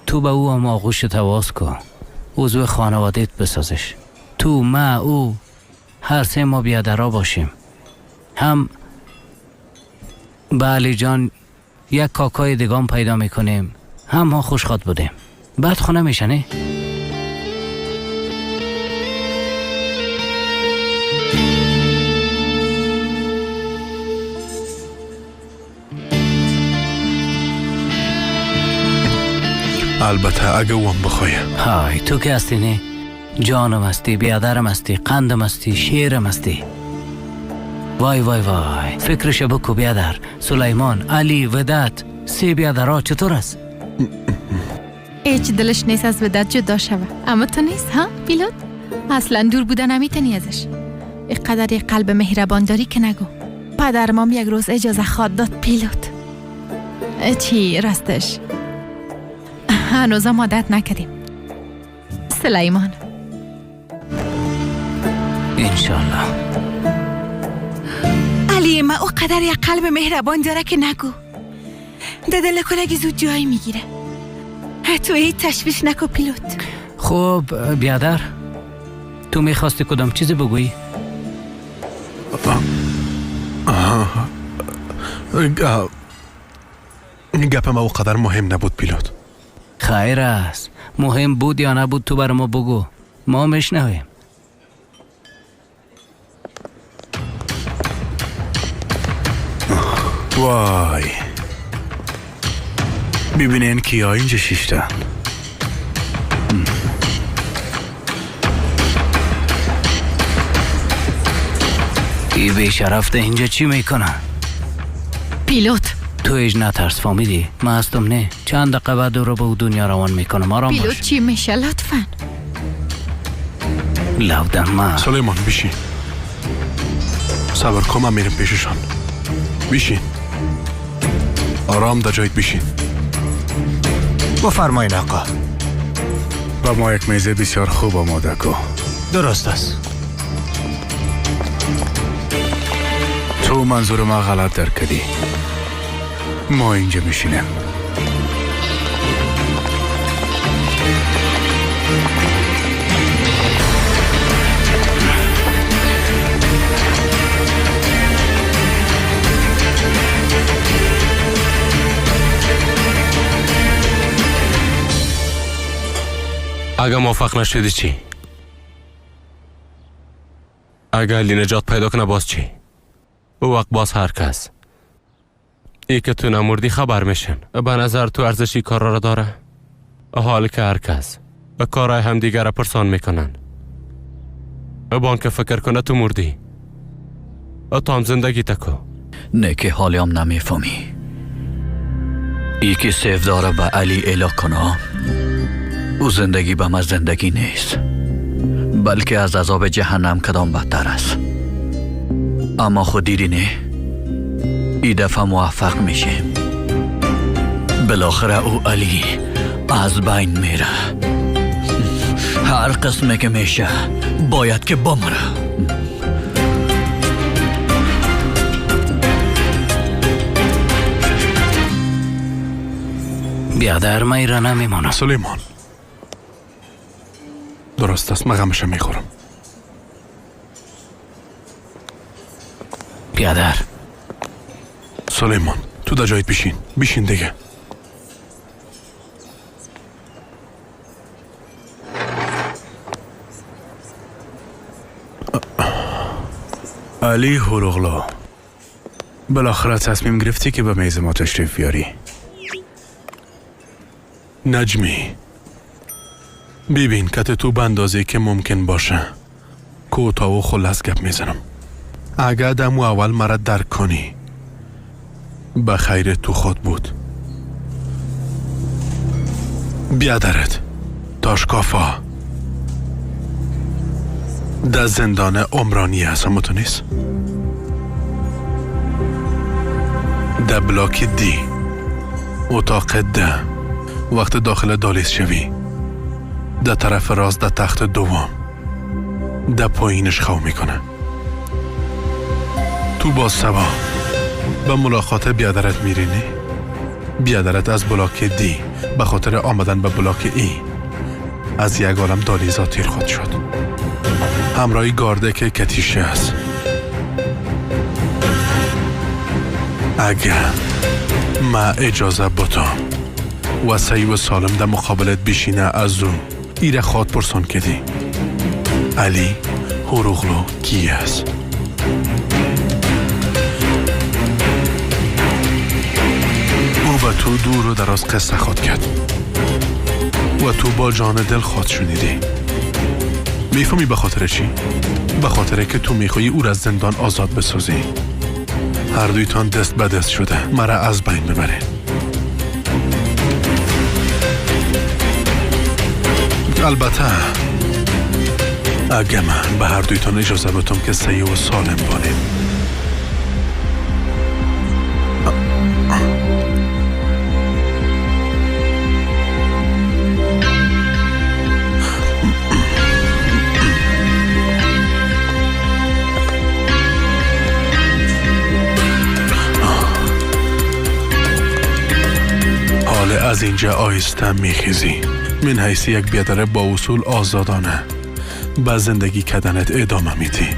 تو به او هم آغوش تواز کن، عضو خانوادت بسازش. تو، ما، او، هر سه ما بیادرها باشیم. هم به علی جان یک کاکای دیگام پیدا میکنیم، هم ما خوشخواد بودیم. بعد خونه میشه نه؟ البته اگه اوم بخواه. های تو که هستی نه؟ جانم هستی، بیادرم هستی، قندم هستی، شیرم هستی. وای وای وای فکرش بکو بیادر. سلیمان، علی، ودت، سه بیادرها چطور است؟ هیچ دلش نیست از ودت جدا شوه. اما تو نیست ها پیلوت؟ اصلا دور بودن نمیتونی ازش. اینقدر یک قلب مهربان داری که نگو. پدرمام یک روز اجازه خواد داد پیلوت. چی راستش هنوزم عادت نکردیم. سلیمان انشالله. علی ما او قدر یک قلب مهربان داره که نگو. در دل کلگی زود جای میگیره. تو هیچ تشویش نکو پیلوت. خب بیادر تو میخواستی کدام چیزی بگویی؟ گپ ما او قدر مهم نبود پیلوت. Хайр аст. Муҳим буд ё набуд, ту бар мо бугӯ. Мо мешнавем. Вай, бибинен киё инҷа шиштанд. Ӣ бешараф да инҷа чӣ мекунад? Пилот. Ту ҳеҷ натарс, фаҳмидӣ? Ман ҳастам, не? Чанд дақиқа баъд ӯро ба ӯ дунё равон мекунам. Ором бош. Пилот, чӣ меша, лутфан? Лавдан ма. Сулеймон, бишин. Сабр кун, ман мерем пешашон. Бишин. Ором дар ҷойт бишин. Бифармоед, оқо. Ба мо як мезе бисёр хуб омода кун. Дуруст аст. Ту манзури ма ғалат дарк кардӣ. Мо инҷа мешинем. Агар муваффақ нашудӣ чӣ? Агар Али наҷот пайдо кунад боз чӣ? Ӯ вақт боз ҳар кас ӣ ки ту намурдӣ хабар мешан. Ба назар ту арзиши корро дора? Ҳол ки ҳар кас корҳои ҳамдигарро пурсон мекунанд. Бон ки фикр кунад ту мурдӣ. То ҳам зиндагӣ таку. Не ки ҳолиам намефаҳмӣ. Ӣ ки севдора ба Али эъло куна, ӯ зиндагӣ ба ман зиндагӣ нест, балки аз азоби ҷаҳаннам кадом бадтар аст. Аммо худ дидӣ, не? Ӣ дафъа муваффақ мешем. Билохира ӯ Али аз байн мера. Ҳар қисме ки меша бояд ки бимира. Биадар, ман иро намемонам. Сулеймон, дуруст аст, ман ғамаша мехӯрам. Биадар. Сулеймон, ту дар ҷойт бишин. Бишин дига. Али Ҳуруғлу, билохира тасмим гирифтӣ ки ба мези мо ташриф биёрӣ. Наҷмӣ, бибин, кате ту ба андозе ки мумкин боша кӯтоҳу хуллас гап мезанам. Агар даму аввал мара дарк кунӣ, ба хайри ту худ буд. Биадарат Тошкофа дар зиндони умронӣ аст, ҳамо ту нест? Дар блоки Ди, утоқи Д, вақте дохили долиз шавӣ, дар тарафи рост дар тахти дуввум, дар поинаш хав мекунад. Ту боз сабо ба мулоқоти биадарат мерӣ, не? Биадарат аз блоки Ди ба хотири омадан ба блоки И аз як олам долизо тир худ шуд. Ҳамроҳи гарде ки катише аст. Агар ма иҷоза бутам ва саҳиву солим дар муқобилат бишина, аз ӯ ира ход пурсон кардӣ. Али Ҳуруғлу ки аст? Ӯ ба ту дуру дароз қисса ход кард ва ту бо ҷони дил ход шунидӣ. Мефаҳмӣ ба хотири чӣ? Ба хотире ки ту мехоҳӣ ӯро аз зиндон озод бисозӣ. Ҳардуйтон даст ба даст шуда мара аз байн бибаред. Албатта, агар ман ба ҳардуйтон иҷоза бутам ки саҳиву солим бонем. ҳоле аз инҷа оҳиста мехезӣ. Мин ҳайси як биадаре бо усул озодона ба зиндагӣ карданат идома медиҳӣ.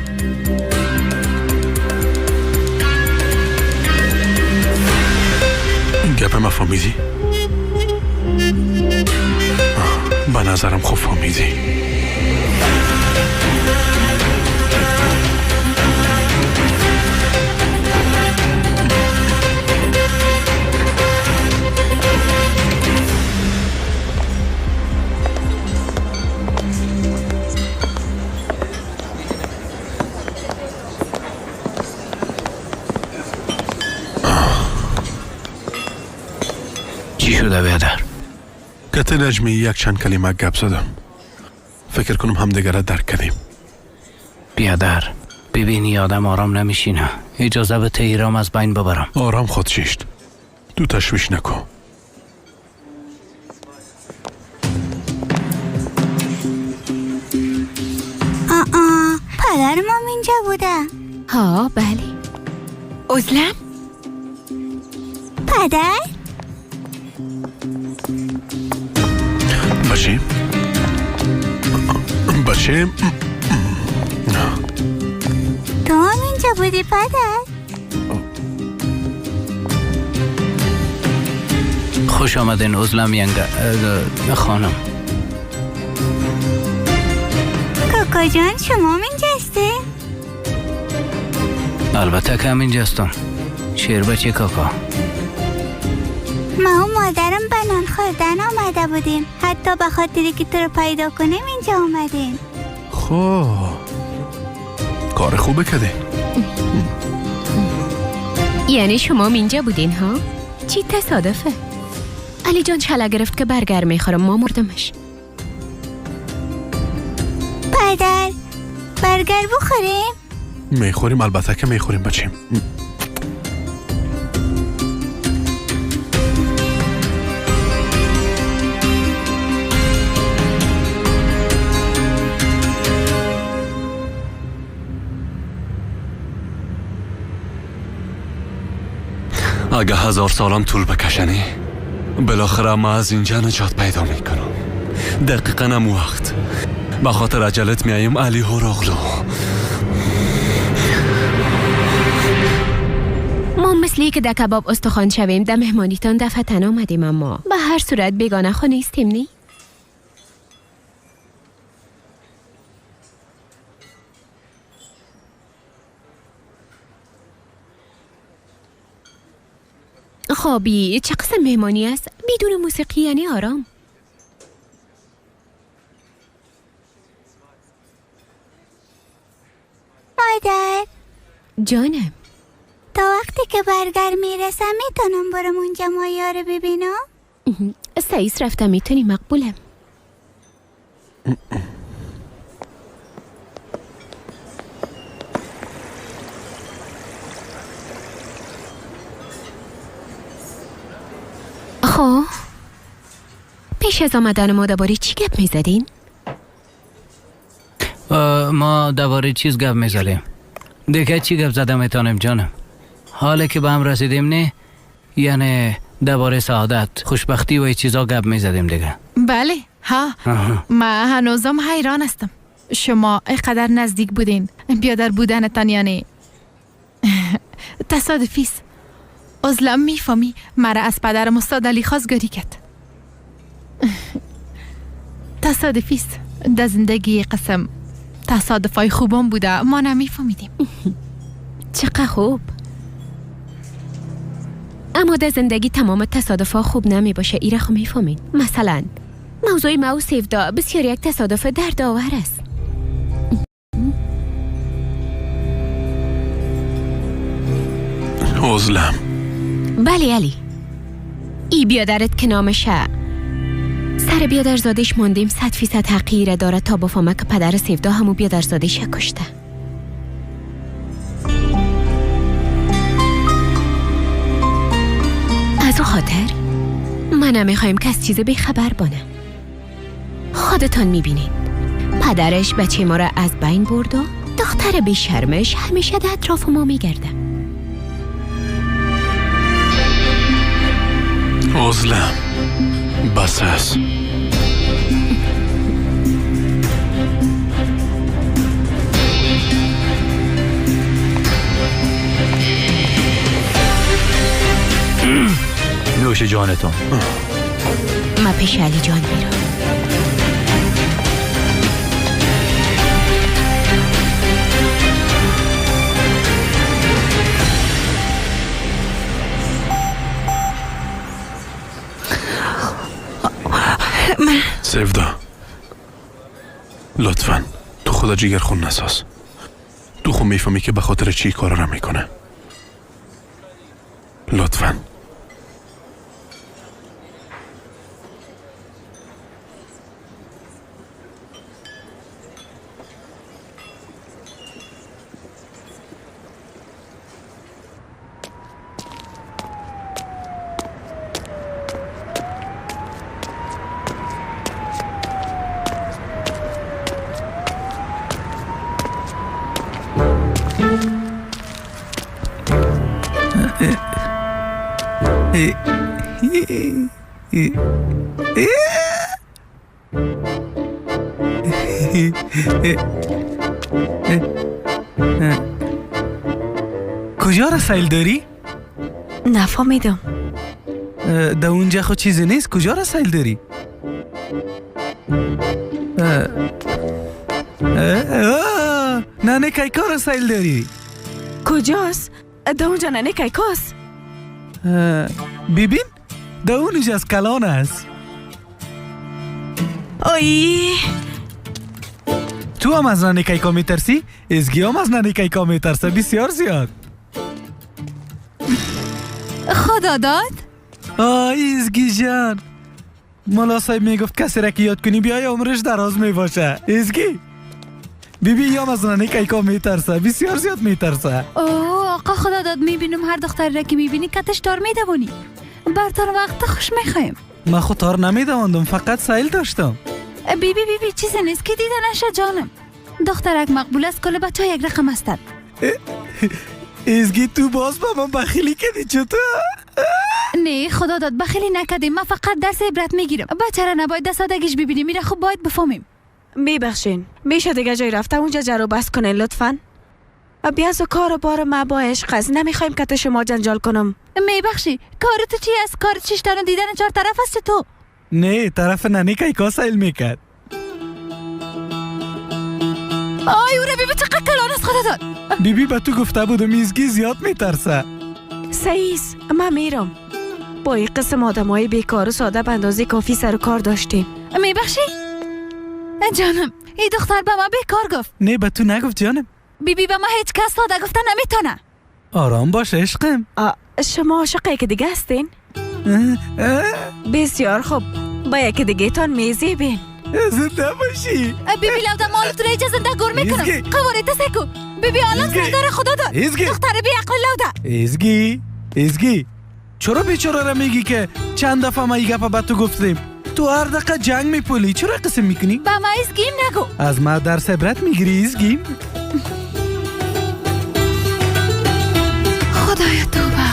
Гапа ма фаҳмидӣ? Ба назарам хуб фаҳмидӣ. Чӣ шуда биадар? Кати Наҷмӣ якчанд калима гап задам. Фикр кунам ҳамдигарра дарк кардем. Биадар, бибинӣ одам ором намешина. Иҷоза бите ирам аз байн бибарам. Ором худ шишт. Ту ташвиш накун. Падарам ҳам инҷа буда. Ҳа, бале. Узлам? Падар? Бачем? Бачем? Ту ҳам инҷа будӣ, падар? Хуш омаден, Узлам янга хонум. Какаҷон, шумо ҳам инҷа ҳастед? Албатта ки ҳам инҷа ҳастам. Шербачи кака. Ма ва модарам ба нон хӯрдан омада будем. Ҳатто ба хотире ки туро пайдо кунем инҷа омадем. Хоб, кори хубе кардем. Яъне шумо ҳам инҷа будин, ҳа? Чӣ тасодуфе. Алиҷон шала гирифт ки баргар мехӯрам, мо мурдамаш. Падар, баргар бухӯрем? Мехӯрем, албатта ки мехӯрем, бачем. Агар 1000 солам тӯл бикашанӣ, билохира ман аз инҷа наҷот пайдо мекунам. Дақиқан ҳамун вақт ба хотир аҷалат меоем, Али Ҳуроғлу. Мо мисли ки дар кабоб устухон шавем, дар меҳмонитон дафъатан омадем, аммо ба ҳар сурат бегона хо нестем, не? Хоби чӣ қисм меҳмонӣ аст? Бидуни мусиқӣ, яъне ором. Модар. Ҷонам. То вақте ки баргар мерасам метавонам барам унҷа мояро бибинам? Саис рафта метавонӣ, мақбулам. خب پیش از آمدن ما درباره چی گپ میزدین؟ ما درباره چیز گپ میزدیم. دیگه چی گپ زده میتونیم جانم؟ حالا که به هم رسیدیم نه، یعنی درباره سعادت، خوشبختی و این چیزا گپ میزدیم دیگه. بله، ها. من هنوزم حیران هستم. شما اینقدر نزدیک بودین، بیادر بودنتان یعنی تصادفی است. ازلم میفهمی مرا از پدرم استاد علی خواستگاری کرد. تصادفی است. در زندگی قسم تصادفای خوبم بوده، ما نمیفهمیدیم. چقدر خوب. اما در زندگی تمام تصادفها خوب نمی باشه، ایره خو میفهمین. مثلا موضوع ما و سیفدا بسیار یک تصادف دردآور است. عزلم. بله علی، ای بیادرت که نامشه سر بیادرزادش ماندیم، 100% حقیره داره تا بفهمه که پدر سیفدا همو بیادرزادش کشته. از او خاطر من نمیخوایم که از چیز بیخبر بانه. خودتان میبینید پدرش بچه ما را از بین برد و دختر بیشرمش همیشه در اطراف ما میگرده. عزلم بس است. نوش جانتان. من پیش علی جان میرم. من سевда، لطفا تو خدا جیگر خون نساز. تو خو میفهمی که به خاطر چی کار را میکنه. لطفا. کجا را سیل داری؟ نفهمیدم. در اونجا خود چیزی نیست. کجا را سیل داری؟ ننه کیکا را سیل داری؟ کجاست؟ در اونجا ننه کیکاست. ببین در اونجا از کلان است. آی تو هم از ننه کیکا میترسی؟ ازگی هم از ننه کیکا میترسه بسیار زیاد. خدا داد؟ آی ازگی جان، ملا صاحب میگفت کسی را که یاد کنی بیای عمرش دراز میباشه. ازگی بیبی یا از ننه کیکا میترسه، بسیار زیاد میترسه. اوه آقا خدا داد، میبینم هر دختری را که میبینی کتش تار میدوانی. برتان وقت خوش میخوایم. من خود تار نمیدواندم، فقط سیل داشتم. بیبی بیبی چیزی نیست که دیده نشه جانم. دخترک مقبول است، کل بچه ها یک رقم هستند. ازگی تو باز با من بخیلی کردی چطور؟ نه خدا داد بخیلی نکردیم، من فقط درس عبرت میگیرم. بچه را نباید دست سادگیش ببینیم، میره خوب باید بفهمیم. میبخشین، میشه دیگه جای رفته اونجا جرو بس کنین لطفاً. بیاز و کار و بار ما با عشق است، نمیخوایم که شما جنجال کنم. میبخشی کار تو چی است؟ کار چشتن و دیدن چهار طرف است تو؟ نه طرف ننه کیکا سیل میکرد. آی اورا بیبی چقدر کلان است خدا داد. بیبی به تو گفته بودم ازگی زیاد میترسه. سعیس من میرم. با این قسم آدمای بیکار و ساده به اندازه کافی سر و کار داشتیم. میبخشی جانم، این دختر به ما بیکار گفت. نه به تو نگفت جانم. بیبی به ما هیچ کس ساده گفته نمیتونه. آرام باش عشقم. شما عاشق یکی دیگه هستین؟ بسیار خوب، با یکی دیگه تان میزیبین. زنده باشی. بیبی لوده مال تو را اینجا زنده گور میکنم. قواره تسکو بیبی عالم سردار خدا داد. دختر بی عقل لوده. ازگی ازگی چرا بیچاره را میگی که چند دفعه ما این گپا به تو گفتیم؟ تو هر دقیقه جنگ میپولی، چرا قسم میکنی؟ به ما ازگیم نگو. از ما درس عبرت میگیری ازگیم؟ خدایا توبه.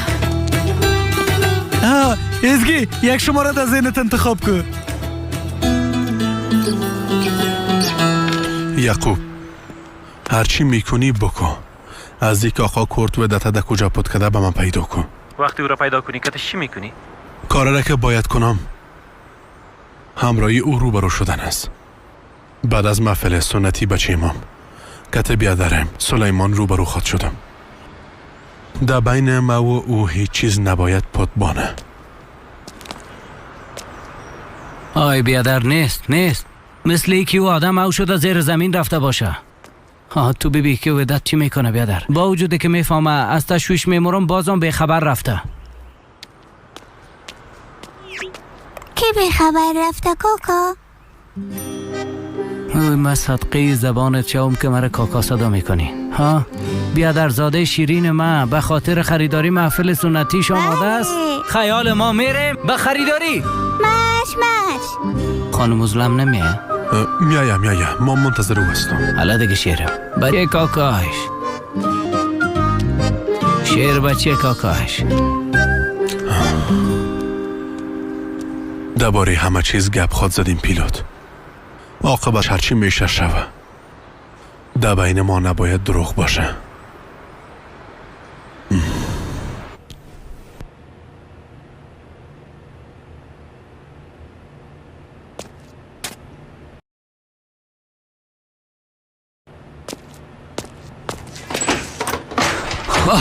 ازگی یک شماره در ذهنت انتخاب کن. یعقوب هرچی میکنی بکن. از یک آقا کرد و دتا در کجا پد کده به من پیدا کن. وقتی او را پیدا کنی کتش چی میکنی؟ کار را که باید کنم همراهی او روبرو شدن است. بعد از محفل سنتی بچه امام کت بیادرم سلیمان روبرو خود شدم. در بین ما و او هیچ چیز نباید پد بانه. آی بیادر نیست نیست، مثل یکی او آدم او شده زیر زمین رفته باشه. ها تو ببین که ودت چی میکنه بیادر. با وجودی که میفهمه از تشویش میمورم بازم به خبر رفته. کی به خبر رفته کاکا؟ اوی من صدقه زبانت شوم که مرا کاکا صدا میکنی. ها بیادر زاده شیرین من به خاطر خریداری محفل سنتیش آماده است. خیال ما میریم به خریداری. مش مش خانم ظلم نمیه؟ میایم میایم، ما منتظر او هستم. حالا دیگه شیرم بچه کاکاش، شیر بچه کاکاش. درباره همه چیز گپ خود زدیم پیلوت. عاقبت هرچی میشه شوه. در بین ما نباید دروغ باشه.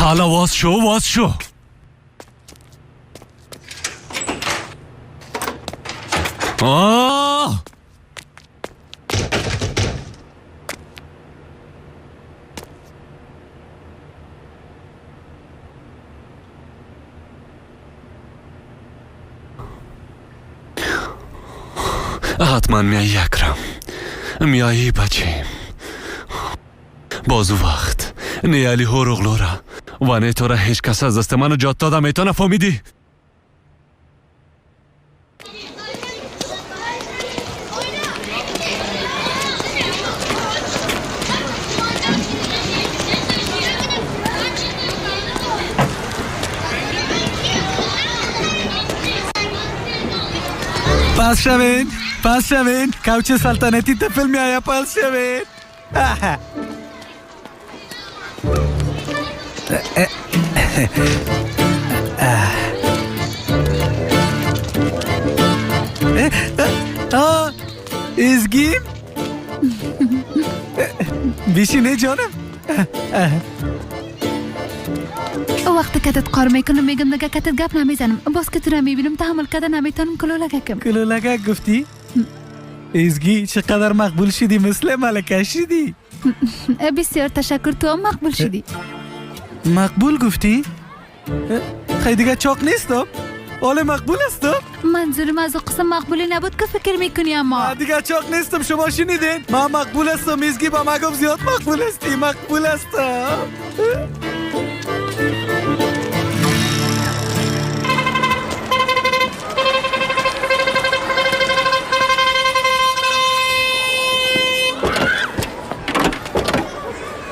Ҳала воз шо, воз шо. آه! ҳатман меоӣ, Акрам, меоӣ, бачем. Боз вақт не Али Ҳуруғлура ва не тура ҳеҷ кас аз дасти ман наҷот дода метавона, фаҳмидӣ? پس شوین، پس شوین، کوچ سلطنتی طفل می آیا، پس شوین. ازگیم بیشینه جانم. وقتی کتت قار میکنم میگم دیگه کتت گپ نمیزنم، باز که تو را میبینم تحمل کده نمیتونم. کلولگکم. کلولگک گفتی؟ ازگی چقدر مقبول شدی، مثل ملکه شدی. بسیار تشکر، تو هم مقبول شدی. مقبول گفتی؟ خیلی دیگه چاق نیستم، حالا مقبول هستم. منظورم از قسم مقبولی نبود که فکر میکنی، اما دیگه چاق نیستم. شما شنیدین؟ من مقبول هستم. ازگی با من گفت زیاد مقبول هستی، مقبول هستم.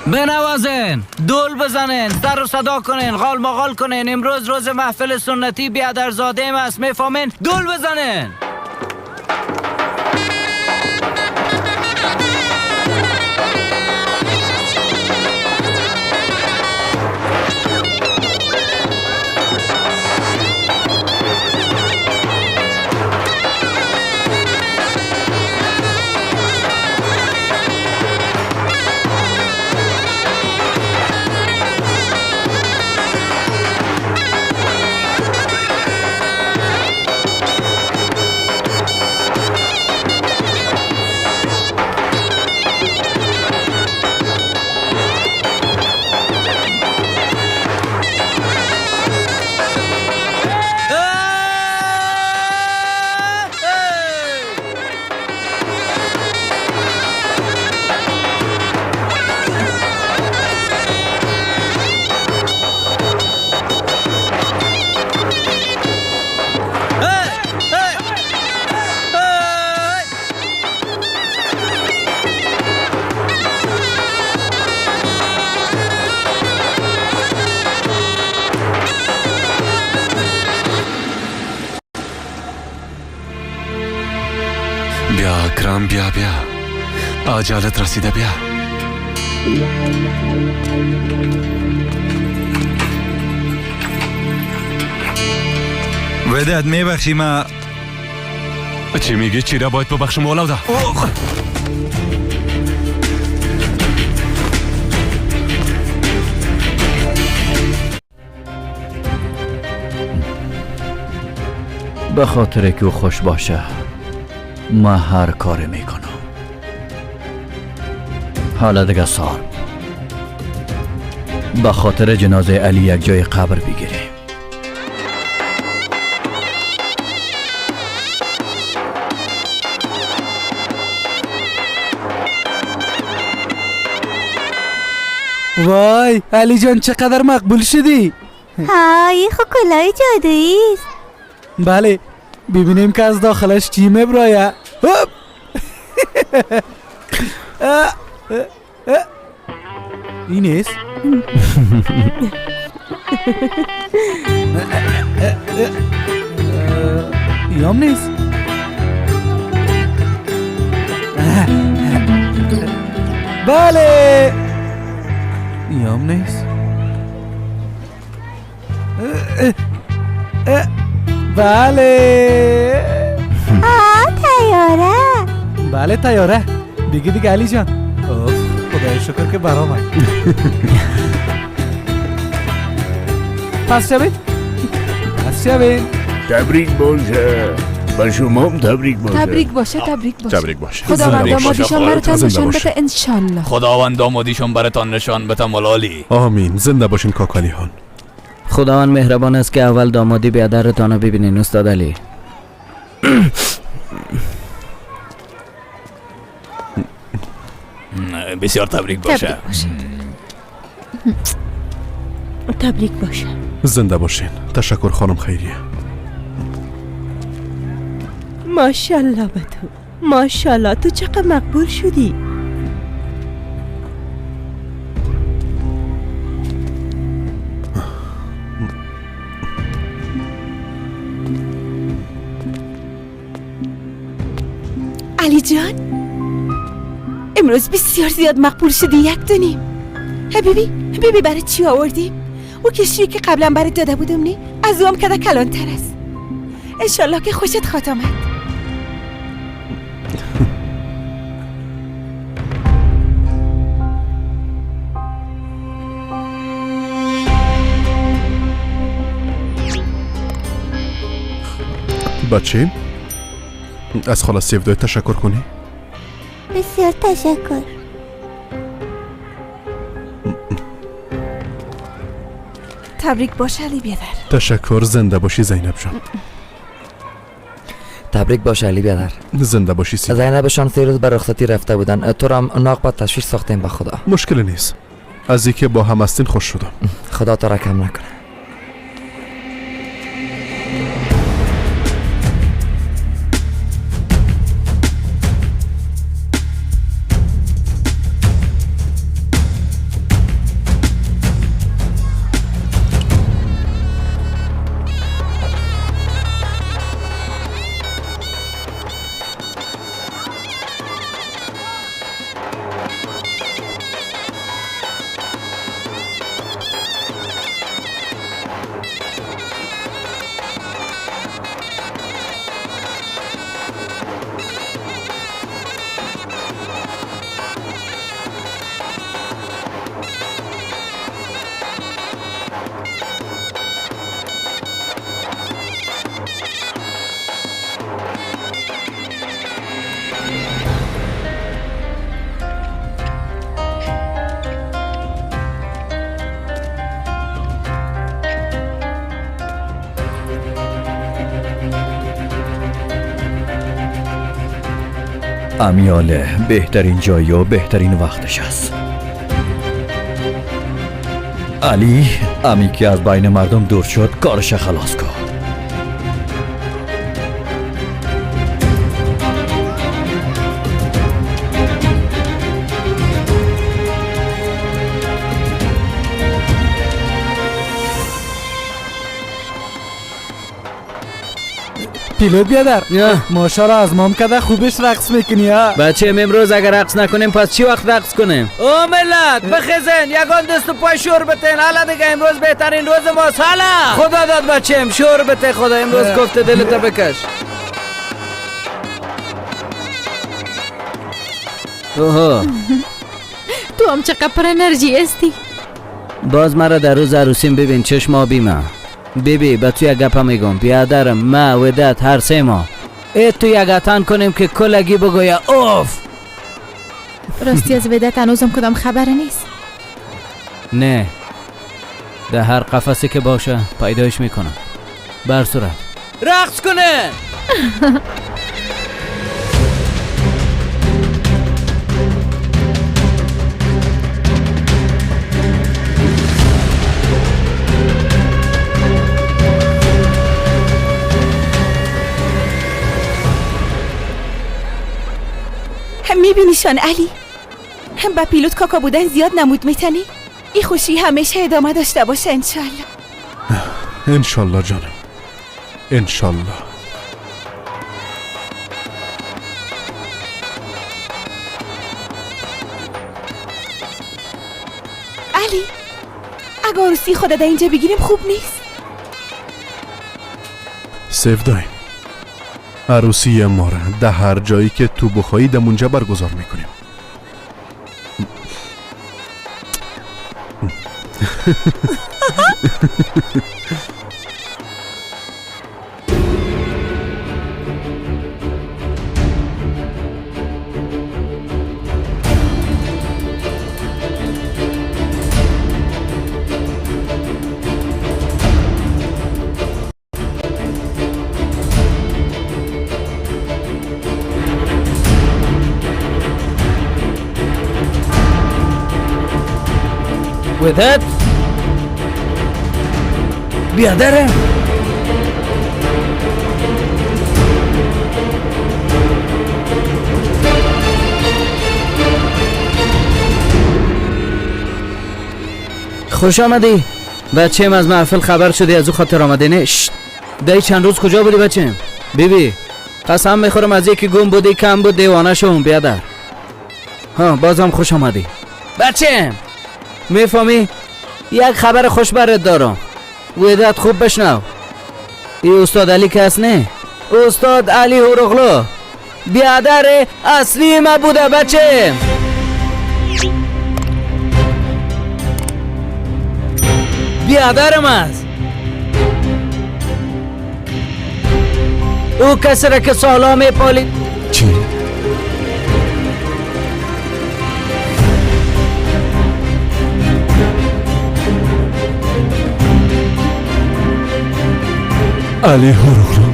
بنوازن، دول بزنن، سر و صدا کنن، غال مغال کنن. امروز روز محفل سنتی بیادرزاده است، میفهمن؟ دول بزنن. بیا اکرم، بیا بیا، عجالت رسیده، بیا. وداد میبخشی ما. چی میگی؟ چی را باید ببخشم ولوده؟ به خاطر که او خوش باشه ما هر کاری میکنم. حالا دیگه سال به خاطر جنازه علی یک جای قبر بگیریم. وای علی جان چقدر مقبول شدی. های خو کلاه جادویی است. بله ببینیم که از داخلش چی میبرایه. این نیست؟ یام نیست. بله یام نیست. بله تیاره. بله تیاره. بگی دیگه علی جان. خدای شکر که برآمد. پس شوید، پس شوید. تبریک باشه به شما هم، تبریک باشه. تبریک باشه، تبریک باشه، تبریک باشه. خداوند زنده باشه. دامادیشان براتان زنده نشان باشه. بده انشالله. خداوند دامادیشان براتان نشان بده ملالی. آمین. زنده باشین کاکالی هان. خداوند مهربان است که اول دامادی بیادرتان رو ببینین استاد علی. بسیار تبریک باشه. تبریک باشه. زنده باشین. تشکر خانم خیریه. ماشاءالله به تو، ماشاءالله تو چقدر مقبول شدی. علی جان امروز بسیار زیاد مقبول شدی. یک دونیم ببی ببی برای چی آوردیم؟ او کشی که قبلا برات داده بودم نی، از او هم کده کلانتر است. انشالله که خوشت خواهد آمد. بچه از خاله سیفدای تشکر کنی؟ بسیار تشکر. تبریک باشه علی بیادر. تشکر. زنده باشی زینب جان. تبریک باشه علی بیادر. زنده باشی سی. زینبشان 3 روز بر رخصتی رفته بودن، تو را هم ناق با تشویش ساختیم به خدا. مشکل نیست، از اینکه با هم هستین خوش شدم. خدا تو را کم نکنه. امیاله بهترین جایی و بهترین وقتش است. علی امی که از بین مردم دور شد کارش خلاص کن. پیلوت بیادر ماشاءالله از مام کده خوبش رقص میکنی ها. بچه امروز اگر رقص نکنیم پس چی وقت رقص کنیم؟ او ملت بخیزن یگان دست و پای شور بتین. حالا دیگه امروز بهترین روز ماست. حالا خدا داد بچم شور بته. خدا امروز گفته دلت بکش. اوه تو هم چقدر پر انرژی هستی. باز مرا در روز عروسیم ببین چشم آبی ما. بیبی به تو یک گپه میگم بیادرم ما ودت هر 3 ماه ای تو یک اتن کنیم که کلگی بگویه اوف. راستی از ودت هنوزم کدام خبر نیست؟ نه در هر قفسی که باشه پیدایش میکنم. بر صورت رقص کنه. میبینیشان علی هم با پیلوت کاکا بودن زیاد نمود میتنی؟ این خوشی همیشه ادامه داشته باشه انشالله. انشالله جانم انشالله. علی اگه عروسی خدا در اینجا بگیریم خوب نیست؟ سیف دایم عروسی ما را در هر جایی که تو بخوایی در اونجا برگزار میکنیم. وداد بیادرم خوش آمدی بچیم. از محفل خبر شدی از او خاطر آمده نه؟ دی چند روز کجا بودی بچیم؟ بیبی قسم میخورم از یکی گم بودی کم بود دیوانه شوم بیادر. ها بازم خوش آمدی بچیم. میفهمی؟ یک خبر خوش برات دارم. وداد خوب بشنو. ای استاد علی کس نه، استاد علی هوروغلو بیادر اصلی ما بوده بچه. بیادرم است. او کسی را که سالا میپالید. چی؟ علی هوروغلو.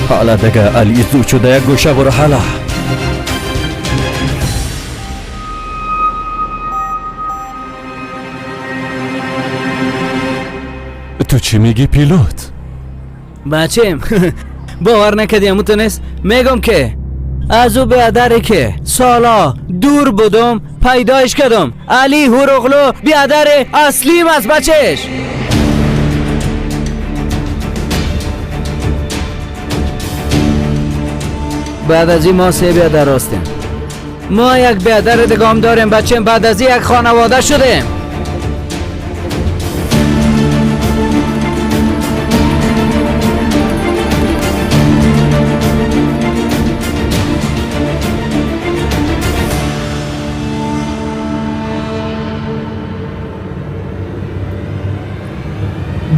حالا دیگه علی زود شده یک گوشه برو. حالا تو چی میگی پیلوت؟ بچیم باور نکردی امو تو نیست؟ میگم که از او بیادری که سالا دور بودم پیدایش کردم. علی هوروغلو بیادر اصلیم از بچهش. بعد از این ما سه بیادر هستیم. ما یک بیادر دیگه هم داریم بچیم. بعد از این یک خانواده شدیم.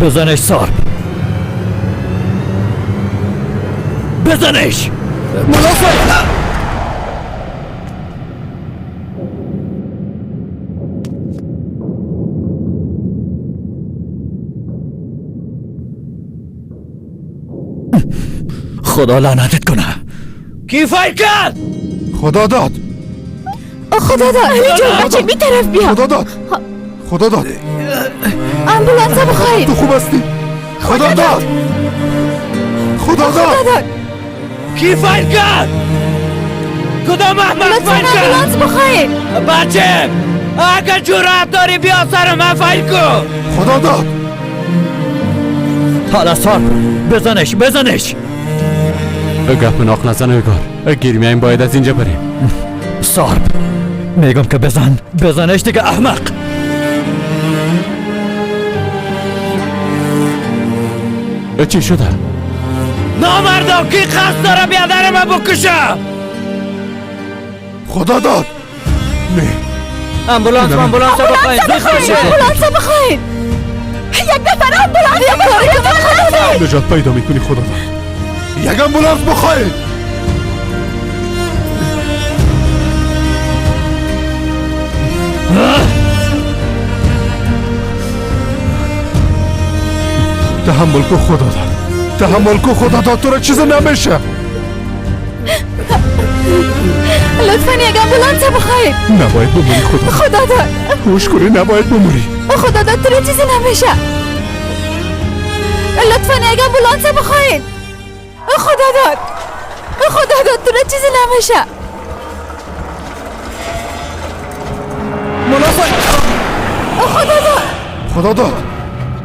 بزنش سارپ، بزنش ملافه. خدا لعنتت کنه. کی فایر کرد؟ خدا داد. خدا داد. علی جان بچه بی طرف بیا. خدا داد. خدا داد. آمبولانس بخواید. تو خوب هستی؟ خدا داد. خدا داد. کی فایر کرد؟ کدام احمق فایر کرد؟ آمبولانس بخواید. بچه اگر جرأت داری بیا سر من فایر کن. خدا داد. حالا سارپ بزنش، بزنش. گپ ناق نزن اگار گیر میایم باید از اینجا بریم. سارپ میگم که بزن، بزنش دیگه احمق. چی شده؟ نامردا کی قصد داره بیادر من بکشه؟ خدا داد. نه آمبولانس، آمبولانس بخواید. آمبولانس بخواید. یک نفر آمبولانس بخواید. نجات پیدا میکنی خدا داد. یک آمبولانس بخواید. تحمل کو خدا داد، تحمل کو خدا داد. تو را چیز نمیشه. لطفا یک آمبولانس بخواید. نباید بمونی خدا. خدا داد. هوش کنی نباید بمونی. خدا داد تو را چیزی نمیشه. لطفا یک آمبولانس بخواید. خدا داد. خدا داد تو را چیزی نمیشه. منافق. خدا داد. خدا داد.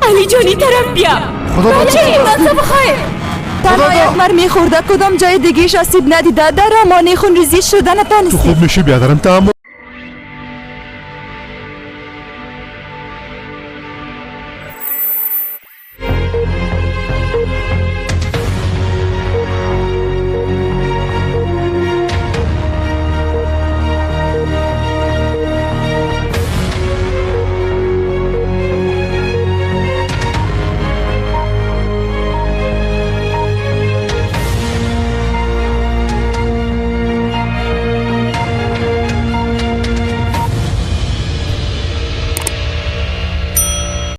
علی جانی طرف بیا. خدا داد. بچه آمبولانس بخواید. تنها یک مر میخورده کدام جای دیگهش آسیب ندیده. در امانی خون ریزی شده نتانستی. تو خوب میشی بیادرم. تحمل